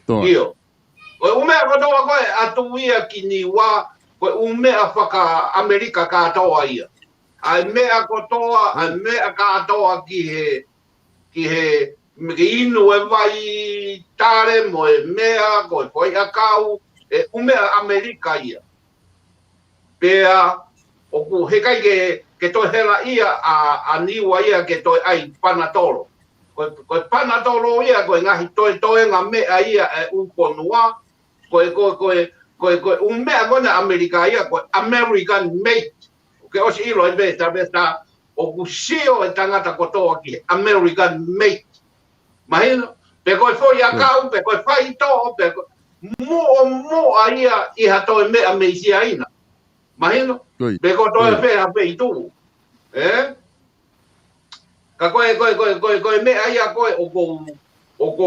Toa. ʻIo. Ko e ʻū meʻa kotoa ko ē ʻatu ia ki Niua, ko e ʻū meʻa fakaʻAmelika kātoa ia. ʻA e meʻa kotoa, ʻa e meʻa kātoa ki he, ki he, me ke inu e vai tale mo e meʻa, ko e foʻi ʻakau, e ʻū meʻa ʻAmelika ia. Pea ʻoku heʻikai ke, ke toe hela ia ʻa, ʻa Niua ia ke toe ʻai panatolo. Ko, ko e panatolo ia, ko e ngaahi toetoenga meʻa ia ʻa e ʻū fonua, ko e, ko e, ko e, ko e, ko e ʻū meʻa ko ena ʻAmelika ia, ko e American made. Ke ʻosi ʻilo e pē, Sylvester, ʻoku sio e tangata kotoa ki he American made. Mahino? Pe ko e foʻi ʻakau, pe ko e faitoʻo, pe ko e muʻomuʻa ia ʻi ha toe meʻa mei Siaina. Mahino? Pe ko e toe fē ha feituʻu. ʻE? Ka ko e, ko e, ko e, ko e, ko e meʻa ia ko ē ʻoku ou, ʻoku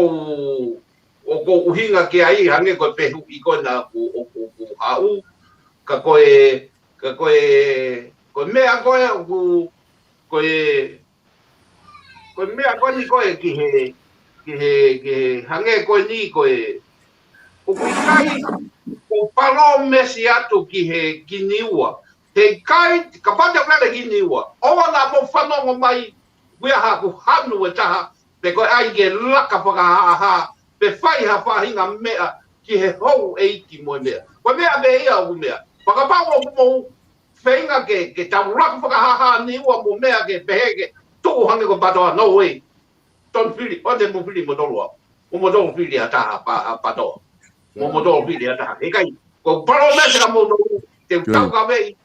ou ʻoku ou ʻuhinga ki ai, hangē ko e fehuʻi ko ena ʻoku, ʻoku, ʻoku haʻu, ka ko e, ka ko e, ko e meʻa ko ē ʻoku, ko e, ko e meʻa ko eni ko ē ki he, ki he, ki he, hangē ko eni ko ē, ʻoku ʻikai, ʻoku ou palōmesi atu ki he, ki Niua. Heʻikai, kapau te u lele ki Niua. ʻOua naʻa mou fanongo mai, ʻoku ʻi ai haʻaku hanu ʻe taha, pe ko e ʻai ke laka fakahāhā, pe fai ha faʻahinga meʻa ki he houʻeiki mo e meʻa. Ko e meʻa pē ia ʻoku meʻa. Fakapapau ʻoku mou feinga ke, ke tau laka fakahāhā Niua mo meʻa ke pehē ke tuʻu hangē ko Patoa, no way. Tonu fili, ʻoua te mou fili moutolu au. Mo moutolu fili ha taha, pa, ha Patoa. Mo moutolu fili ha taha. ʻIkai, ʻoku ou palōmesi kia moutolu, te u Good. taukaveʻi,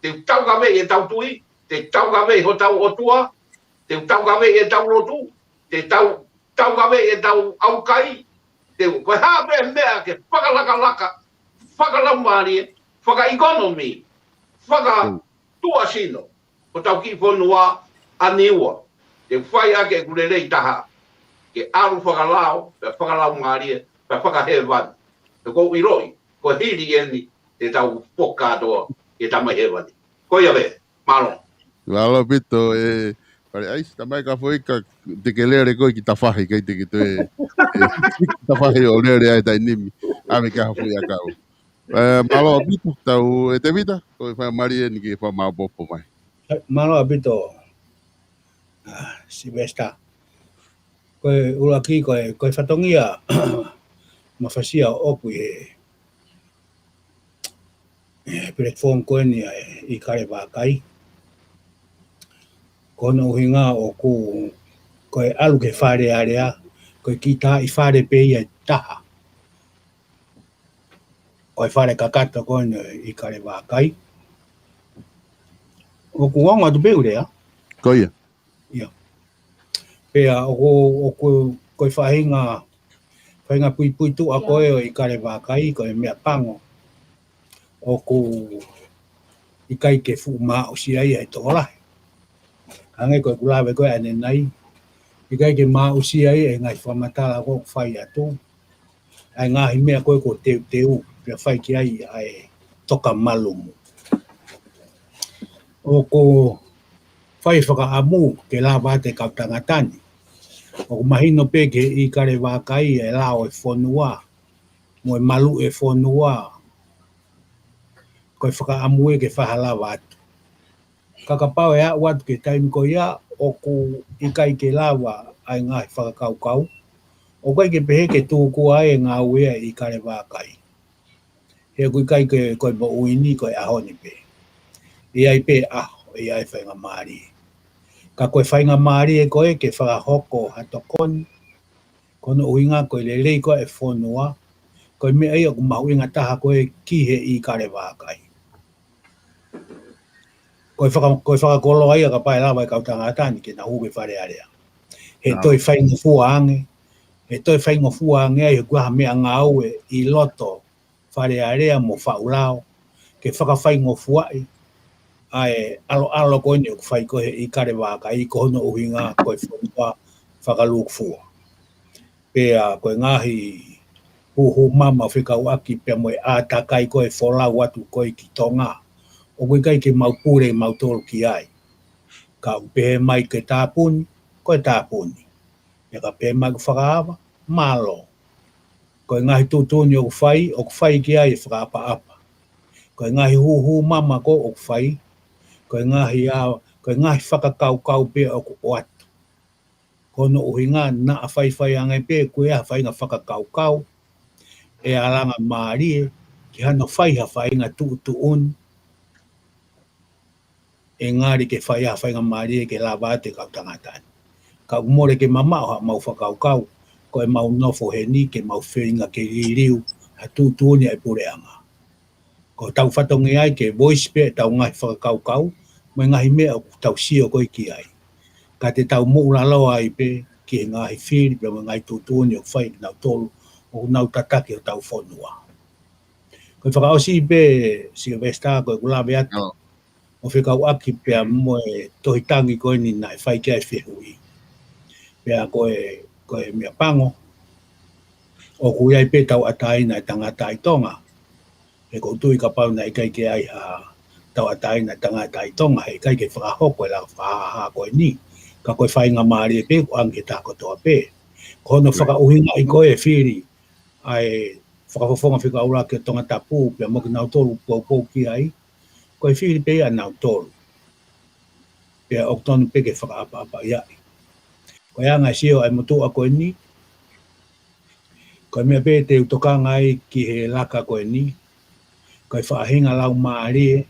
te u taukaveʻi ʻetau tui, te u taukaveʻi hotau ʻOtua, te u taukaveʻi ʻetau lotu, te u tau, taukaveʻi ʻetau ʻaukai, te u, ko e hā pē meʻa ke fakalakalaka, fakalaumālie, fakaʻekonōmika, faka Good. tuʻasino, ko hotau kiʻi fonua ʻa Niua. Te u fai ʻaki ʻeku lelei taha, ke ʻalu fakalao, pea fakalaumālie, pea fakahēvani. He ʻoku ou ʻiloʻi, ko e hili eni, te tau foki kātoa, ke tamai hēvani. Ko ia pē, mālō. Mālō ʻaupito, ē, Fale ʻAisi, tamai ka foʻi ka te ke lele koe ki tafahi, ʻikai te ke toe, ē, ki tafahi ʻo lele ai taimi ni, ʻave ki ha foʻi ʻakau. Ē, mālō ʻaupito, tau, ē, Tēvita, ko e faingamālie eni ke fakamāopoopo mai. Ē, mālō ʻaupito, ʻa, Sylvester. Ko e ʻuluaki, ko e, ko e fatongia, mafasia ʻoku ʻi he, ē, platform ko eni ʻa e ʻIkale Vākai. Ko hono ʻuhinga ʻoku, ko e ʻalu ki Fale Alea, ko e kiʻi taaʻi fale pē ia ʻe taha. Ko e fale kakato ko eni ʻIkale Vākai. ʻOku ongo atu pē ʻoku lea. Ko ia. Ia. Pea ʻoku, ʻoku, ko e faʻahinga, faʻahinga puipuituʻa ko ē ʻo ʻIkale Vākai, ko e meʻapango. ʻOku ʻikai ke fuʻu māʻusia ia he tokolahi. Hangē ko ʻeku lave ko ē ʻanenai. ʻIkai ke māʻusia ia he ngaahi fakamatala ʻoku fai atu. ʻA e ngaahi meʻa ko ē ʻoku teuteu, pea fai ki ai ʻa e toka malumu. ʻOku fai fakaʻamu ke lava atu e kau tangata ni. ʻOku mahino pē ki he ʻIkale Vākai e lao e fonua, mo e maluʻi e fonua, ko e fakaʻamu ē ke fai ha lava atu. Ka kapau ʻe aʻu atu ki he taimi ko ia, ʻoku ʻikai ke lava ʻa e ngaahi fakakaukau. ʻOku ʻikai ke pehē ke tuku ai e ngāue ʻa e ʻIkale Vākai. He ʻoku ʻikai ke, ko e moʻui ni, ko e ʻaho ni pē. ʻE ʻi ai pē ʻaho, ʻe ʻi ai e faingamālie. Ka ko e faingamālie ko ē ke fakahoko ha tokoni, ko hono ʻuhinga ko e lelei ko ē e fonua, ko e meʻa ia ʻoku mahuʻinga taha ko ē ki he ʻIkale Vākai. Ko e faka-, ko e fakakoloa ia kapau ʻe lava e kau tangata ni ke nau hū ki Fale Alea. He ʻe toe faingofua ange, he ʻe toe faingofua ange ai, he ʻoku ʻi ai ha meʻangāue ʻi loto Fale Alea mo Faʻulao, ke fakafaingofuaʻi ʻa e ʻaloʻalo ko eni ʻoku fai ko ē he ʻIkale Vākai, ko hono ʻuhinga ko e fonua fakalūkufua. Pea ko e ngaahi hūhū mama fekauʻaki pea mo e ʻātakai ko ē folau atu ko ē ki Tonga, ʻoku ʻikai ke mau pule mautolu ki ai. Ka ʻoku pehē mai ke tāpuni, ko e tāpuni. Pea ka pehē mai ke fakaava, mālō. Ko e ngaahi tuʻutuʻuni ʻoku fai, ʻoku fai ki ai e fakaʻapaʻapa. Ko e ngaahi hūhū mama ko ē ʻoku fai, ko e ngaahi ʻa, ko e ngaahi fakakaukau pē ʻoku ʻoatu. Ko hono ʻuhinga naʻa faifai ange pē ko e ʻi ai ha faʻahinga fakakaukau ʻe alanga mālie ki hano fai ha faʻahinga tuʻutuʻuni ʻe ngali ke fai ha faʻahinga mālie ke lava atu e kau tangata ni. Ka ʻoku mole ke mamaʻo haʻamau fakakaukau, ko ʻemau nofo heni ke mau feinga ke liliu ha tuʻutuʻuni ʻa e puleʻanga. Ko hotau fatongia ia ke voice pē ʻetau ngaahi fakakaukau, mo e ngaahi meʻa ʻoku tau sio ko ē ki ai. Ka te tau moʻulaloa ai pē ki he ngaahi fili pea mo e ngaahi tuʻutuʻuni ʻoku fai ʻe kinautolu, ʻoku nau tataki hotau fonua. Ko e fakaʻosi pē Sylvester ko ʻeku lave atu. ʻO fekauʻaki pea mo e tohi tangi ko eni naʻe fai ki ai e fehuʻi. Pea ko e, ko e meʻapango. ʻOku ʻi ai pē tauʻatāina ʻa e tangata ʻi Tonga. He ʻoku ou tui kapau naʻe ʻikai ke ʻi ai ha tauʻatāina ʻa e tangata ʻi Tonga, heʻikai ke fakahoko e laka fakahāhā ko eni. Ka ko e faingamālie pē ʻoku ʻange ki he taha kotoa pē. Ko hono fakaʻuhingaʻi ko ē ʻe Fili ʻa e fakafofonga fika ʻuluaki ʻo Tongatapu, pea mo kinautolu ʻoku poupou ki ai, ko e fili pē ia ʻanautolu. Pea ʻoku tonu pē ke fakaʻapaʻapaʻi ai. Ko e anga e sio ʻa e motuʻa ko eni, ko e meʻa pē te u tokanga ai ki he laka ko eni, ko e faʻahinga laumālie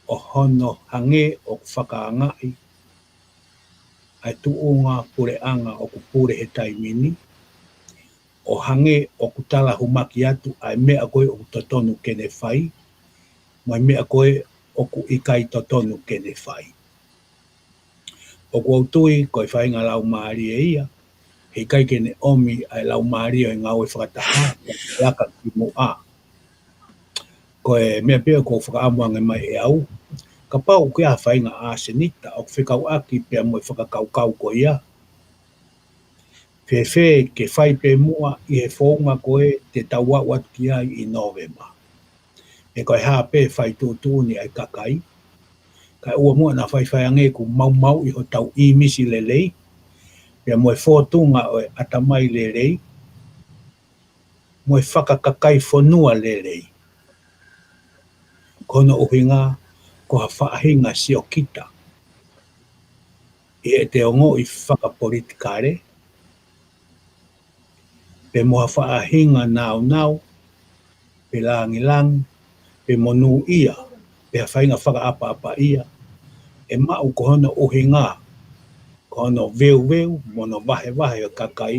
ʻo hono hangē ʻoku fakaangaʻi ʻa e tuʻunga puleʻanga ʻoku pule he taimi ni, ʻo hangē ʻoku talahumaki atu ʻa e meʻa ko ē ʻoku totonu ke ne fai, mo e meʻa ko ē ʻoku ʻikai totonu ke ne fai. ʻOku ou tui ko e faʻahinga laumālie ia, heʻikai ke ne ʻomi ʻa e laumālie ʻo e ngāue fakataha, laka ki muʻa. Ko e meʻa pē ʻoku ou fakaʻamu ange mai ʻe au, kapau ʻoku ʻi ai ha faʻahinga ʻasenita ʻoku fekauʻaki pea mo e fakakaukau ko ia, fēfē ke fai pē muʻa ʻi he founga ko ē te tau aʻu atu ki ai ʻi Nōvema. He ko e hā pē fai tuʻutuʻuni ʻa e kakai, kae ʻoua muʻa naʻa faifai ange ʻoku maumauʻi hotau ʻīmisi lelei, pea mo e fōtunga ʻo e ʻatamai lelei, mo e fakakakai fonua lelei. Ko hono ʻuhinga, ko ha faʻahinga siokita ʻi heʻete ongoʻi fakapolitikale, pe mo ha faʻahinga naunau, pe langilangi, pe monūʻia, pe ha faʻahinga fakaʻapaʻapaʻia, ʻe maʻu ko hono ʻuhinga, ko hono veuveu, mo hono vahevahe ʻo e kakai,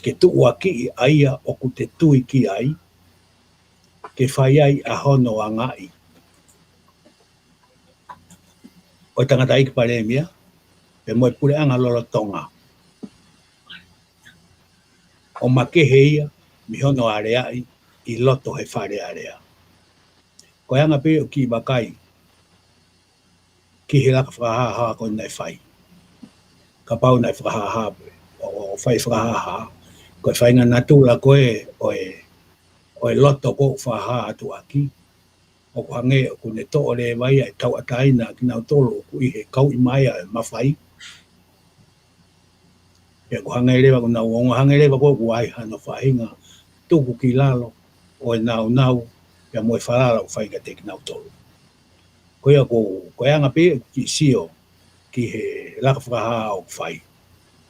ke tuʻuakiʻi ʻa ia ʻoku te tui ki ai, ke fai ai ʻa hono angaʻi ʻo e tangataʻeiki palēmia, pea mo e puleʻanga lolotonga. ʻO makehe ia, mei hono aleaʻi, ʻi loto he Fale Alea. Ko e anga pē ʻo e kiʻi vakai, ki he laka fakahāhā ko ē naʻe fai. Kapau naʻe fakahāhā pē, ʻo, ʻo fai fakahāhā, ko e faʻahinga natula ko ē, ʻo e, ʻo e loto ko ē ʻoku fakahā atu ʻaki, ʻoku hangē ʻoku ne toʻo leva ia ʻe tauʻatāina ʻa kinautolu ʻoku ʻi he kauʻi mai ʻa e mafai. Pea ʻoku hangē leva ʻoku nau ongo, hangē leva ko ē ʻoku ʻi ai hano faʻahinga tuku ki lalo ʻo e naunau, pea mo e falala ʻoku fai kiate kinautolu. Ko ia ko, ko e anga pē ʻeku kiʻi sio ki he laka fakahā ʻoku fai.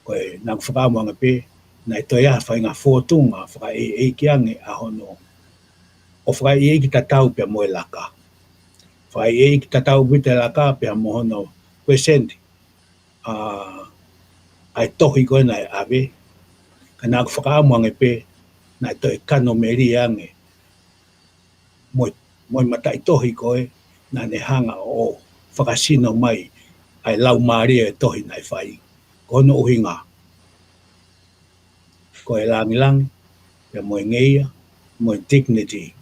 Ko e naʻa ku fakaʻamu ange pē, naʻe toe ʻi ai ha faʻahinga fōtunga fakaʻeiʻeiki ange ʻa hono, ʻo fakaʻeiʻeiki tatau pea mo e laka. Fakaʻeiʻeiki tatau pē ʻa e laka pea mo hono present ʻa, ʻa e tohi ko ē naʻe ʻave. Ka naʻa ku fakaʻamu ange pē, naʻe toe kanomelie ange mo e, mo e mataʻitohi ko ē naʻa ne hanga ʻo fakasino mai ʻa e laumālie ʻo e tohi naʻe fai. Ko hono ʻuhinga, ko e langilangi, pea mo e ngeia, mo e dignity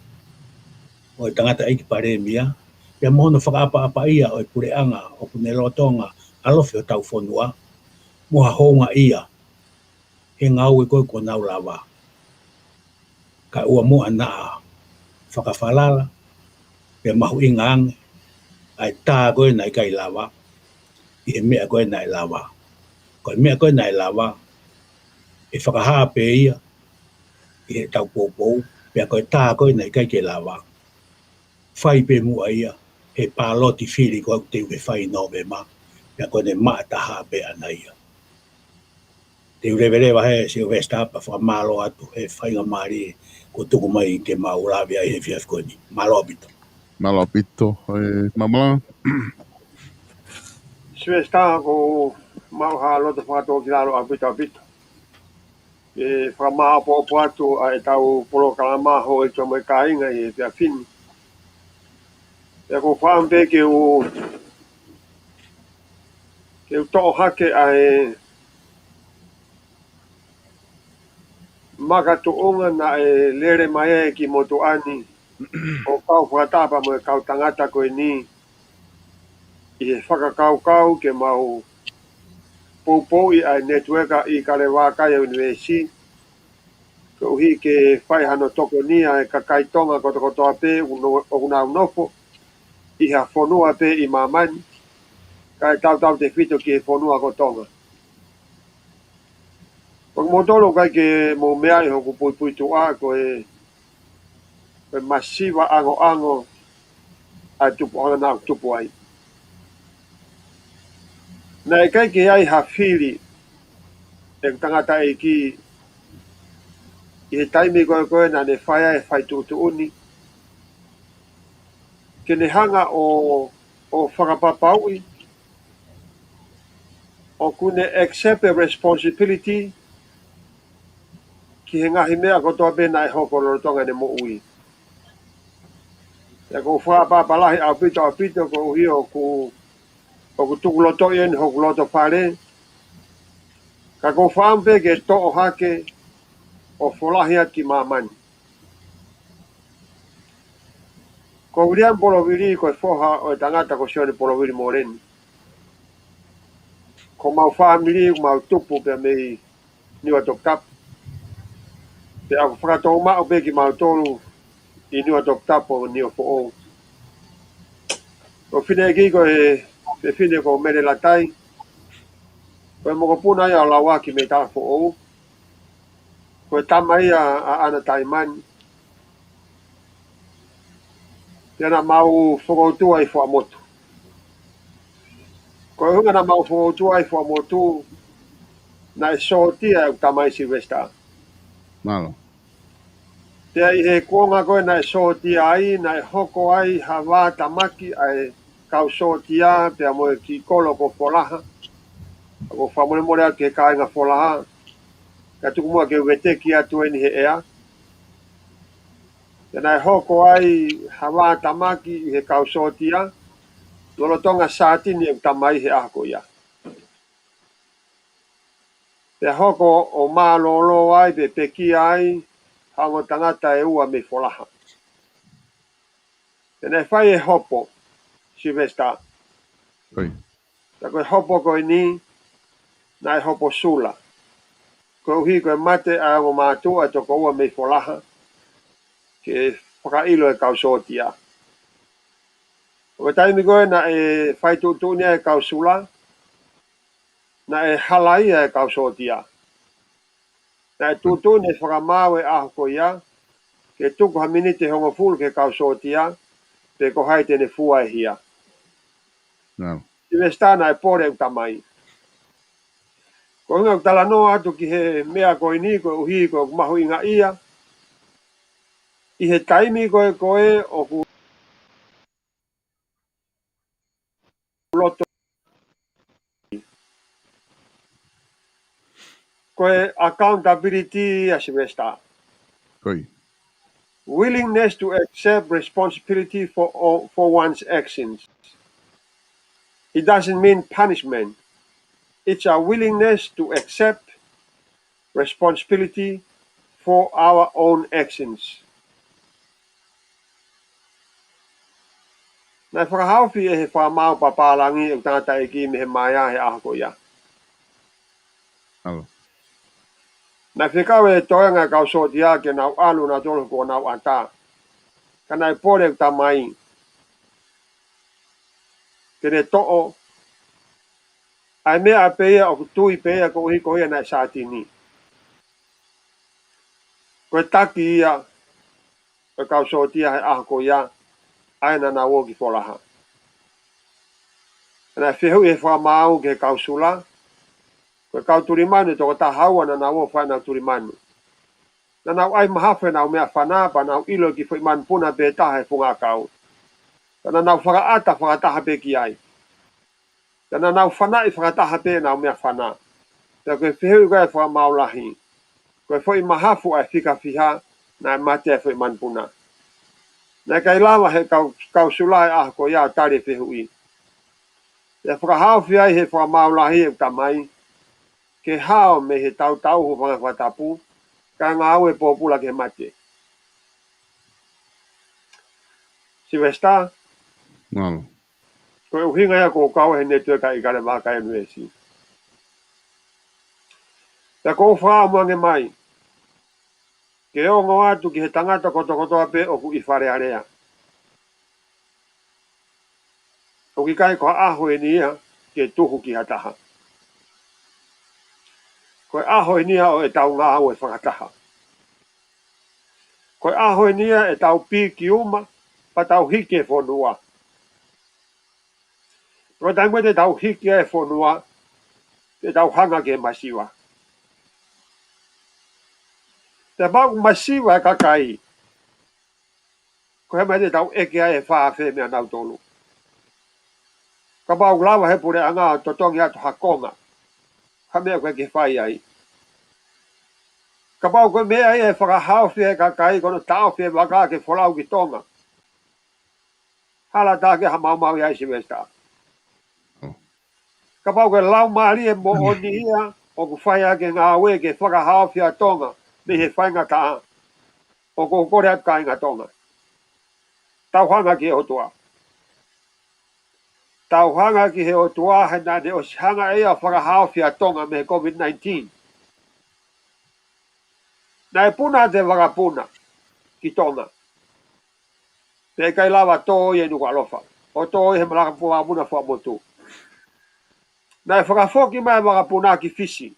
ʻo e tangataʻeiki palēmia, pea mo hono fakaʻapaʻapaʻia ʻo e puleʻanga ʻoku ne lolotonga ʻalofi hotau fonua, mo ha houngaʻia he ngāue ko ē kuo nau lava. Kae ʻoua muʻa naʻa fakafalala, pea mahuʻinga ange ʻa e tā ko ē naʻe ʻikai lava, ʻi he meʻa ko ē naʻe lava. Ko e meʻa ko ē naʻe lava, ʻe fakahā pē ia ʻi heʻetau poupou, pea ko e tā ko ē naʻe ʻikai ke lava, fai pē muʻa ia he pāloti fili ko ē ʻoku teu ke fai ʻi Nōvema, pea ko ʻene maʻa taha pē ʻana ia. Te u leveleva he Sylvester pea fakamālō atu he faingamālie kuo tuku mai ke mau lave ai he efiafi ko eni. Mālō ʻaupito. Mālō ʻaupito, ē, Mamalanga. Sylvester, ʻoku mau ʻi ha loto fakatōkilalo ʻaupito ʻaupito. ʻE fakamāopoopo atu ʻa ʻetau polokalama Houʻeiki mo e Kāinga ʻi he efiafi ni. ʻE ʻoku ou fakaʻamu pē ke u, ke u toʻo hake ʻa e makatuʻunga naʻe lele mai ai ki motuʻa ni ʻo kau fakataha pea mo e kau tangata ko eni ʻi he fakakaukau ke mau poupouʻi ʻa e netiueka ʻi Kalevaka ʻi he ʻunivēsi, koeʻuhi ke fai hano tokonia e kakai Tonga kotokotoa pē ʻoku no-, ʻoku nau nofo ʻi ha fonua pē ʻi māmani, kae tautautefito ki he fonua ko Tonga. Ko kimoutolu ʻoku ʻikai ke mou meaʻi hoku puipuituʻa, ko e, ko e masiva ʻangoʻango ʻa e tupuʻanga naʻa ku tupu ai. Naʻe ʻikai ke ʻi ai ha fili ʻeku tangataʻeiki ʻi he taimi ko ē ko ē naʻa ne fai ai e fai tuʻutuʻuni ke ne hanga ʻo, ʻo fakapapauʻi ʻoku ne accept e responsibility ki he ngaahi meʻa kotoa pē naʻe hoko lolotonga ʻene moʻui. Pea ʻoku ou fakaʻapaʻapa lahi ʻaupito ʻaupito koeʻuhi ʻoku, ʻoku tukulotoʻi eni hoku loto fale. Ka ʻoku ou fakaʻamu pē ke toʻo hake ʻo folahi atu ki māmani. Ko Viliami Polovili ko e foha ʻo e tangata ko Sione Polovili Moleni. Ko homau fāmili, ʻoku mau tupu pē mei Niua Toputapu. Pea ʻoku fakatou maʻu pē kimautolu ʻi Niua Toputapu ʻo Niuafoʻou. Ko e fineʻeiki ko e fefine ko Mele Latai. Ko e mokopuna ia ʻo Lauaki mei Talafoʻou. Ko e tama ia ʻa ʻAna Taimani. Pea naʻa mau fokoutua ʻi Fuaʻamotu. Ko e ʻuhinga naʻa mau fokoutua ʻi Fuaʻamotu, naʻe sōtia ʻeku tamai Silivesitā. Mālō. Pea ʻi he kuonga ko ē naʻe sōtia ai, naʻe hoko ai ha vātamaki ʻa e kau sōtia, pea mo e kiʻi kolo ko Folaha. ʻOku ou fakamolemole atu ki he kāinga Folaha. Ka tuku muʻa ke u veteki atu eni he ʻea. Pea naʻe hoko ai ha vātamaki ʻi he kau sōtia, lolotonga sātini ʻeku tamai he ʻaho ko ia. Pea hoko ʻo mālōlō ai, pe pekia ai, ha ongo tangata ʻe ua mei Folaha. Pea naʻe fai e hopo, Silivesitā. ʻOi. Ka ko e hopo ko eni, naʻe hopo sula. Koeʻuhi ko e mate ʻa e ongo mātuʻa ʻe toko ua mei Folaha, ke fakaʻilo e kau sōtia. ʻO ka taimi ko ē naʻe fai tuʻutuʻuni ai e kau sula, naʻe halaia e kau sōtia. Naʻe tuʻutuʻuni e fakamaau e ʻaho ko ia, ke tuku ha miniti ʻe hongofulu ki he kau sōtia, pe ko hai te ne fua e hia. Nā. Silivesitā, naʻe pole ʻeku tamai. Ko e ʻuhinga ʻeku talanoa atu ki he meʻa ko eni, koeʻuhi ko ʻeku mahuʻingaʻia ʻi he taimi ko ē ko ē ʻoku loto. Ko e accountability ia, Silivesitā. ʻOi. Willingness to accept responsibility for all, for one's actions. It doesn't mean punishment. It's a willingness to accept responsibility for our own actions. Naʻe fakahaofi ʻe he fakamaau papālangi ʻeku tangataʻeiki mei he maea he ʻaho ko ia. ʻAlu. Naʻe fekau e toenga e kau sōtia ke nau ʻalu nautolu ki honau ʻatā. Ka naʻe pole ʻeku tamai ke ne toʻo ʻa e meʻa pē ia ʻoku tui pē ia koeʻuhi ko ia naʻe sātini. Ko e taki ia ʻo e kau sōtia he ʻaho ko ia, ʻa ē naʻa nau ō ki Folaha. Naʻe fehuʻi ʻe he fakamaau ki he kau sula, ko e kau tulimanu ʻe toko taha ua naʻa nau ō ʻo fai ʻenau tulimanu. Naʻa nau ʻai mahafu ʻenau meʻafana, pea nau ʻilo ki he foʻi manupuna pē taha he funga ʻakau. Pea naʻa nau fakaʻata fakataha pē ki ai. Pea naʻa nau fanaʻi fakataha pē ʻenau meʻafana. Pea ko e fehuʻi ko ē ʻa e fakamaau lahi, ko e foʻi mahafu ʻa e fika fiha naʻe mate ai e foʻi manupuna. Naʻe ʻikai lava ʻe he kau, kau sula he ʻaho ko ia ʻo tali e fehuʻi. Pea fakahaofi ai ʻe he fakamaau lahi ʻeku tamai ke hao mei he tautau hūfanga he fakatapu, kae ngāue pōpula ki he mate. Silivesitā. Mālō. Ko e ʻuhinga ia ʻoku ou kau he netiueka ʻi Kalevaka University. Pea ʻoku ou fakaʻamu ange mai ke ongo atu ki he tangata kotokotoa pē ʻoku ʻi Fale Alea. ʻOku ʻikai ko ha ʻaho eni ia ke tuhu ki ha taha. Ko e ʻaho eni ia ʻo ʻetau ngāue fakataha. Ko e ʻaho eni ia ʻetau piki uma, pea tau hiki e fonua. Ko e taimi ʻe tau hiki ai e fonua, te tau hanga ki he masiva. Te mau masiva e kakai, ko e hā e meʻa te tau ʻeke ai e fā afe meia nautolu? Kapau ʻoku lava he puleʻanga ʻo totongi atu ha konga, ha meʻa ʻoku ʻikai ke fai ai. Kapau ko e meʻa ia ʻe fakahaofi e kakai, ko hono taʻofi e vaka ke folau ki Tonga. Hala tā ke ha maumau ia ʻi Silivesitā. Kapau ko e laumālie moʻoni ia ʻoku fai ʻaki e ngāue ke fakahaofi ʻa Tonga mei he faingataʻa, ʻoku ou kole atu kāinga Tonga, tau hanga ki he ʻOtua. Tau hanga ki he ʻOtua he naʻa ne ʻosi hanga ʻe ia ʻo fakahaofi ʻa Tonga mei he COVID nineteen. Naʻe puna ʻa e vakapuna ki Tonga, pea ʻikai lava tō ia ʻi Nukuʻalofa, ʻo tō ia he malaka pua muna fua motu. Naʻe fakafoki mai e vakapuna ki Fisi.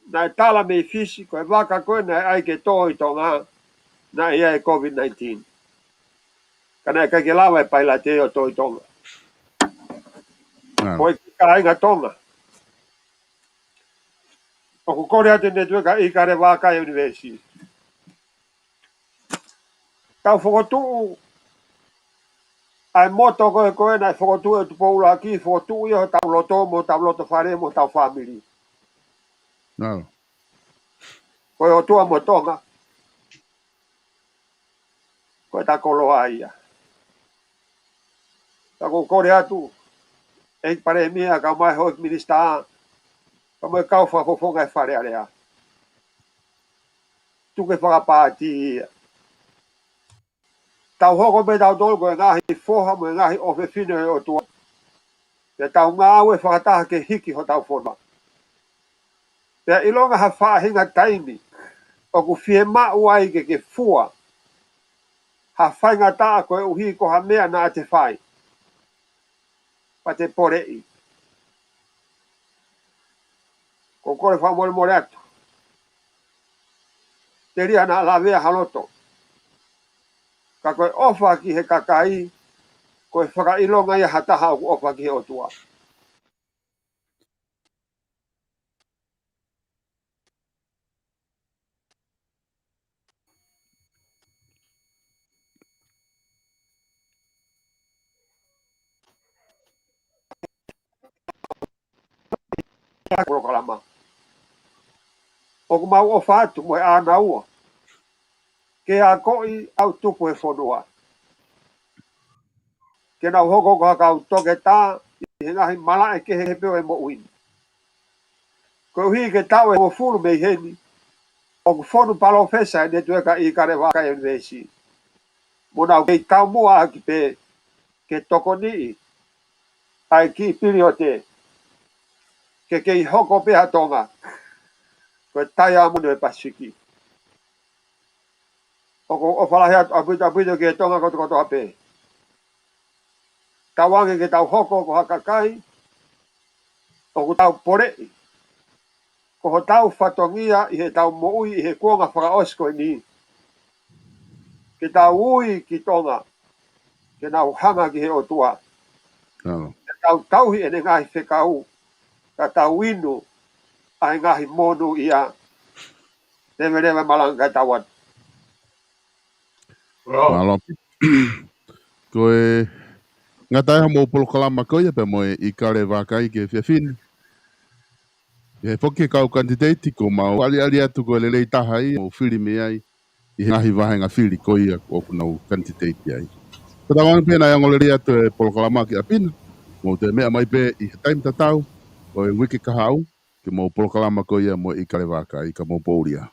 Naʻe tala mei Fisi, ko e vaka ko ē naʻe ʻai ke tō ʻi Tonga, naʻe ʻi ai e COVID nineteen. Ka naʻe ʻikai ke lava e pailate ʻo tō ʻi Tonga. Ko e kāinga Tonga, ʻoku kole atu e Netiueka ʻIkale Vākai University, tau fokotuʻu ʻa e moto ko ē, ko ē naʻe fokotuʻu ʻe Tupou ʻUluaki, fokotuʻu ia hotau loto mo hotau loto fale mo hotau fāmili. Ko e ʻOtua mo Tonga, ko e ta koloa ia. Ka ʻoku ou kole atu, ʻEiki Palēmia, kae ʻumaʻā e houʻeiki minisitā, kae ʻumaʻā e kau fakafofonga e Fale Alea, tuku e fakapāti ia. Tau hoko pē tautolu ko e ngaahi foha mo e ngaahi ʻofefine ʻo e ʻOtua, pea tau ngāue fakataha ke hiki hotau fonua. Pea ʻilonga ha faʻahinga taimi ʻoku fiemaʻu ai ke ke fua ha faingataʻa koeʻuhi ko ha meʻa naʻa te fai, pea te poleʻi, ʻoku ou kole fakamolemole atu. Telia naʻa lavea ha loto. Ka ko e ʻofa ki he kakai, ko e fakaʻilonga ia ha taha ʻoku ʻofa ki he ʻOtua. Polokalama. ʻOku mau ʻofa atu mo e ʻānaua ke akoʻi ʻa e tupu he fonua, ke nau hoko ko ha kau toketā ʻi he ngaahi malaʻe kehe pē ʻo e moʻui ni. Koeʻuhi ko e taʻu ʻe hongofulu mei heni, ʻoku fonu palōfesa ʻi he Netiueka ʻIkale Vākai University, mo nau kei taumuʻa ʻaki pē ke tokoniʻi ʻa e kiʻi piliote, ke kei hoko pē ʻa Tonga ko e Taiamoni ʻo e Pasifiki. ʻOku ou ʻofa lahi atu ʻaupito ʻaupito ki he Tonga kotokotoa pē. Tauange ke tau hoko ko ha kakai ʻoku tau poleʻi, ko hotau fatongia ʻi heʻetau moʻui ʻi he kuonga fakaʻosi ko eni, ke tau ui ki Tonga ke nau hanga ki he ʻOtua, ke tau tauhi ʻene ngaahi fekau, ka tau inu ʻa e ngaahi monūʻia. Leveleva e malanga kae tau atu. Mālō. Ko e ngata ai hoʻomou polokalama ko ia pea mo e ʻIkale Vākai ki he efiafi ni. ʻI he foki e kau kanititeiti, ko mau aliali atu ko e lelei taha ia ʻoku fili mei ai ʻi he ngaahi vāhenga fili ko ia ʻoku nau kanititeiti ai. Ko e tauange pē naʻe ongo lelei atu e polokalama ki ʻapi na, mou toe meʻa mai pē ʻi he taimi tatau ʻo e uike kahaʻu, ki hoʻomou polokalama ko ia mo e ʻIkale Vākai, ka mou poʻuli ā.